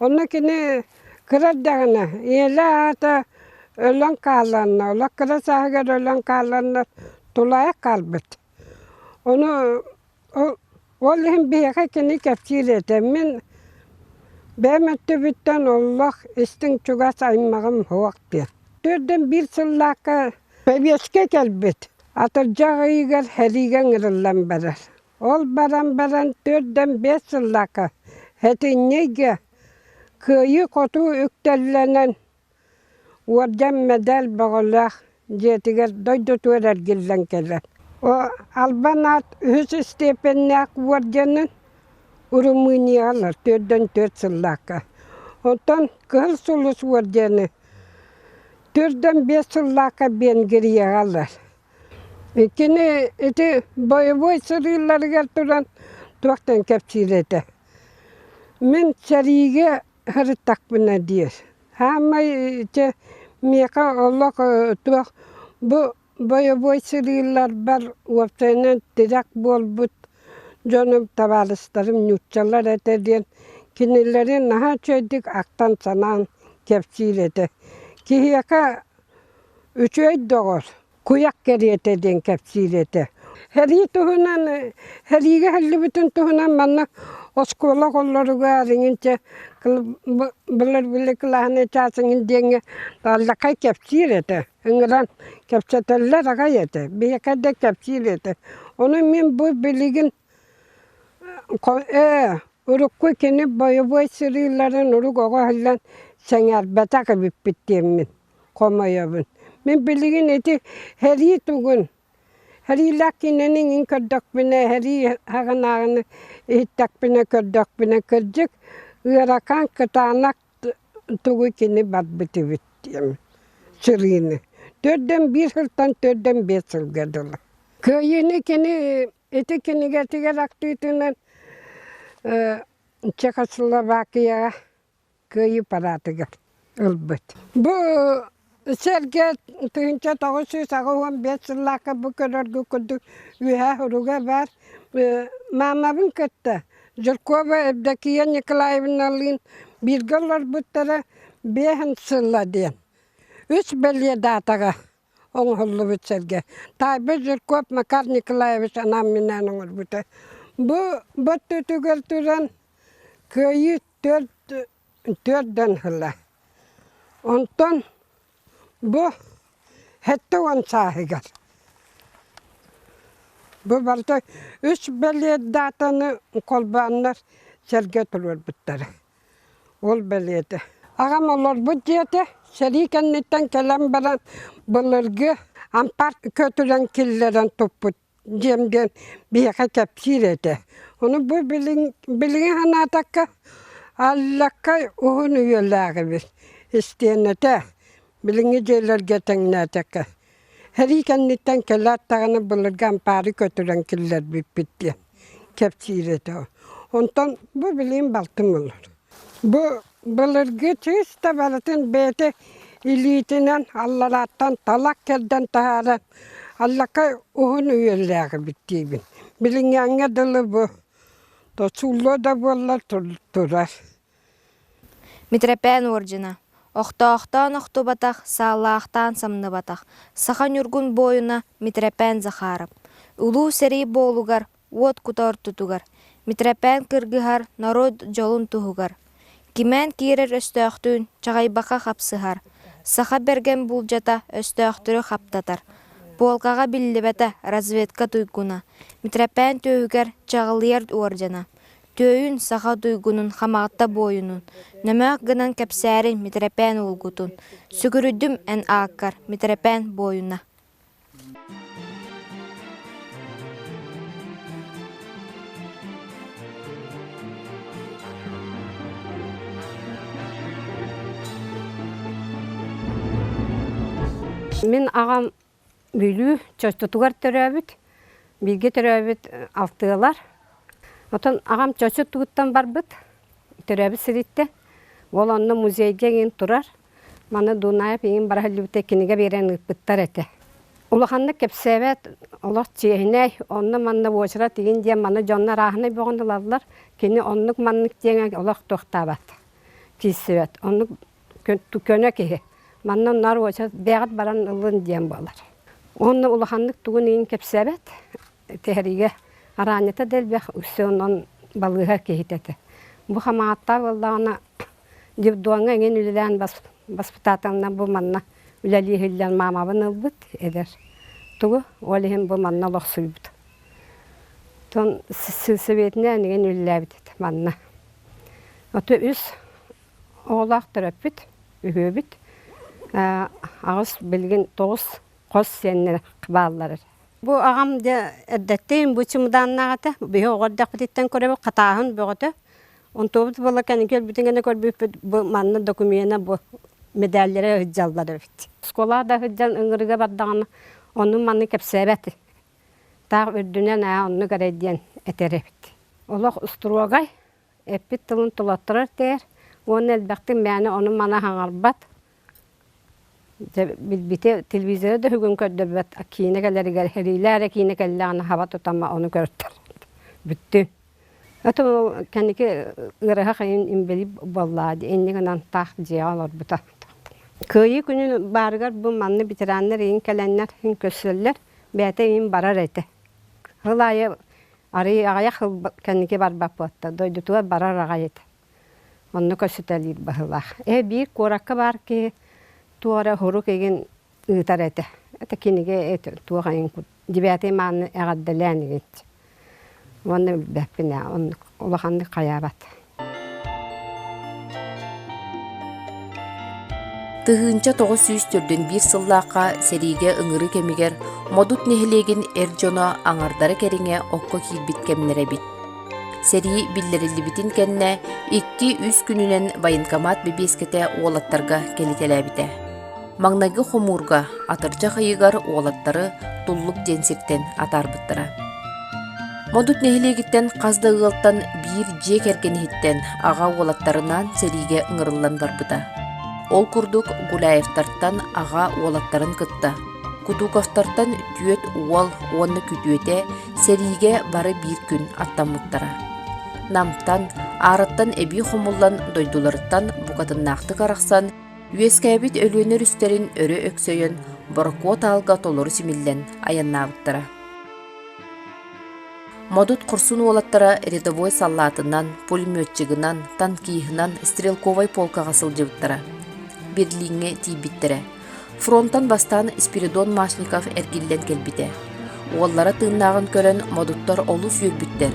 Онно кини кыра эрдэҕинэ ийэлээх аҕата өлөн хаалланна, олох кыра сааһыгар өлөн хаалланна тулаайах хаалбыт. Ону ол иһин биһиэхэ кини кэпсиир этэ. Мин бэйэм өттүбүттэн олох истиҥ чугас аймаҕым суох диэн. Төрдүн биир сыллаахха бэбиэскэ кэлбит. Атырдьах ыйыгар сэриигэ ыҥырыллан барар. Ол баран баран төрдөн биэс сыллаахха сэтинньигэ кыайыы-хотуу үктэллэнэн уордьан мэдээл бөҕөлөөх дьиэтигэр дойдутугар эргиллэн кэлэр. Албан аат үһүс истиэпэннээх уордьанын Румынияҕа ылар төрдөн төрт сыллаахха. Оттон Кыһыл Сулус уордьаны төрдөн биэс сыллаахха Венгрияҕа ылар. Кини ити бойобуой сырыыларыгар туран туохтан кэпсиир этэ. Мин сэриигэ сырыттахпына диир. Саамай ити миэхэ олох туох бу бойобуой сырыыларбар уопсайынан тирэх буолбут дьонум, табаарыстарым нууччалар этэ диэн кинилэри наһаа үчүгэйдик ахтан-санаан кэпсиир этэ. Киһиэхэ Үчүгэй доҕор, куйах кэриэтэ диэн кэпсиир этэ. Сэрии туһунан, сэриигэ иһиллибитин туһунан манна оскуола оҕолоругар иҥинчэ былыр-былыр кылааһынай чаас иҥин диэҥҥэ аллакай кэпсиир этэ. Ыҥыран кэпсэтэллэр аҕай этэ. Биһиэхэ да кэпсиир этэ. Ону мин бу билигин ээ урукку кини бойобуой сырыыларын урук оҕо иһиллэн сэҥээрбэтэх эбиппит диэммин хомойобун. Мин билигин ити сэрии тугун, сэриилээх киинэни иҥин көрдөхпүнэ, сэрии хаҕынааҕыны иһиттэхпинэ, көрдөхпүнэ, кырдьык, ыарахан, кытаанах тугу кини барбыт эбит диэм сырыыны. Төрдөн биир сылтан төрдөн биэс сылга дылы. Кыайыыны кини ити кинигэтигэр ахтыытынан Чехословакияҕа Кыайыы параатыгар ылбыт. Бу сэргэ 1985 сыллаахха бу көрөргө курдук үөһээ уруга баар. Маамабын кытта Жиркова Евдокия Николаевналыын бииргэ олорбуттара биэһин сыла диэн. Үс бэлиэ даатаҕа оҥоһуллубут сэргэ. Таайбыт Жирков Макар Николаевич анаан-минээн оҥорбута. Бу өттүтүгэр туран Кыайыы төрт төрдөн ыла. Онтон бу 70 сааһыгар бу барыта үс бэлиэ даатаны холбооннор сэргэ туруорбуттара. Ол бэлиэтэ. Аҕам олорбут дьиэтэ сэрии кэнниттэн кэлэн баран былыргы ампаар көтүрэн киллэрэн туппут диэн диэн биһиэхэ кэпсиир этэ. Ону бу билигин санаатахха аллаккай уһун үйэлээх эбит истиэнэтэ билиҥҥи дьиэлэргэ тэҥнээтэххэ. Сэрии кэнниттэн кэлээт даҕаны былыргы ампаары көтүрэн киллэрбиппит диэн кэпсиир этэ. Онтон бу билигин балтым олорор. Бу Былыргы чыыс да барытын бэйэтэ илиитинэн алларааттан талах кэрдэн таһааран аллакай уһун үйэлээх эбит диибин. Билиҥҥээҥҥэ дылы бу сууллуо да буоллар турар. Митрэпээн уордьана Охтоохтоон охтубатах, саалаахтаан самныбатах саха ньургун буойуна Митрэпээн Захаров Улуу сэрии буолугар уот кута ортотугар, Митрэпээн кыргыһар норуот дьолун туһугар, кимээн киирэр өстөөхтүүн чаҕыйбакка хапсыһар, саха бэргэн буулдьата өстөөхтөрү хаптатар. Полкаҕа биллибэтэ разведка туйгуна, Митрэпээн түөһүгэр чаҕылыйар уордьана, Түөйүн саха туйгунун хамаҕатта буойунун, Нөмөөх гынан кэпсээрин Митрэпээн уолгутун, Сүгүрүйдүм эн ааккар Митрэпээн буойуна. Мин аҕам Бүлүү Чочутугар төрөөбүт, бииргэ төрөөбүт алтыалар. Оттон аҕам Чочу тугуттан барбыт, төрөөбүт сириттэн. Ол онно музейга иҥин турар. Маны Дунаев иҥин бара сылдьыбыта кинигэ биэрэн ыыппыттар этэ. Улаханнык кэпсээбэт, олох чиэһинэй, онно-манна уочарат игин диэн маны дьонно арааһынай бөҕөнү ылаллар. Кини оннук-маннык диэҥэ олох туохтаабат, киирсибэт. Оннук көнө киһи. Манна онноор уочарат бэйэҕит баран ылын диэн буолар. Уонна улаханнык тугун иһин кэпсээбэт. Тэһэригэ араанньата да элбэх, үксэ онон балыыһа киһитэ этэ. Бу хамааттаах буоллаҕына Детдомҥа эҥин үлэлээн баспытааталынан бу манна үлэлии иһиллэн маамабын ылбыт эдэр. Тугу ол иһин бу манна олохсуйбут. Тон сельсоветинэн эҥин үлэлээбит этэ манна. Ото үс оҕолоох төрөппүт, үһүөбүт. Аҕыс билигин тоҕус хос сиэннэр бааллар. Бу аҕам дьэ эрдэттэн бу чымыдааннаах этэ. Биһи оҕо эрдэхпититтэн көрөбүт хатааһын бөҕөтө. Онтуобут буола кэнники өлбүтүн гэнэ көрбүппүт бу манна докумена бу медаллэрэ сылдьаллар эбит. Оскуолаҕа да сылдьан ыҥырыга бардаҕына ону маны кэпсээбэт. Таах үрдүнэн аа оннук эрэ диэн этэр эбит. Олох устуруогай, эппит тылын тулаттарар тээр уонна элбэхтик мээнэ ону-маны хаҥарбат. Дьэ билбити телевизоры да үһүгүн көрдөрбөт киинэ кэлэригэр эриилээ эрэ киинэ кэллэҕинэ хаба тутама ону көртөр. Бүттүн. Это кэнники ыарыһах айын инбэлиит буоллаа инньэ гынан таах дьиэҕэ олорбута. Кыайыы күнүн баарыгар бу манна ветераннар иин кэлэннэр иин көрсөллөр, бэйэтэ иин барар этэ. Сыл аайы арый аҕыйах сыл кэнники барбат буолта, дойдутугар барар аҕай этэ. Онно көрсүтэлиир быһыылаах. Э биир куоракка баар киһи туох эрэ хурук игин ыытар этэ. Это кинигэ это туох айын девятый мааны эҕэрдэлээн игин Уонна билбэппин ээ, оннук улаханнык хайаабат. 1941 сыллаахха сэриигэ ыҥырыы кэмигэр Модут нэһилиэгин эр дьоно аҥардара кэриҥэ окко киирбит кэмнэрэ эбит. Сэрии биллэриллибитин кэннэ икки-үс күнүнэн военкомат бэбиэскэтэ уолаттарга кэлитэлээбитэ. Маҥнайгы хомуурга атырдьах ыйыгар уолаттары Туллук диэн сиртэн атаарбыттара. Модут нэһилиэгиттэн хас да ыалтан биир дьиэ кэргэн иһиттэн аҕа уолаттарынаан сэриигэ ыҥырыллан барбыта. Ол курдук Гуляевтартан аҕа уолаттарын кытта, Кутуковтартан түөрт уол уонна күтүөтэ сэриигэ бары биир күн аттаммыттара. Намтан, аараттан эбии хомуллан дойдуларыттан букатыннаахтык арахсан Үөскээбит Өлүөнэ өрүстэрин өрө өксөйөн, борокуот аалга толору симиллэн айаннаабыттара. Модут хорсун уолаттара рядовой саллаатынан, пулеметчигынан, танкиһынан стрелковай полкаҕа сылдьыбыттара. Берлиҥҥэ тиийбиттэрэ. Фронтан бастаан Спиридон Машников эргиллэн кэлбитэ. Уоллара тыыннааҕын көрөн модуттар олус үөрбүттэр,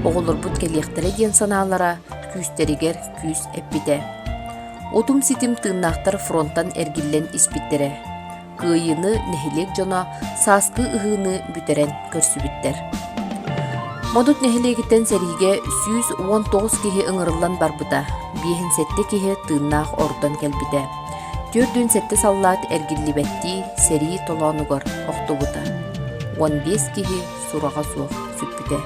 оҕолорбут кэлиэхтэрэ диэн санаалара күүстэригэр күүс эппитэ. Утум-ситим тыыннаахтар фронтан эргиллэн испиттэрэ. Кыайыыны нэһилиэк дьоно сааскы ыһыыны бүтэрэн көрсүбүттэр. Модут нэһилиэгиттэн сэриигэ 119 киһи ыҥырыллан барбыта, 57 киһи тыыннаах ордон кэлбитэ. 47 саллаат эргиллибэттии сэрии толоонугар охтубута. 15 киһи сураҕа суох сүппүтэ.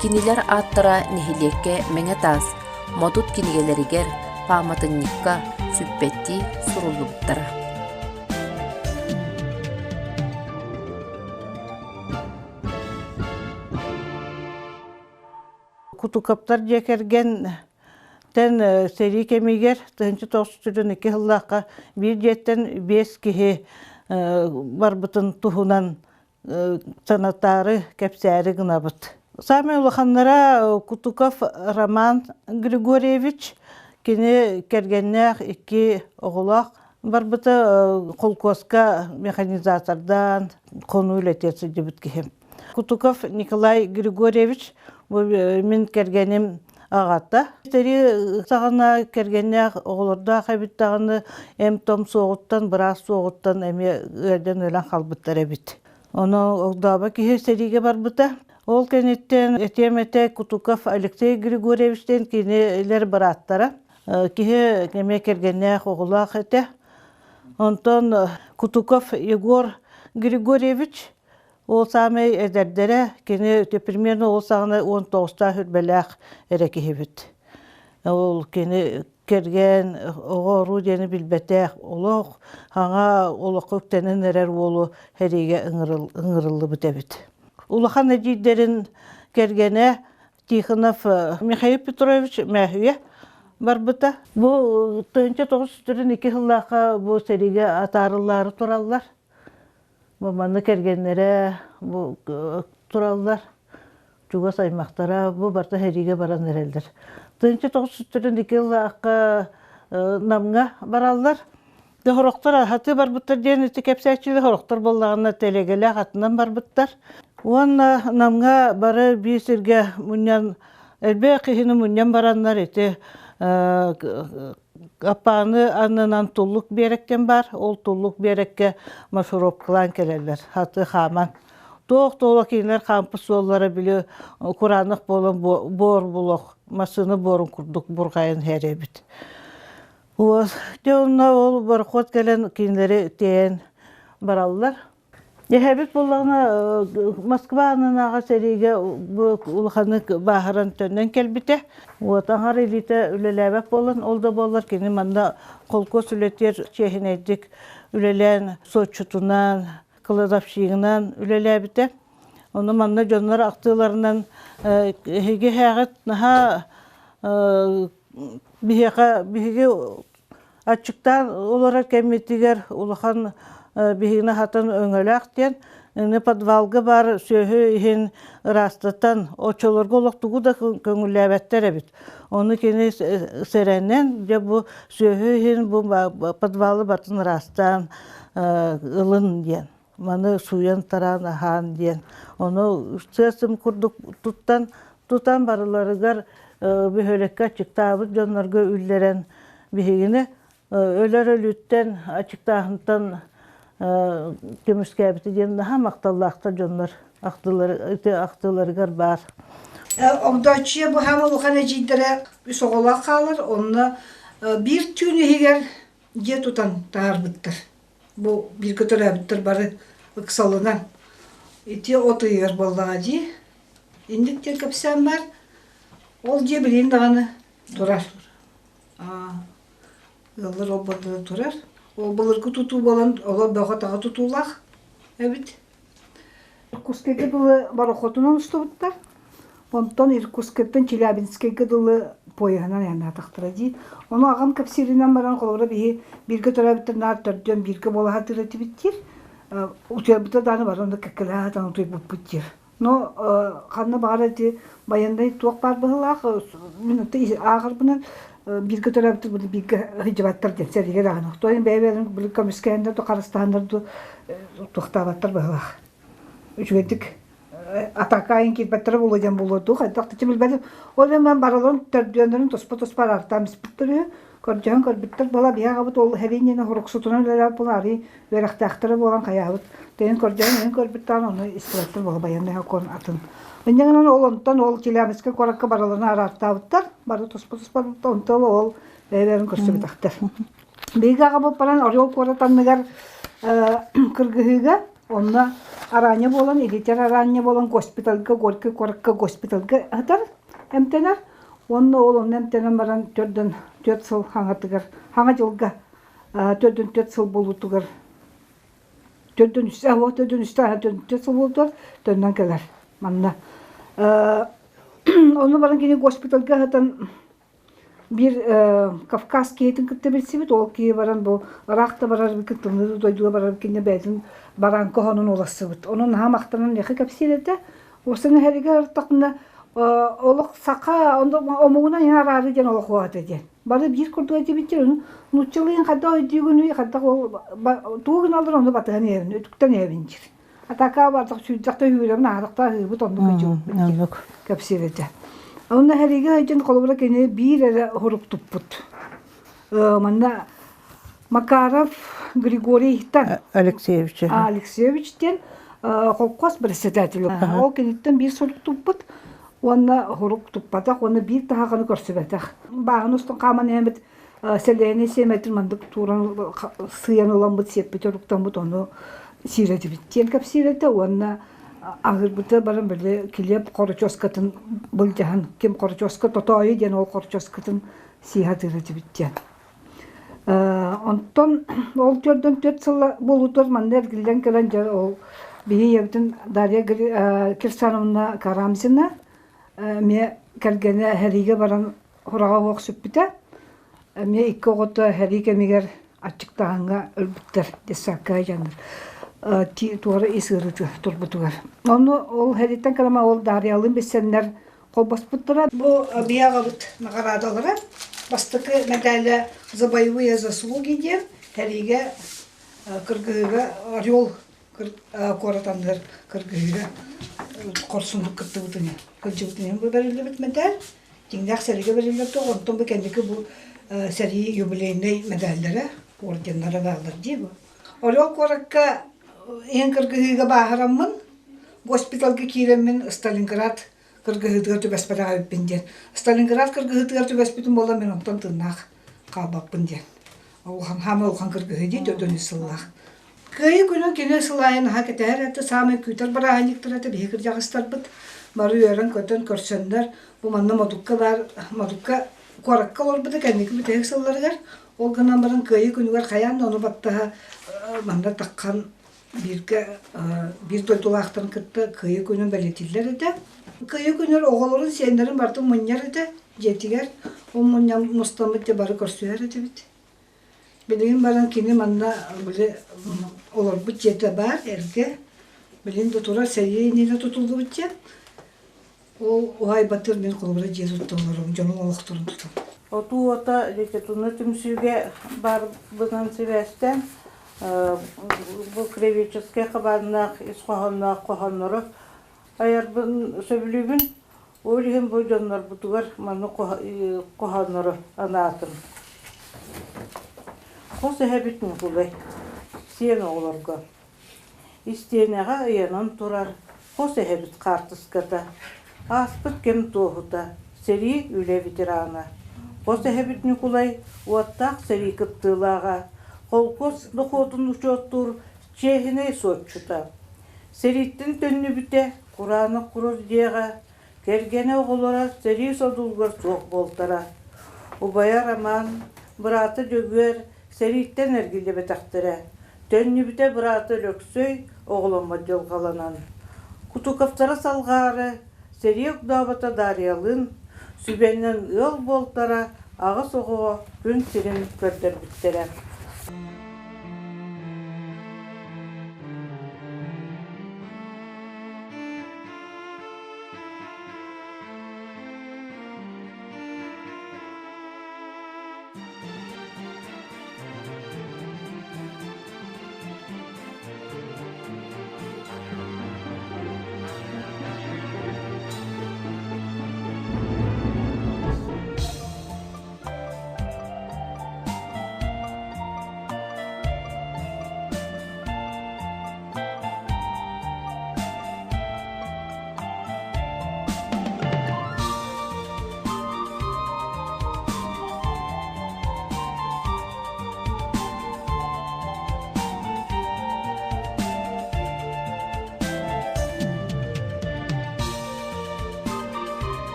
Кинилэр ааттара нэһилиэккэ Мэҥэ таас Модут кинигэлэригэр, пааматынньыкка сүппэттии суруллубуттара. Кутукаптар дьиэ кэргэн тэн сэрии кэмигэр 1942 сыллаахха биир дьиэттэн биэс киһи барбытын туһунан санатаары, кэпсээри гынабыт. Саамай улаханнара Кутуков Роман Григорьевич, кини кэргэннээх икки оҕолоох. барбыта холкуоска механизатордаан хонуу үлэтигэр сылдьыбыт киһи. Кутуков Николай Григорьевич бу мин кэргэним аҕата. Сэрии саҕана кэргэннээх оҕолордоох эбит даҕаны эм-том суоҕуттан, быраас суоҕуттан эмиэ ыалдьан өлөн хаалбыттар эбит. Ону огдообо киһи сэриигэ барбыта. Ол кэнниттэн этиэм этэ Кутуков Алексей Григорьевичтэн кинилэр бырааттара. Киһи эмиэ кэргэннээх оҕолоох этэ. Онтон Кутуков Егор Григорьевич ол саамай эдэрдэрэ, кини примерно ол саҕана 19-таах үрбэлээх эрэ киһибит. Ол кини кэргэн, оҕо-уруу диэни билбэтэх, олох хаҥа олоххо үктэнэн эрэр уолу сэриигэ ыҥырыллыбыт эбит. Улахан эдьиийдэрин кэргэнэ Тихонов Михаил Петрович Мээһүйэ барбыта. Бу 1992 сыллаахха бу сэриигэ атаарыллаары тураллар. Бу манна кэргэннэрэ бу тураллар. Чугас аймахтара бу барыта сэриигэ баран эрэллэр. 1992 сыллаахха Намҥа бараллар. Дьэ сорохтор аһатыы барбыттар диэн ити кэпсээччилэр сорохтор буоллаҕына тэлэгэлээх атынан барбыттар. Уонна Намҥа бары биир сиргэ мунньан элбэх киһини мунньан бараннар ити Аппааны аннынан туллук биэрэктэн баар, ол туллук биэрэккэ маршировкалаан кэлэллэр, хаты хааман. Туох туола кинилэр хаампыт суоллара били кураанах буолан буор булуох, массыына буорун курдук бурҕайан иһэр эбит. Дьэ онно ол борохуот кэлэн кинилэри тиэйэн бараллар. Эһэбит буоллаҕына Москва аннынааҕы сэриигэ бу улаханнык бааһыран төннөн кэлбитэ. Вот аҥар илиитэ үлэлээбэт буолан, ол да буоллар кини манна холкуос үлэтигэр чиэһинэйдик үлэлээн суотчутунан, кладовщигынан үлэлээбитэ. Ону манна дьоннор ахтыыларынан эһиги эһээҕит наһаа биһиэхэ биһиги Аччыктаан олорор кэммитигэр улахан биһигини аһатан өҥөлөөх диэн ини подвалга баар сүөһү иһин ыраастатан оччолорго олох тугу да көҥүллээбэттэр эбит. Ону кини сэрэнэн дьэ бу сүөһү иһин бу подвалы батын ыраастаан ылын диэн маны сууйан-тараан аһаан диэн ону сыа-сым курдук туттан тутан барыларыгар бөһүөлэккэ аччыктаабыт дьоннорго үллэрэн биһигини өлөр өлүүттэн аччыктааһынтан көмүскээбитэ диэн наһаа махталлаахтар дьоннор ахтыыларыгар баар. Огдооччуйа быһаама улахан эдьиийдэрэ үс оҕолоох хаалар, онно биир түүн иһигэр дьиэ тутан таһаарбыттар. Бу бииргэ төрөөбүттэр бары ыксалынан ити от ыйыгар буоллаҕа дии. Инник диэн кэпсээн баар. Ол дьиэ билигин даҕаны турар. Ыаллар ол бардара турар. Ол былыргы тутуу буолан олор бөҕө-таҕа тутуулаах эбит. Иркутскайга дылы борохуотунан устубуттар. Онтон Иркутскайтан Челябинскайга дылы поеһынан айаннаатахтара дии. Ону аҕам кэпсииринэн баран, холобура, биһи бииргэ төрөөбүттэр наар төрдүөн бииргэ буола сатыыр этибит диир. Утуйарбыта даҕаны бары онно кэккэлэһэ сатан утуйбуппут диир. Но ханна баҕар ити байыаннай туох баар быһыылаах, мин ааҕарбынан бииргэ төрөөбүттэр били бииргэ сылдьыбаттар диэн сэриигэ даҕаны. Тоойун бэйэ-бэйэлэрин били көмүскэһэннэр ду харыстаһаннар ду туохтаабаттар быһыылаах. Үчүгэйдик атаакаайын киирбэттэрэ буолуо диэн буолуо дуу, хайдах да билбэтим. Ол иһин барыларын төрдүөннэрин туспа-туспа араартаан испиттэр үһү. Көрдөһөн көрбүттэр буола биһи аҕабыт ол эһэриинньэни хоруксутунан үлэлээбит буола арыый үөрэхтээхтэрэ буолан хайаабыт. Тэйэн көрдөһөн эҥин көрбүт даҕаны ону истибэттэр буола байыаннай сокуон атын. Инньэ гынан ол онтон ол Челябинскай куоракка барыларын араартаабыттар. Бары туспа-туспа онтон ол бэйэлэрин көрсүбэтэхтэр. Биһиги аҕабыт баран Орел куорат анныгар кыргыһыыга онно араанньа буолан, илитэр араанньа буолан госпитальга, Горький куоракка госпитальга сытар, эмтэнэр. Уонна ол онно эмтэнэн баран төрдөн түөрт сыл хаҥатыгар, хаҥа дьылга төрдөн түөрт сыл буолуутугар төрдөн үстэ, төрдөн үстэ, төрдөн түөрт сыл буолуутугар төннөн кэлэр манна. Ону баран кини госпитальга сытан биир Кавказ киһитин кытта билсибит, ол киһи баран бу ыраах да барар эбиккин, тымныы да дойдуга барар эбиккин бэйэтин барааҥка оһонун уларсыбыт. Ону наһаа махтанан миэхэ кэпсиир этэ. Уостан эһэригэр ырыттахпына олох саха омугунан иһин араары диэн олох уоһата диэн. Бары биир курдук этибиттэр, ону нууччалыын хайдах өйдүүгүнүй, хайдах ол тугу гыналлар ону батыһан иһэбин, үтүктэн иһэбин диир. Атака бардах сүүрдэхтэ үүрэбин аһарахта аһыыбыт оннук өйдүүбүт кэпсиир этэ. Онно хэригэ өйдөн холобура кини биир эрэ хорук туппут. Манна Макаров Григорий-тан Алексеевич. Алексеевич диэн холкуос председателэ. Ол киниттэн биир сурук туппут уонна хорук туппатах уонна биир таһаҕаны көрсүбэтэх. Бааһын устун хааман иһэммит сэлээни сиэмэтин мандык тууран сыйан ыламмыт сиэппит оруктаммыт ону сиирэтибит диэн кэпсиир этэ уонна аһыырбыта баран били килиэп хоручуоскатын былдьаһан ким хоручуоска тотоойу диэн ол хоручуоскатын сии сатыыр этибит диэн. Онтон ол төрдөн түөрт сыл буолуутугар манна эргиллэн кэлэн дьэ ол биһи ийэбитин Дарья Кирсановна Карамзина эмиэ кэргэнэ сэриигэ баран хураҕа уох сүппүтэ. Эмиэ икки оҕото сэрии кэмигэр аччыктааһыҥҥа өлбүттэр детсадка дьоннор туора ис ыарыыта турбутугар. Ону ол сэрииттэн кэлэн ол Дарьялыын билсэннэр холбоспуттара. Бу биһи аҕабыт наҕараадалара бастакы мэдээлэ «За боевые заслуги» диэн сэриигэ кыргыһыыга Орел куорат анныгар кыргыһыыга хорсуннук кыттыбытын кырдьыбытын иһин бэриллибит мэдээл. Дьиҥнээх сэриигэ бэриллэр туох, онтон бу кэнники бу сэрии юбилейнай мэдээллэрэ, орденнара бааллар дии бу. Орел куоракка иһин кыргыһыыга бааһыраммын, госпиталга киирэммин Сталинград кыргыһыытыгар түбэспэтэх эбиппин диэн. Сталинград кыргыһыытыгар түбэспитим буолла мин онтон тыыннаах хаалбаппын диэн. Улахан хаама улахан кыргыһыы дии 4 сыллаах. Кыайыы күнүн кини сыл аайы наһаа кэтэһэр этэ, саамай күүтэр бырааһынньыктара этэ биһи кырдьаҕастарбыт. Бары үөрэн-көтөн көрсөннөр, бу манна Модукка баар, Модукка куоракка олорбута кэнники бүтэһик сылларыгар. Ол гынан баран Кыайыы күнүгэр хайаан да ону баттаһа манна таххан бииргэ биир дойдулаахтарын кытта Кыайыы күнүн бэлиэтииллэр этэ. Кыайыы күнүгэр оҕолорун, сиэннэрин барытын мунньар этэ дьиэтигэр. Ол мунньан мустаммыт дьэ бары көрсүһэр этибит. Билигин баран кини манна били олорбут дьиэтэ баар эргэ. Билигин да турар сэрии иннинэ тутуллубут дьиэ. Ол уһаайбатыгар мин холобура дьиэ тутта олоробун, дьонум олохторун тутан. Отуу уота литературнай түмсүүгэ баарбынан сибээстээн бу краеведческай хабааннаах ис хоһоонноох хоһооннору айарбын сөбүлүүбүн. Ол иһин бу дьоннорбутугар маннык хоһооннору анаатым. Хос эһэбит Ньукулай сиэн оҕолорго Истиэнэҕэ ыйанан турар хос эһэбит хаартыската, ааспыт кэм туоһута, сэрии үлэ ветерана. Хос эһэбит Ньукулай уоттаах сэрии кыттыылааҕа, холкуос дохуотун учуоттуур чиэһинэй суотчута. Сэрииттэн төннүбүтэ, кураанах курус дьиэҕэ, кэргэнэ оҕолоро сэрии содулугар суох буолтара. Убайа Роман, быраата Дьөгүөр сэрииттэн эргиллибэтэхтэрэ. Төннүбүтэ быраата Өлөксөй оҕоломмот дьылҕаланан. Кутуковтара салҕаары, сэрии огдообото Дарьялыын сүбэнэн ыал буолтара аҕыс оҕоҕо күн сирин көрдөрбүттэрэ.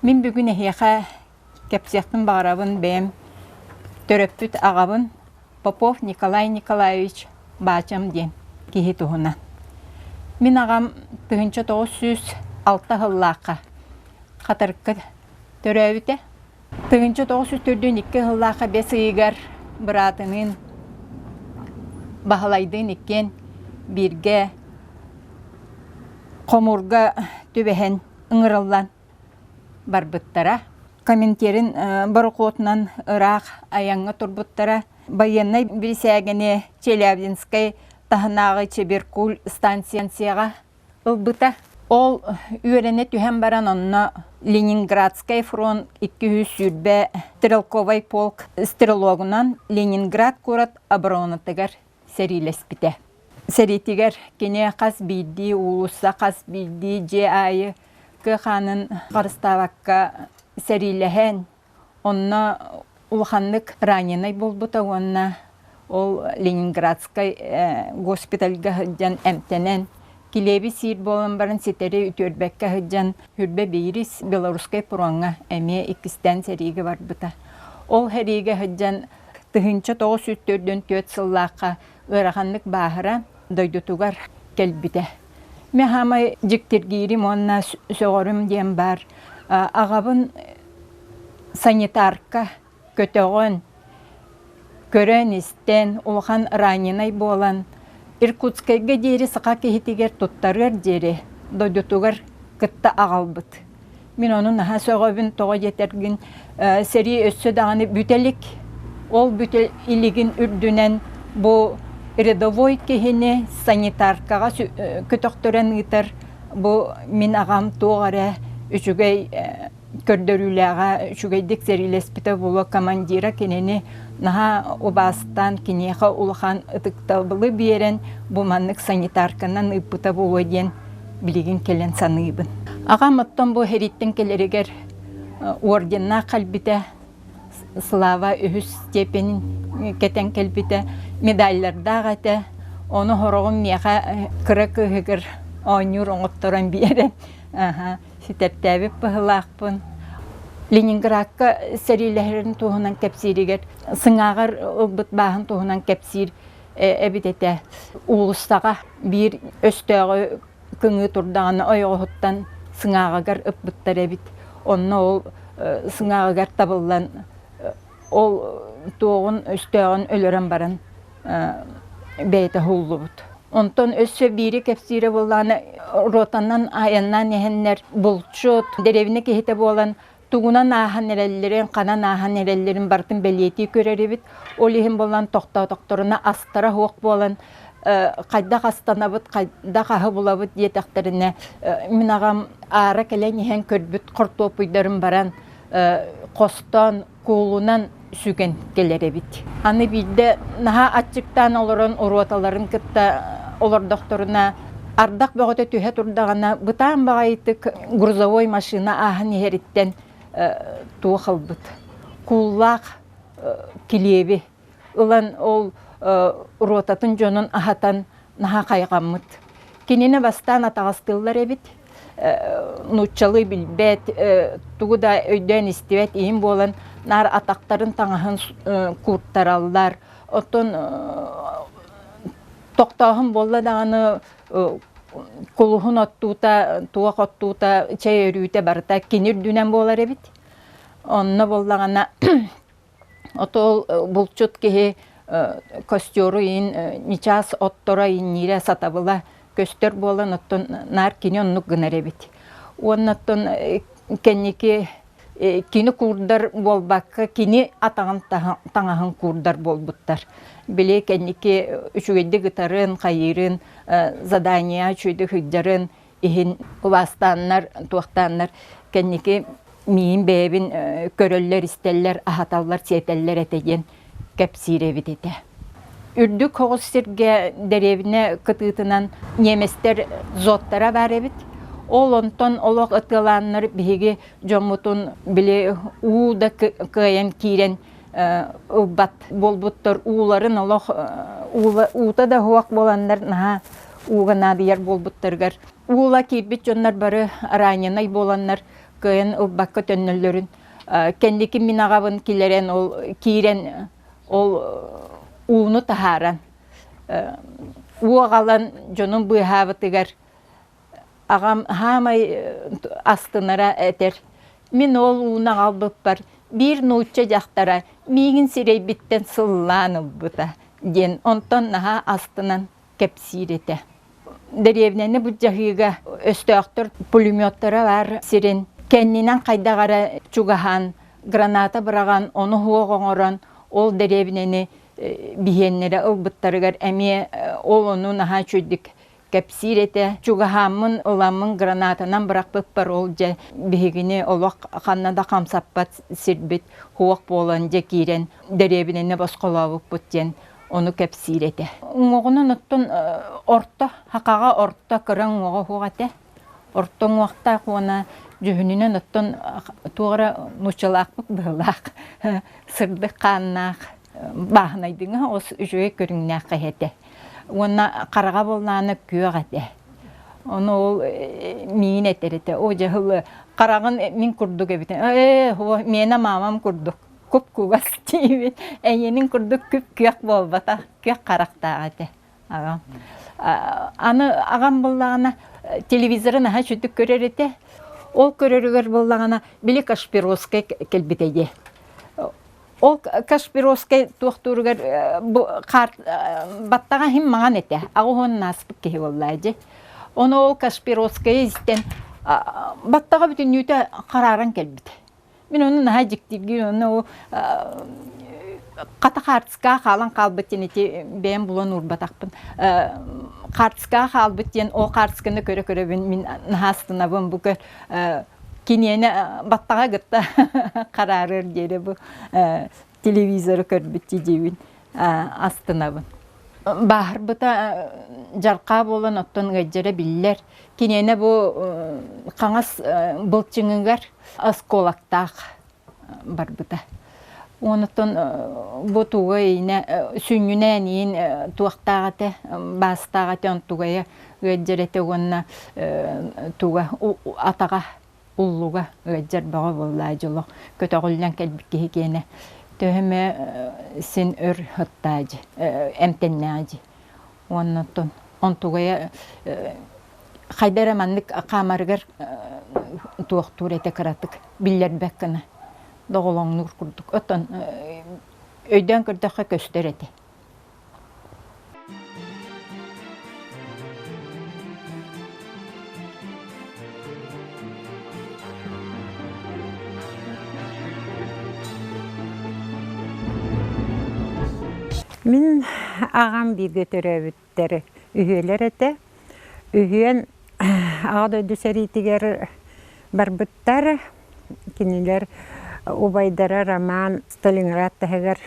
Мин бүгүн эһиэхэ кэпсиэхпин баҕарабын бэйэм төрөппүт аҕабын Попов Николай Николаевич Баачам диэн киһи туһунан. Мин аҕам 1906 сыллаахха Хатырыкка төрөөбүтэ. 1942 сыллаахха бэс ыйыгар быраатыныын Баһылайдыын иккиэн бииргэ хомуурга түбэһэн ыҥырыллан барбыттара. Коминтерн борокуотунан ыраах айаҥҥа турбуттара. Байыаннай бирисээгэни Челябинскай таһынааҕы Чеберкуль станцияҕа ылбыта. Ол үөрэнэ түһэн баран онно Ленинградскай фронт 220 стрелковай полк стрелогунан Ленинград куорат оборонатыгар сэриилэспитэ. Сэриитигэр кини хас биирдии уулусса, хас биирдии дьиэ аайы кыа хаанын харыстаабакка сэриилэһэн, онно улаханнык раненай буолбута уонна ол Ленинградскай госпитальга сылдьан эмтэнэн, килиэби сиир буолан баран ситэри үтүөрбэккэ сылдьан Хүрбэ биирис Белорусскай фроҥҥа эмиэ иккистээн сэриигэ барбыта. Ол сэриигэ сылдьан 1944 сыллаахха ыараханнык бааһыран дойдутугар кэлбитэ. Мин хаамай дьиктиргиирим уонна сөҕөрүм диэн баар. Аҕабын санитарка көтөҕөн, көрөн-истэн, улахан раненай буолан, Иркутскайга диэри саха киһитигэр туттарыар диэри дойдутугар кытта аҕалбыт. Мин ону наһаа сөҕөбүн, тоҕо диэтэргин, сэрии өссө даҕаны бүтэ илик. Ол бүтэ илигин үрдүнэн бу рядовой киһини санитаркаҕа көтөхтөрөн ыытар бу мин аҕам туох эрэ үчүгэй көрдөрүүлээҕэ үчүгэйдик сэриилэспитэ буолуо командира кинини наһаа убаастаан киниэхэ улахан ытыктабылы биэрэн бу маннык санитарканан ыыппыта буолуо диэн билигин кэлэн саныыбын. Аҕам оттон бу сэрииттэн кэлэригэр орденнаах кэлбитэ, Слава үһүс степенин кэтэн кэлбитэ, медаллардаах этэ. Ону сороҕун миэхэ кыра кыыһыгар оонньуур оҥотторон биэрэн ситэртээбит быһыылаахпын. Ленинградка сэриилэһэрин туһунан кэпсииригэр сыҥааҕар ылбыт бааһын туһунан кэпсиир эбит этэ. Уулуссаҕа биир өстөөҕү кыҥыы турдаҕына ойоҕоһуттан сыҥааҕыгар ыппыттар эбит. Онно ол сыҥааҕыгар табыллан ол туоҕун өстөөҕүн өлөрөн баран бэйэтэ уһуллубут. Онтон өссө биири кэпсиирэ буоллаҕына ротанан айаннаан иһэннэр булчут дэриэбинэ киһитэ буолан тугунан ааһан эрэллэрин, ханан ааһан эрэллэрин барытын бэлиэтии көрөр эбит. Ол иһин буолан тохтоотохторуна астара суох буолан хайдах астанабыт, хайдах аһы булабыт диэтэхтэринэ мин аҕам аара кэлэн иһэн көрбүт хортуоппуйдарын баран хостоон куулунан сүгэн кэлэр эбит. Аны биирдэ наһаа аччыктаан олорон уруоталарын кытта олордохторуна ардах бөҕөтө түһэ турдаҕына бытаан баҕайытык грузовой машина ааһан иһэриттэн туох ылбыт кууллаах килиэби ылан ол ротатын дьонун аһатан наһаа хайҕаммыт. Кинини бастаан атаҕастыыллар эбит нууччалыы билбэт, тугу да өйдөөн истибэт иһин буолан наар атахтарын таҥаһын кууртараллар. Оттон тохтооһун буолла даҕаны кулуһун оттуута, туох оттуута, чэй өрүүтэ барыта кини үрдүнэн буолар эбит. Онно буоллаҕына Отол булчут киһи костеру иин ньычаас отторо иинниирэ сатабыла көстөр буолан оттон наар кини оннук гынар эбит. Уонна оттон кэнники кини куурдар буолбакка кини атаҕын таҥаһын куурдар буолбуттар. Били кэнники үчүгэйдик ытарын, хайыырын, задание үчүгэйдик сылдьарын иһин убаастааннар, туохтааннар кэнники миин бэйэбин көрөллөр-истэллэр, аһаталлар, сиэтэллэр этэ диэн кэпсиир эбит этэ. Үрдүк оҕус сиргэ дэриэбинэ кытыытынан немецтэр зоттара баар эбит. Ол онтон олох ытыалааннар биһиги дьоммутун били уу да кыайан киирэн ылбат буолбуттар ууларын олох уута да суох буоланнар наһаа ууга наадыйар буолбуттарыгар уула киирбит дьоннор бары раненай буоланнар кыайан ылбакка төннөллөрүн кэнники мин аҕабын килэрэн ол киирэн ол ууну таһааран уу аҕалан дьонун быыһаабытыгар Аҕам хаамай астынара этэр. Мин ол ууну аҕалбыппар биир нуучча дьахтара миигин сирэйбиттэн сыллаан ылбыта диэн онтон наһаа астынан кэпсиир этэ. Дэриэбинэни былдьаһыыга өстөөхтөр пулеметтара баар сирин кэннинэн хайдах эрэ чугаһаан граната быраҕан ону суох оҥорон ол дэриэбинэни биһиэннэрэ ылбыттарыгар эмиэ ол ону наһаа үчүгдүк кэпсиир этэ. Чугаһааммын ыламмын гранатанан бырахпыппар ол дьэ биһигини олох ханна да хамсаппат сирбит суох буолан дьэ киирэн дэриэбинэни босхолообуппут диэн ону кэпсиир этэ. Уҥуоҕунан оттон орто, хахаҕа орто кыра уҥуоҕа суох этэ. Орто уҥуохтаах уонна дьүһүнүнэн оттон туох эрэ нууччалаахпыт быһыылаах, сырдык хааннаах, бааһынайдыҥа ос үчүгэй көрүҥнээх киһи этэ. Уонна хараҕа буоллаҕына күөх этэ. Ону ол миин этэр этэ. О дьаһыл хараҕын мин курдук эбит. Ээ, миэнэ маамам курдук. Куп-кугас диибин. Эйиэнин курдук күп-күөх буолбатах, күөх харахтаах этэ аҕам. Аны аҕам буоллаҕына телевизоры наһаа үчүгдүк көрөр этэ. Ол көрөрүгэр буоллаҕына били Кашпировскай кэлбитэ дии. Ол Кашпировскай туохтууругар бу баттаҕа иһин маҥан этэ. Аҕыс ааспыт киһи буоллаа дии. Ону ол Кашпировскайы истэн баттаҕа бүтүннүүтэ харааран кэлбит. Мин ону наһаа дьиктиргиир, ону ол хата хаартыскаҕа хаалан хаалбыт диэн ити бэйэм булан уурбатахпын. Хаартыскаҕа хаалбыт диэн ол хаартысканы көрө-көрөбүн мин наһаа астынабын бу көр киниэнэ баттаҕа кытта хараарыар диэри бу телевизоры көрбүт диибин астынабын. Бааһырбыта дьархаа буолан оттон ыалдьара биллэр. Киниэнэ бу хаҥас былчыҥыгар осколоктаах барбыта. Онтон бу туга иинэ сүнньүнээн иин туохтаах этэ, баастаах этэ, онтугайа ыалдьар этэ уонна туга атаҕа уллуга ыалдьар бөҕө буоллаа дьоло көтөҕүллэн кэлбит киһи киэнэ төһө эмэ син өр сыттаа дьи эмтэннэҕэ дьи уонна оттон онтугайа хайда эрэ маннык хаамарыгар туохтуур этэ кыратык биллэрбэт гына доҕолоҥнуур курдук оттон өйдөөн көрдөххө көстөр этэ Мин аҕам бииргэ төрөөбүттэр үһүөлэр этэ. Үһүөн Аҕа дойду сэриитигэр барбыттар. Кинилэр убайдара Роман Сталинград таһыгар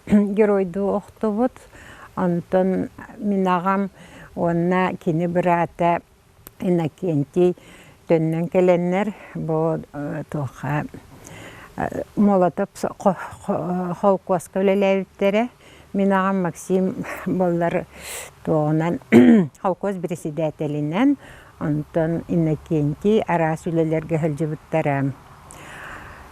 геройдуу охтубут. Онтон мин аҕам уонна кини быраата Иннокентий төннөн кэлэннэр бу туохха Молотов холкуоска үлэлээбиттэрэ. Мин аҕам Максим буоллар туоҕунан холкуос председателинэн, онтон Иннокентий араас үлэлэргэ сылдьыбыттара.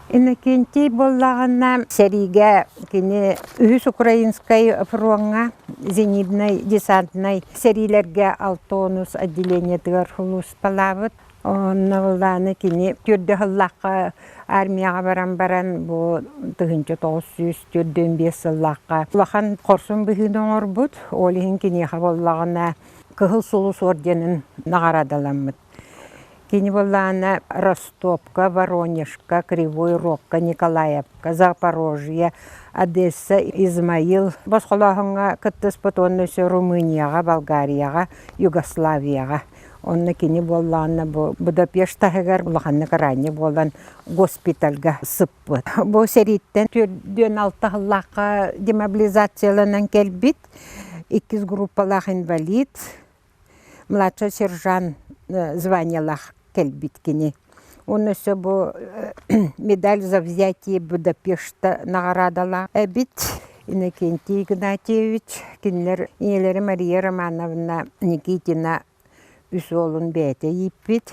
Иннокентий буоллаҕына сэриигэ кини үһүс Украинскай фроҥҥа зенитнай десантнай сэриилэргэ Алтонус отделениетыгар сулууспалаабыт. Онно былааны кини төрдө сыллаахха армияҕа баран баран бу 1945 сыллаахха улахан хорсун быһыыны оҥорбут. Ол иһин киниэхэ буоллаҕына Кыһыл Сулус орденын наҕараадаламмыт. Кини буоллаҕына Ростовка, Воронежка, Кривой Рогка, Николаевка, Запорожье, Одесса, Измаил босхолооһуҥҥа кыттыспыт уонна өссө Румынияҕа, Болгарияҕа, Югославияҕа Онно кини буоллаҕына бу Будапешт таһыгар улаханнык ранее буолан госпитальга сыппыт. Бу сэрииттэн 46 сыллаахха демобилизацияланан кэлбит. Иккис группалаах инвалид, младший сержант званиелаах кэлбит кини. Уонна өссө бу медаль за взятие Будапешта наҕараадалаах эбит. Иннокентий Игнатьевич, кинилэр ийэлэрэ Мария Романовна Никитина үс уолун бэйэтэ ииппит.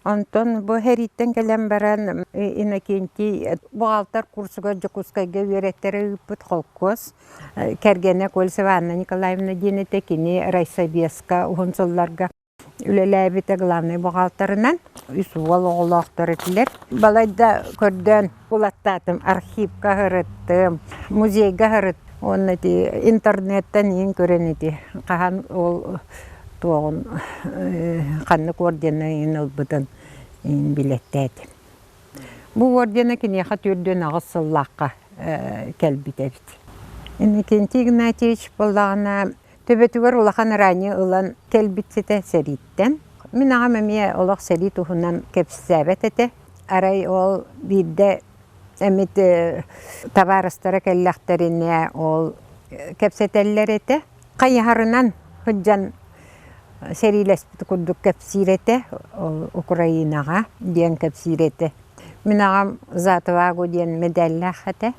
Онтон бу сэрииттэн кэлэн баран Иннокентий буҕаалтар курсугар Дьокуускайга үөрэттэрэ ыыппыт холкуос. Кэргэнэ Кольцева Анна Николаевна диэн этэ, кини райсобеска уһун сылларга. үлэлээбитэ главнай бухгалтерынан. Үс уол оҕолоохтор этилэр. Балайда көрдөөн булаттаатым, архивка сырыттым, музейга сырыттым. Уонна ити интернеттэн иин көрөн ити хаһан ол туоҕун ханнык ордены иин ылбытын иин билэттээтим. Бу ордена киниэхэ 48 сыллаахха кэлбит эбит. Иннокентий Игнатьевич буоллаҕына төбөтүгэр улахан ранее ылан кэлбит ситэ сэрииттэн. Мин аҕам эмиэ олох сэрии туһунан кэпсээбэт этэ. Арай ол биирдэ эмит табаарыстара кэллэхтэринэ ол кэпсэтэллэр этэ. Хайыһарынан сылдьан сэриилэспит курдук кэпсиир этэ ол Украинаҕа диэн кэпсиир этэ. Мин аҕам За отвагу диэн мэдээллээх этэ.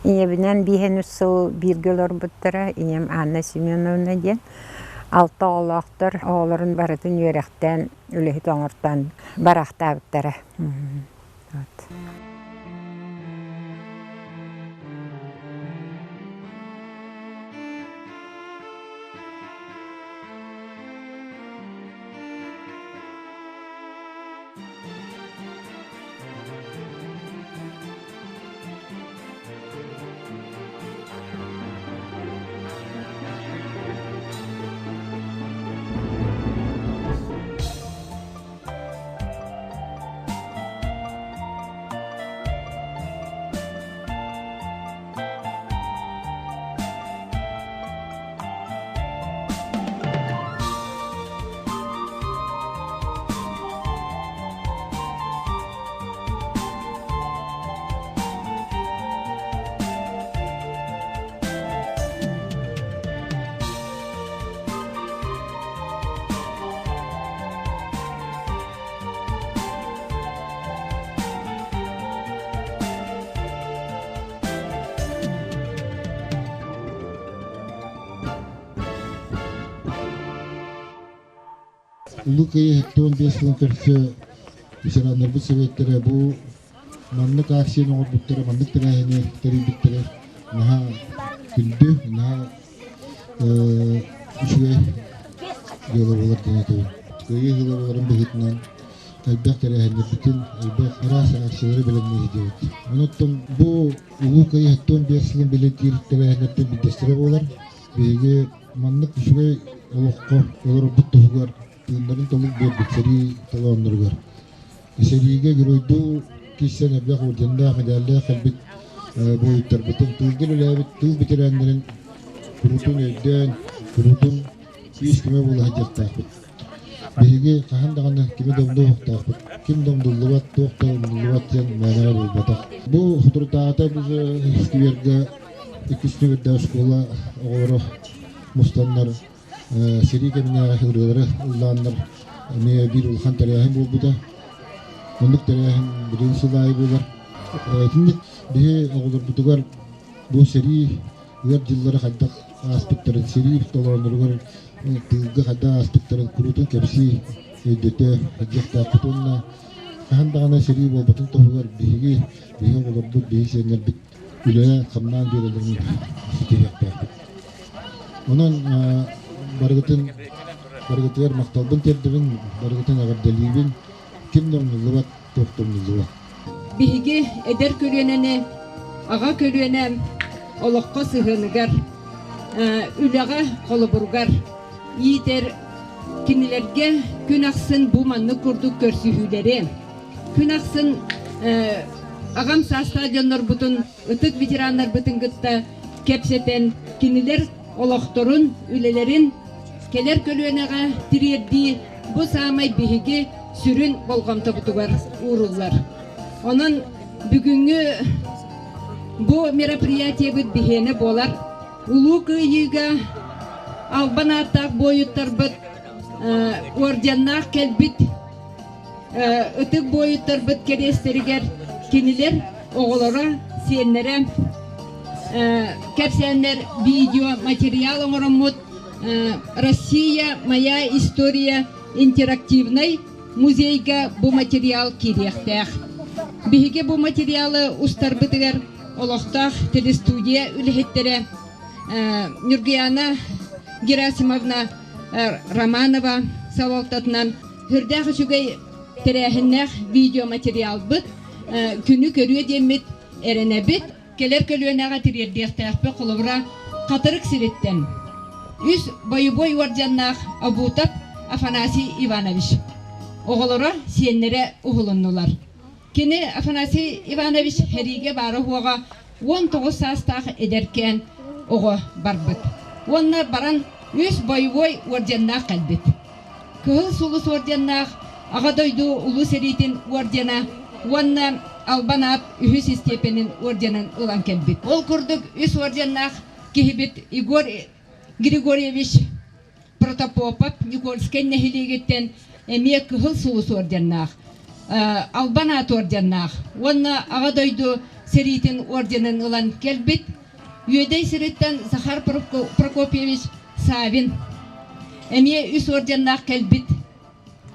Ийэбинэн биэһэн үс сыл бииргэ олорбуттара. Ийэм Анна Семеновна диэн. Алта оҕолоохтор, оҕолорун барытын үөрэхтээн, үлэһит оҥортоон бараахтаабыттара. Улуу Кыайыы 75 сылын көрсө ветераннарбыт сэбиэттэрэ бу маннык акцияны оҥорбуттара, маннык тэрээһини тэрийбиттэрэ наһаа күндү, наһаа үчүгэй дьыала буолар диэн этэбин. Кыайыы ыһыыла буоларын быһыытынан элбэх тэрээһиннэрбитин, элбэх араас акциялары бэлэмнии сылдьабыт. Онон бу Улуу Кыайыы 75 сылын бэлиэтиир тэрээһиннэртэн биирдэстэрэ буолар. Биһиги маннык үчүгэй олоххо олорорбут туһугар тыыннарын толук биэрбит сэрии толоонноругар сэриигэ геройдуу киирсэн элбэх орденнаах, медаллаах кэлбит буойуттарбытын, тыылга үлэлээбит тыыл бэтэрээннэрин куруутун өйдөөн, куруутун күүс-көмө буола сылдьыахтаахпыт. Биһиги хаһан даҕаны кими да умнуохтаахпыт, ким да умнуллубат, туох да умнуллубат диэн мээнэҕэ буолбатах. Бу соторутааҕыта бу сквергэ иккис нүөмэрдээх оскуола оҕолоро мустаннар сэрии кэминээҕи ырыалары ыллааннар эмиэ биир улахан тэрээһин буолбута. Оннук тэрээһин билигин сыл аайы буолар. Итинник биһи оҕолорбутугар бу сэрии ыар дьыллары хайдах ааспыттарын, сэрии толоонноругар тыылга хайдах ааспыттарын куруутун кэпсии, өйдөтө сылдьыахтаахпыт уонна хаһан даҕаны сэрии буолбатын туһугар биһиги, биһиги оҕолорбут, биһиги сиэннэрбит үлэлээн-хамнаан биэрэллэрин ситиһиэхтээхпит. Онон барыгытын барыгытыгар махталбын тиэрдэбин, барыгытын эҕэрдэлиибин. Ким да умнуллубат, туох да умнуллубат. Биһиги эдэр көлүөнэни аҕа көлүөнэ олоххо сыһыаныгар, үлэҕэ холобуругар иитэр кинилэргэ күн ахсын бу маннык курдук көрсүһүүлэри күн ахсын аҕам саастаах дьоннорбутун, ытык ветераннарбытын кытта кэпсэтэн, кинилэр олохторун, үлэлэрин кэлэр көлүөнэҕэ тириэрдии бу саамай биһиги сүрүн болҕомтобутугар ууруллар. Онон бүгүҥҥү бу мероприятиебыт биһиэнэ буолар. Улуу Кыайыыга албан ааттаах буойуттарбыт орденнаах кэлбит ытык буойуттарбыт кэриэстэригэр кинилэр оҕолоро, сиэннэрэ кэпсээннэр видео материал оҥороммут Россия моя история интерактивнай музейга бу материал киириэхтээх. Биһиги бу материалы устарбытыгар олохтоох телестудия үлэһиттэрэ Нюргуяна Герасимовна Романова. салалтатынан сүрдээх үчүгэй тэрээһиннээх видеоматериалбыт күнү көрүө диэммит эрэнэбит. Кэлэр көлүөнэҕэ тириэрдиэхтээхпит холобура Хатырык сириттэн үс бойобуой уордьаннаах Обутов Афанасий Иванович оҕолоро, сиэннэрэ уһулуннулар. Кини Афанасий Иванович сэриигэ баара-суоҕа 19 саастаах эдэркээн оҕо барбыт. Уонна баран үс боевой орденнаах кэлбит. Кыһыл Сулус орденнаах Аҕа дойду Улуу сэриитин ордена уонна Албан аат үһүс истиэпэнин орденын ылан кэлбит. Ол курдук үс орденнаах киһибит Егор Григорьевич Протопопов Никольскай нэһилиэгиттэн эмиэ Кыһыл Сулус орденнаах, Албан аат орденнаах уонна Аҕа дойду сэриитин орденын ылан кэлбит Үөдэй сириттэн Захар Прокопьевич Савин эмиэ үс орденнаах кэлбит.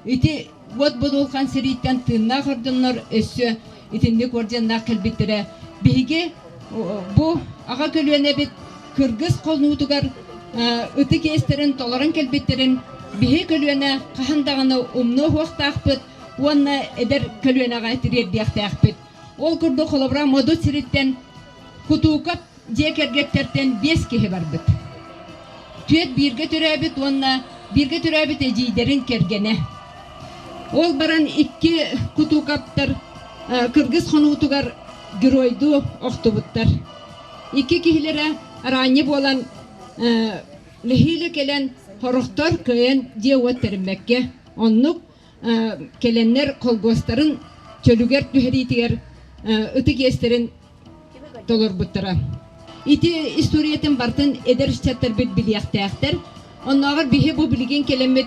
Ити уот будулхан сэрииттэн тыыннаах орденнор өссө итинник орденнаах кэлбиттэрэ. Биһиги бу аҕа көлүөнэбит кыргыз хонуутугар ытык иэстэрин толорон кэлбиттэрин биһи көлүөнэ хаһан даҕаны умнуо суохтаахпыт уонна эдэр көлүөнэҕэ тириэрдиэхтээхпит. Ол курдук холобура Модут сириттэн Кутуукап дьиэ кэргэттэртэн биэс киһи барбыт. Түөрт бииргэ төрөөбүт уонна бииргэ төрөөбүт эдьиийдэрин кэргэнэ. Ол баран икки Кутуукаптар кыргыз хонуутугар геройдуу охтубуттар. Икки киһилэрэ араанньы буолан нэһиилэ кэлэн хорохтор кыайан дьиэ-уот тэриммэккэ оннук кэлэннэр холгуостарын чөлүгэр түһэриитигэр ытык иэстэрин толорбуттара. Ити историятын барытын эдэр ыччаттарбыт билиэхтээхтэр. Оннооҕор биһи бу билигин кэлэммит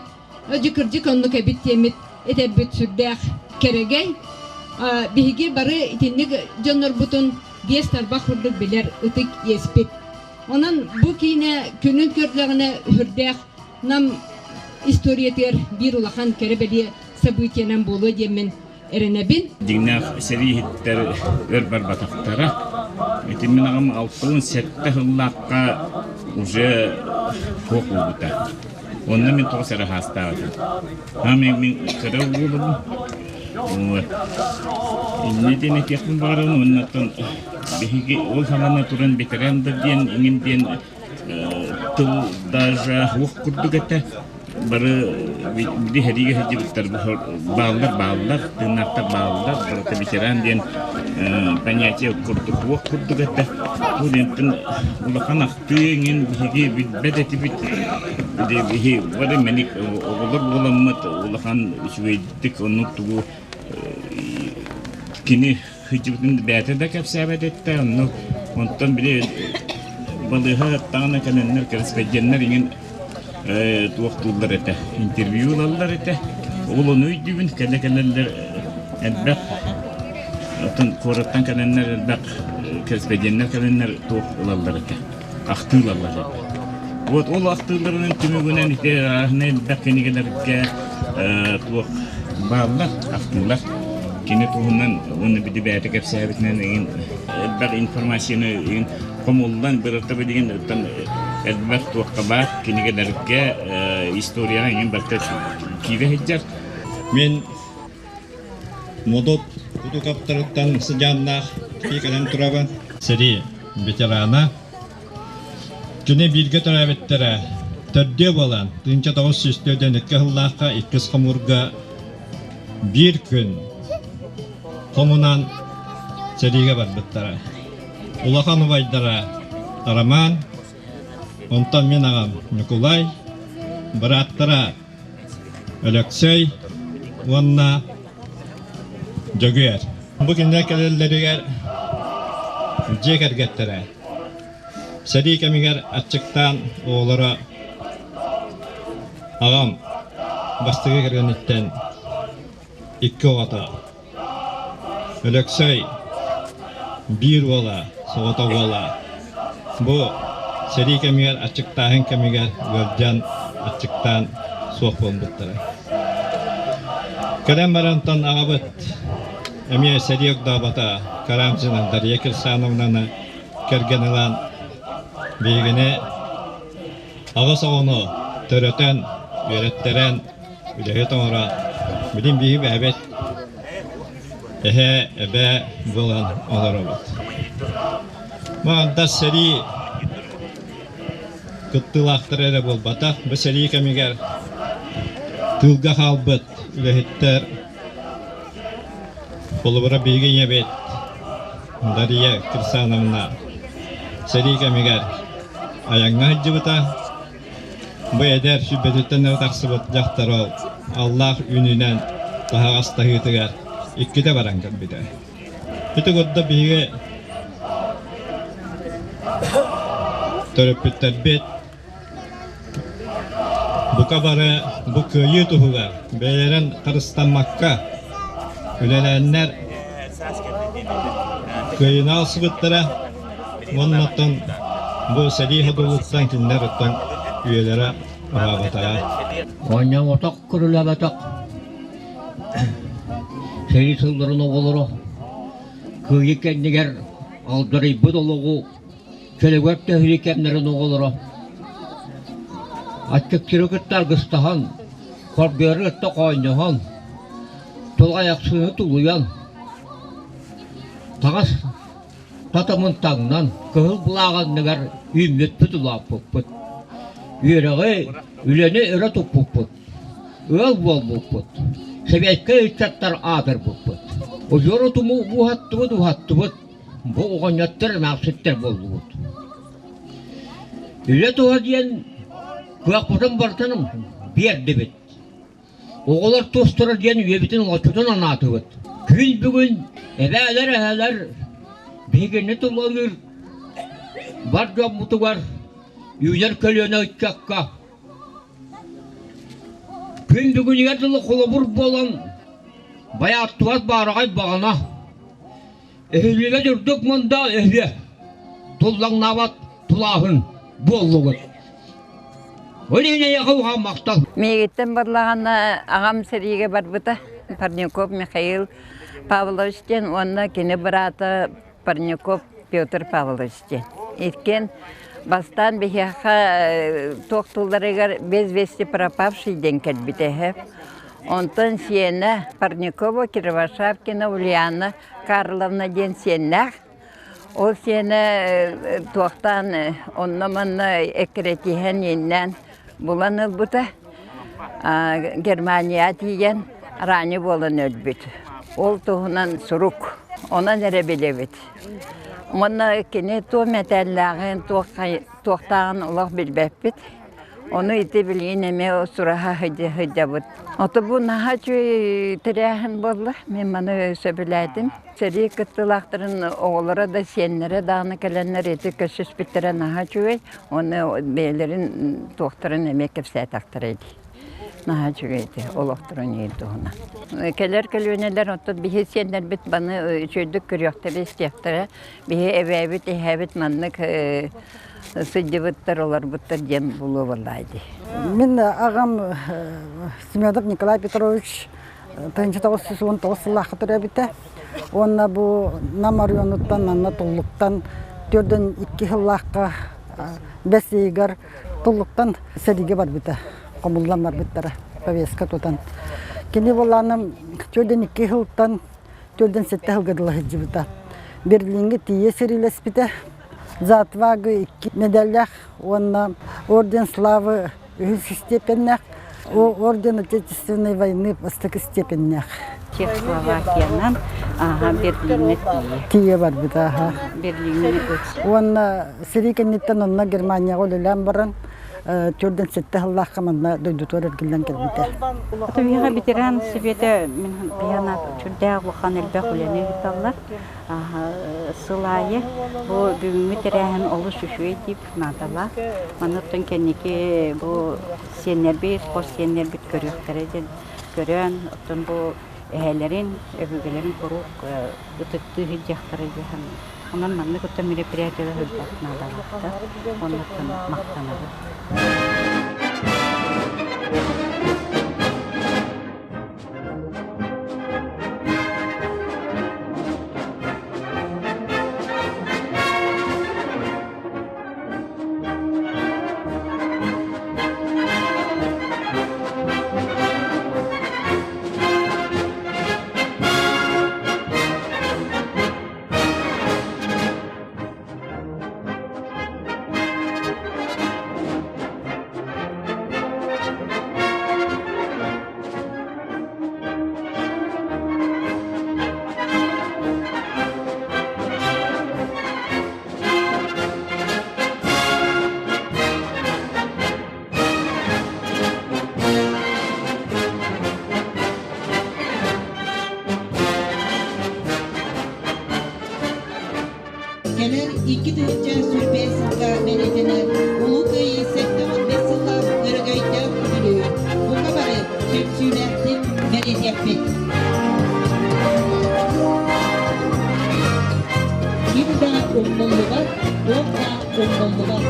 дьэ кырдьык оннук эбит диэммит этэрбит сүрдээх кэрэгэй. Биһиги бары итинник дьоннорбутун биэс тарбах курдук билэр ытык иэспит. Онон бу киинэ күнүн көрдөҕүнэ сүрдээх Нам историятыгар биир улахан кэрэ-бэлиэ событиенан буолуо диэммин эрэнэбин. Дьиҥнээх сэрииһиттэр өр барбатахтара. Ити мин аҕам 67 сыллаахха уже суох буолбута. Онно мин тоҕус эрэ саастаах этим. А мин, мин кыра уолубун. Вот. Инньэ диэн этиэхпин баҕарабын уонна биһиги ол саҕана туран ветеран да диэн иҥин диэн тыл даже уох курдук этэ. Бары били сэриигэ сылдьыбыттар бааллар бааллар, тыыннаахтар бааллар, барыта ветеран диэн понятие курдук уох курдук этэ. Бу диэнтэн улахан ахтыы иҥин биһиги билбэт этибит. Биһи бары мэник оҕолор буоламмыт улахан үчүгэйдик оннук тугу кини Сылдьыбытын бэйэтэ да кэпсээбэт этэ, онно онтон били балыыһа даҕаны кэлэннэр корреспонденнар иҥин туохтууллар этэ, интервью ылаллар этэ. Ол ону өйдүүбүн, кэлэ кэлэллэр элбэх оттон куораттан кэлэннэр элбэх корреспонденнар кэлэннэр туох ылаллар этэ, ахтыы ылаллар этэ. Вот ол ахтыыларынан түмүгүнэн ити арааһынай элбэх кинигэлэргэ туох бааллар, ахтыылар. Кини туһунан уонна били бэйэтэ кэпсээбитинэн игин элбэх информацияны игин хомуллан бырата билигин элбэх туохха баар кинигэлэргэ историяҕа игин барыта киирэ сылдьар. Мин Модут Кутукаптарыттан сыдьааннаах киһи кэлэн турабын. Сэрии ветерана. Кини бииргэ төрөөбүттэрэ төрдүө буолан 1942 сыллаахха иккис хомуурга биир күн хомунан сэриигэ барбыттара. Улахан убайдара Роман, онтон мин аҕам Ньукулай, бырааттара Өлөксөй уонна Дьөгүөр. Бу кинилэр кэлэллэригэр дьиэ кэргэттэрэ сэрии кэмигэр аччыктаан оҕолоро аҕам бастакы кэргэниттэн икки оҕото Өлөксөй биир уола, соҕотох уола. Бу сэрии кэмигэр аччыктааһын кэмигэр ыалдьан, аччыктаан суох буолбуттара. Кэлэн барантан аҕабыт эмиэ сэрии огдообото Карамзина Дарья Кирсановнаны кэргэн ылан биһигини аҕыс оҕону төрөтөн, үөрэттэрэн. үлэһит оҥоро билин биһи бэйэбит эһээ эбээ буолан олоробут. Маҕандас сэрии кыттыылаахтара эрэ буолбатах, бу сэрии кэмигэр тыылга хаалбыт үлэһиттэр Холобура биһиги ийэбит Дария Кирсановна сэрии кэмигэр айаҥҥа сылдьыбыта. Бу эдэр сүбэтиттэн эрэ тахсыбыт дьахтар ол аллаах үүнүүнэн таһаҕас таһыытыгар иккитэ баран кэлбитэ. Ити курдук биһиги төрөппүттэрбит Бука бары бу кыайыы туһугар бэйэлэрин харыстаммакка үлэлээннэр кыайыыны аҕалсыбыттара уонна оттон бу сэрии ходулуттан кинилэр оттон үйэлэрэ уһаабатаҕа. Оонньооботох, көрүлээбэтэх сэрии сылларын оҕолоро кыайыы кэннигэр алдьарыйбыт олоҕу Чөлүгэр төһүү кэмнэрин оҕолоро аччыктыыры кытта аргыстаһан, хоргуйары кытта хоонньоһон, тулаайахсыыны тулуйан, таҥас татымын таҥнан, кыһыл былааҕы анныгар үүммүппүт улааппыппыт. Үөрэҕи, үлэни өрө туппуппут, ыал буолбуппут, сэбиэскэй ыччаттар аатырбыппыт. Удьуор утуму уһаттыбыт, уһаттыбыт, Бу оҕонньоттор эмээхситтэр буоллубут. Үлэ туһа диэн кыахпытын барытын биэрдибит. Оҕолор тустара диэн үйэбитин оҥоччутун анаатыбыт. Күн бүгүн эбээлэр эһээлэр биһигини тулалыыр бар дьоммутугар үүнэр көлүөнэ ыччакка күн бүгүнүгэр дылы холобур буолан байааттыбат баараҕай баҕана Өһүллүбэт үрдүк мында өһүө, туллаҥнаабат тулааһын буоллугут. Ол иһин эйиэхэ улахан махтал. Миигиттэн буоллаҕына аҕам сэриигэ барбыта Парников Михаил Павлович диэн уонна кини быраата Парников Петр Павлович диэн. Иккиэн бастаан биһиэхэ туох тылларыгар без вести пропавший диэн кэлбитэ үһү. Онтон сиэнэ Парникова Кривошапкина Ульяна Карловна диэн сиэннээх. Ол сиэнэ туохтаан онно-манна эккирэтиһэн ииннээн булан ылбыта. Германияҕа тиийэн ранее буолан өлбүт. Ол туһунан сурук. Онон эрэ билэбит. Уонна кини туох мэтээллээҕин, туохтааҕын олох билбэппит. Ону ити билигин эмиэ сураһа сылдьабыт. Ото бу наһаа үчүгэй тэрээһин буолла. Мин маны сөбүлээтим. Сэрии кыттыылаахтарын оҕолоро да, сиэннэрэ даҕаны кэлэннэр ити көрсүспүттэрэ наһаа үчүгэй. Уонна бэйэлэрин туохтарын эмиэ кэпсээтэхтэрэ дии. Наһаа үчүгэй ити олохторун иһин туһунан. Кэлэр көлүөнэлэр оттон биһи сиэннэрбит маны үчүгэйдик көрүөхтэрэ, истиэхтэрэ. Биһи эбээбит, эһээбит маннык сылдьыбыттар, олорбуттар диэн булуо буоллаа дии. Мин аҕам Семенов Николай Петрович 1919 сыллаахха төрөөбүтэ. Уонна бу Нам оройуонуттан, манна Туллуктан төрдөн икки сыллаахха бэс ыйыгар Туллуктан сэриигэ барбыта, хомуллан барбыттара, повестка тутан. Кини буоллаҕына төрдөн икки сылтан төрдөн сэттэ сылга дылы сылдьыбыта. Берлиҥҥэ тиийэ сэриилэспитэ. За отвагу икки медаллаах уонна орден славы үһүс степеннээх, орден Отечественной войны бастакы степеннээх. Чехословакиянан Берлиҥҥэ тиийэ. Тиийэ барбыта, аха. Берлиҥҥэ Уонна сэрии кэнниттэн онно Германияҕа үлэлээн баран, төрдөн сэттэ сыллаахха манна дойдутугар эргиллэн кэлбитэ. Биһиэхэ ветеран сэбиэтэ мин биһиэнэ сүрдээх улахан элбэх үлэни ыыталлар. Сыл аайы бу бүгүҥҥү тэрээһин олус үчүгэй дип наадалаах. Манныттан кэнники бу сиэннэрбит, хос сиэннэрбит көрүөхтэрэ диэн көрөн, оттон бу эһээлэрин, өбүгэлэрин куруук ытыктыы сылдьыахтара диэн. Онон маннык оттон мероприятиелар элбэх наадалаахтар. Оннуттан махтанабын. Кэлэр 2025 сылга бэлиэтэнэр Улуу Кыайыы 75 сыллаах өрөгөйдөөх үбүлүөйүн бука бары түмсүүлээхтик бэлиэтиэхпит. Ким да умнуллубат, туох да умнуллубат.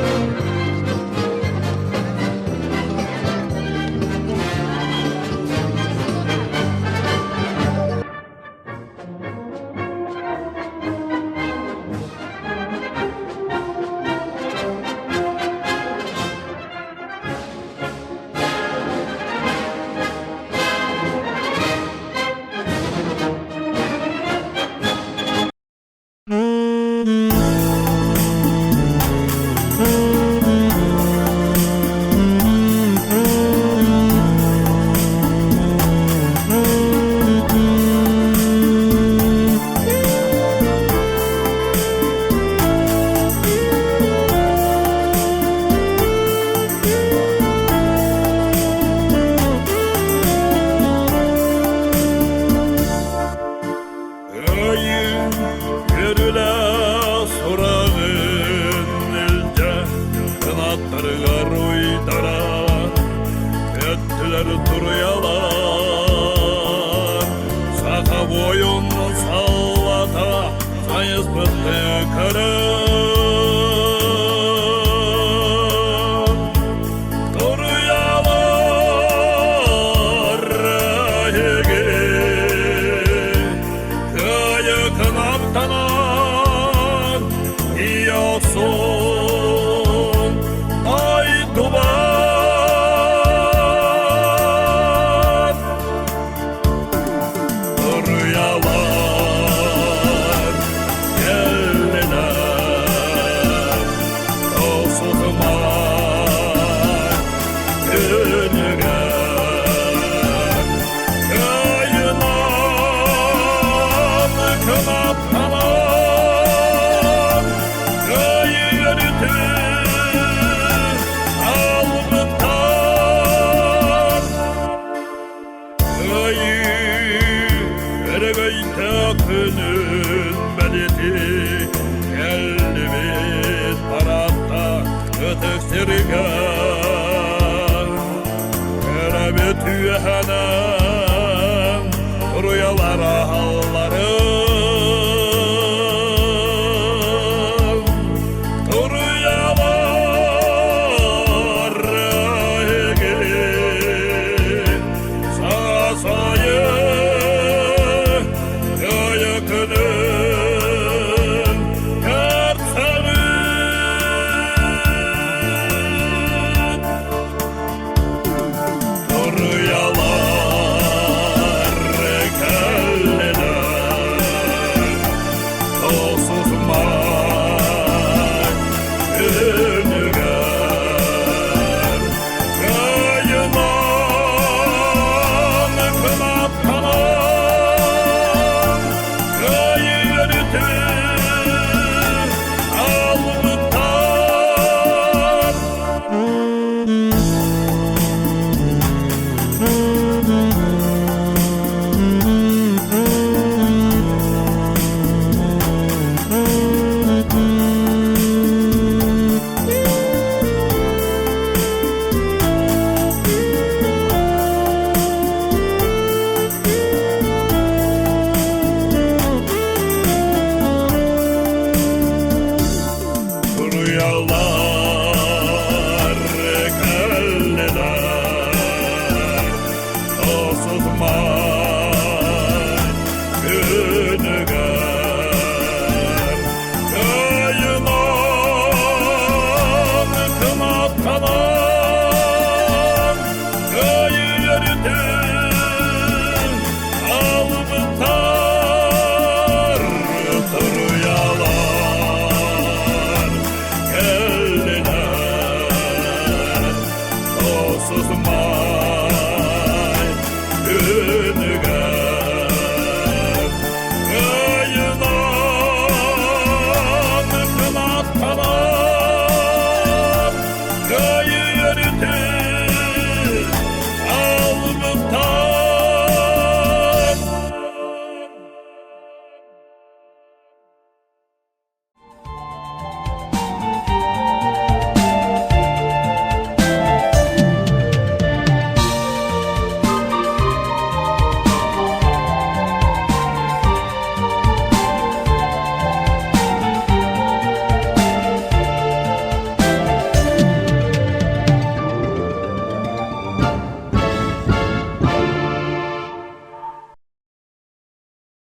Кыайыы үөрүүлээх сураҕын илдьэ кынаттарыгар уйдара көттүлэр туруйалар. Саха буойун саллата хайыспытты көрөн. Туруйалар эһиги Кыайы кынаттанан Иосун айтубат Туруйалар келлилер Тосутумай күнүгэр Кыайынан кынаттанан Кыайы өрүтүн албыттар Кыайыы өрөгөйдөөх күнүн бэлиэти кэллибит парадта ытык сиргэ Көрөбүт үөһэнэн туруйалар аһалларын Туруйалар эһиги саас айы кыайы күнүн көрсөбүт Туруйалар кэллилэр Тосусмай.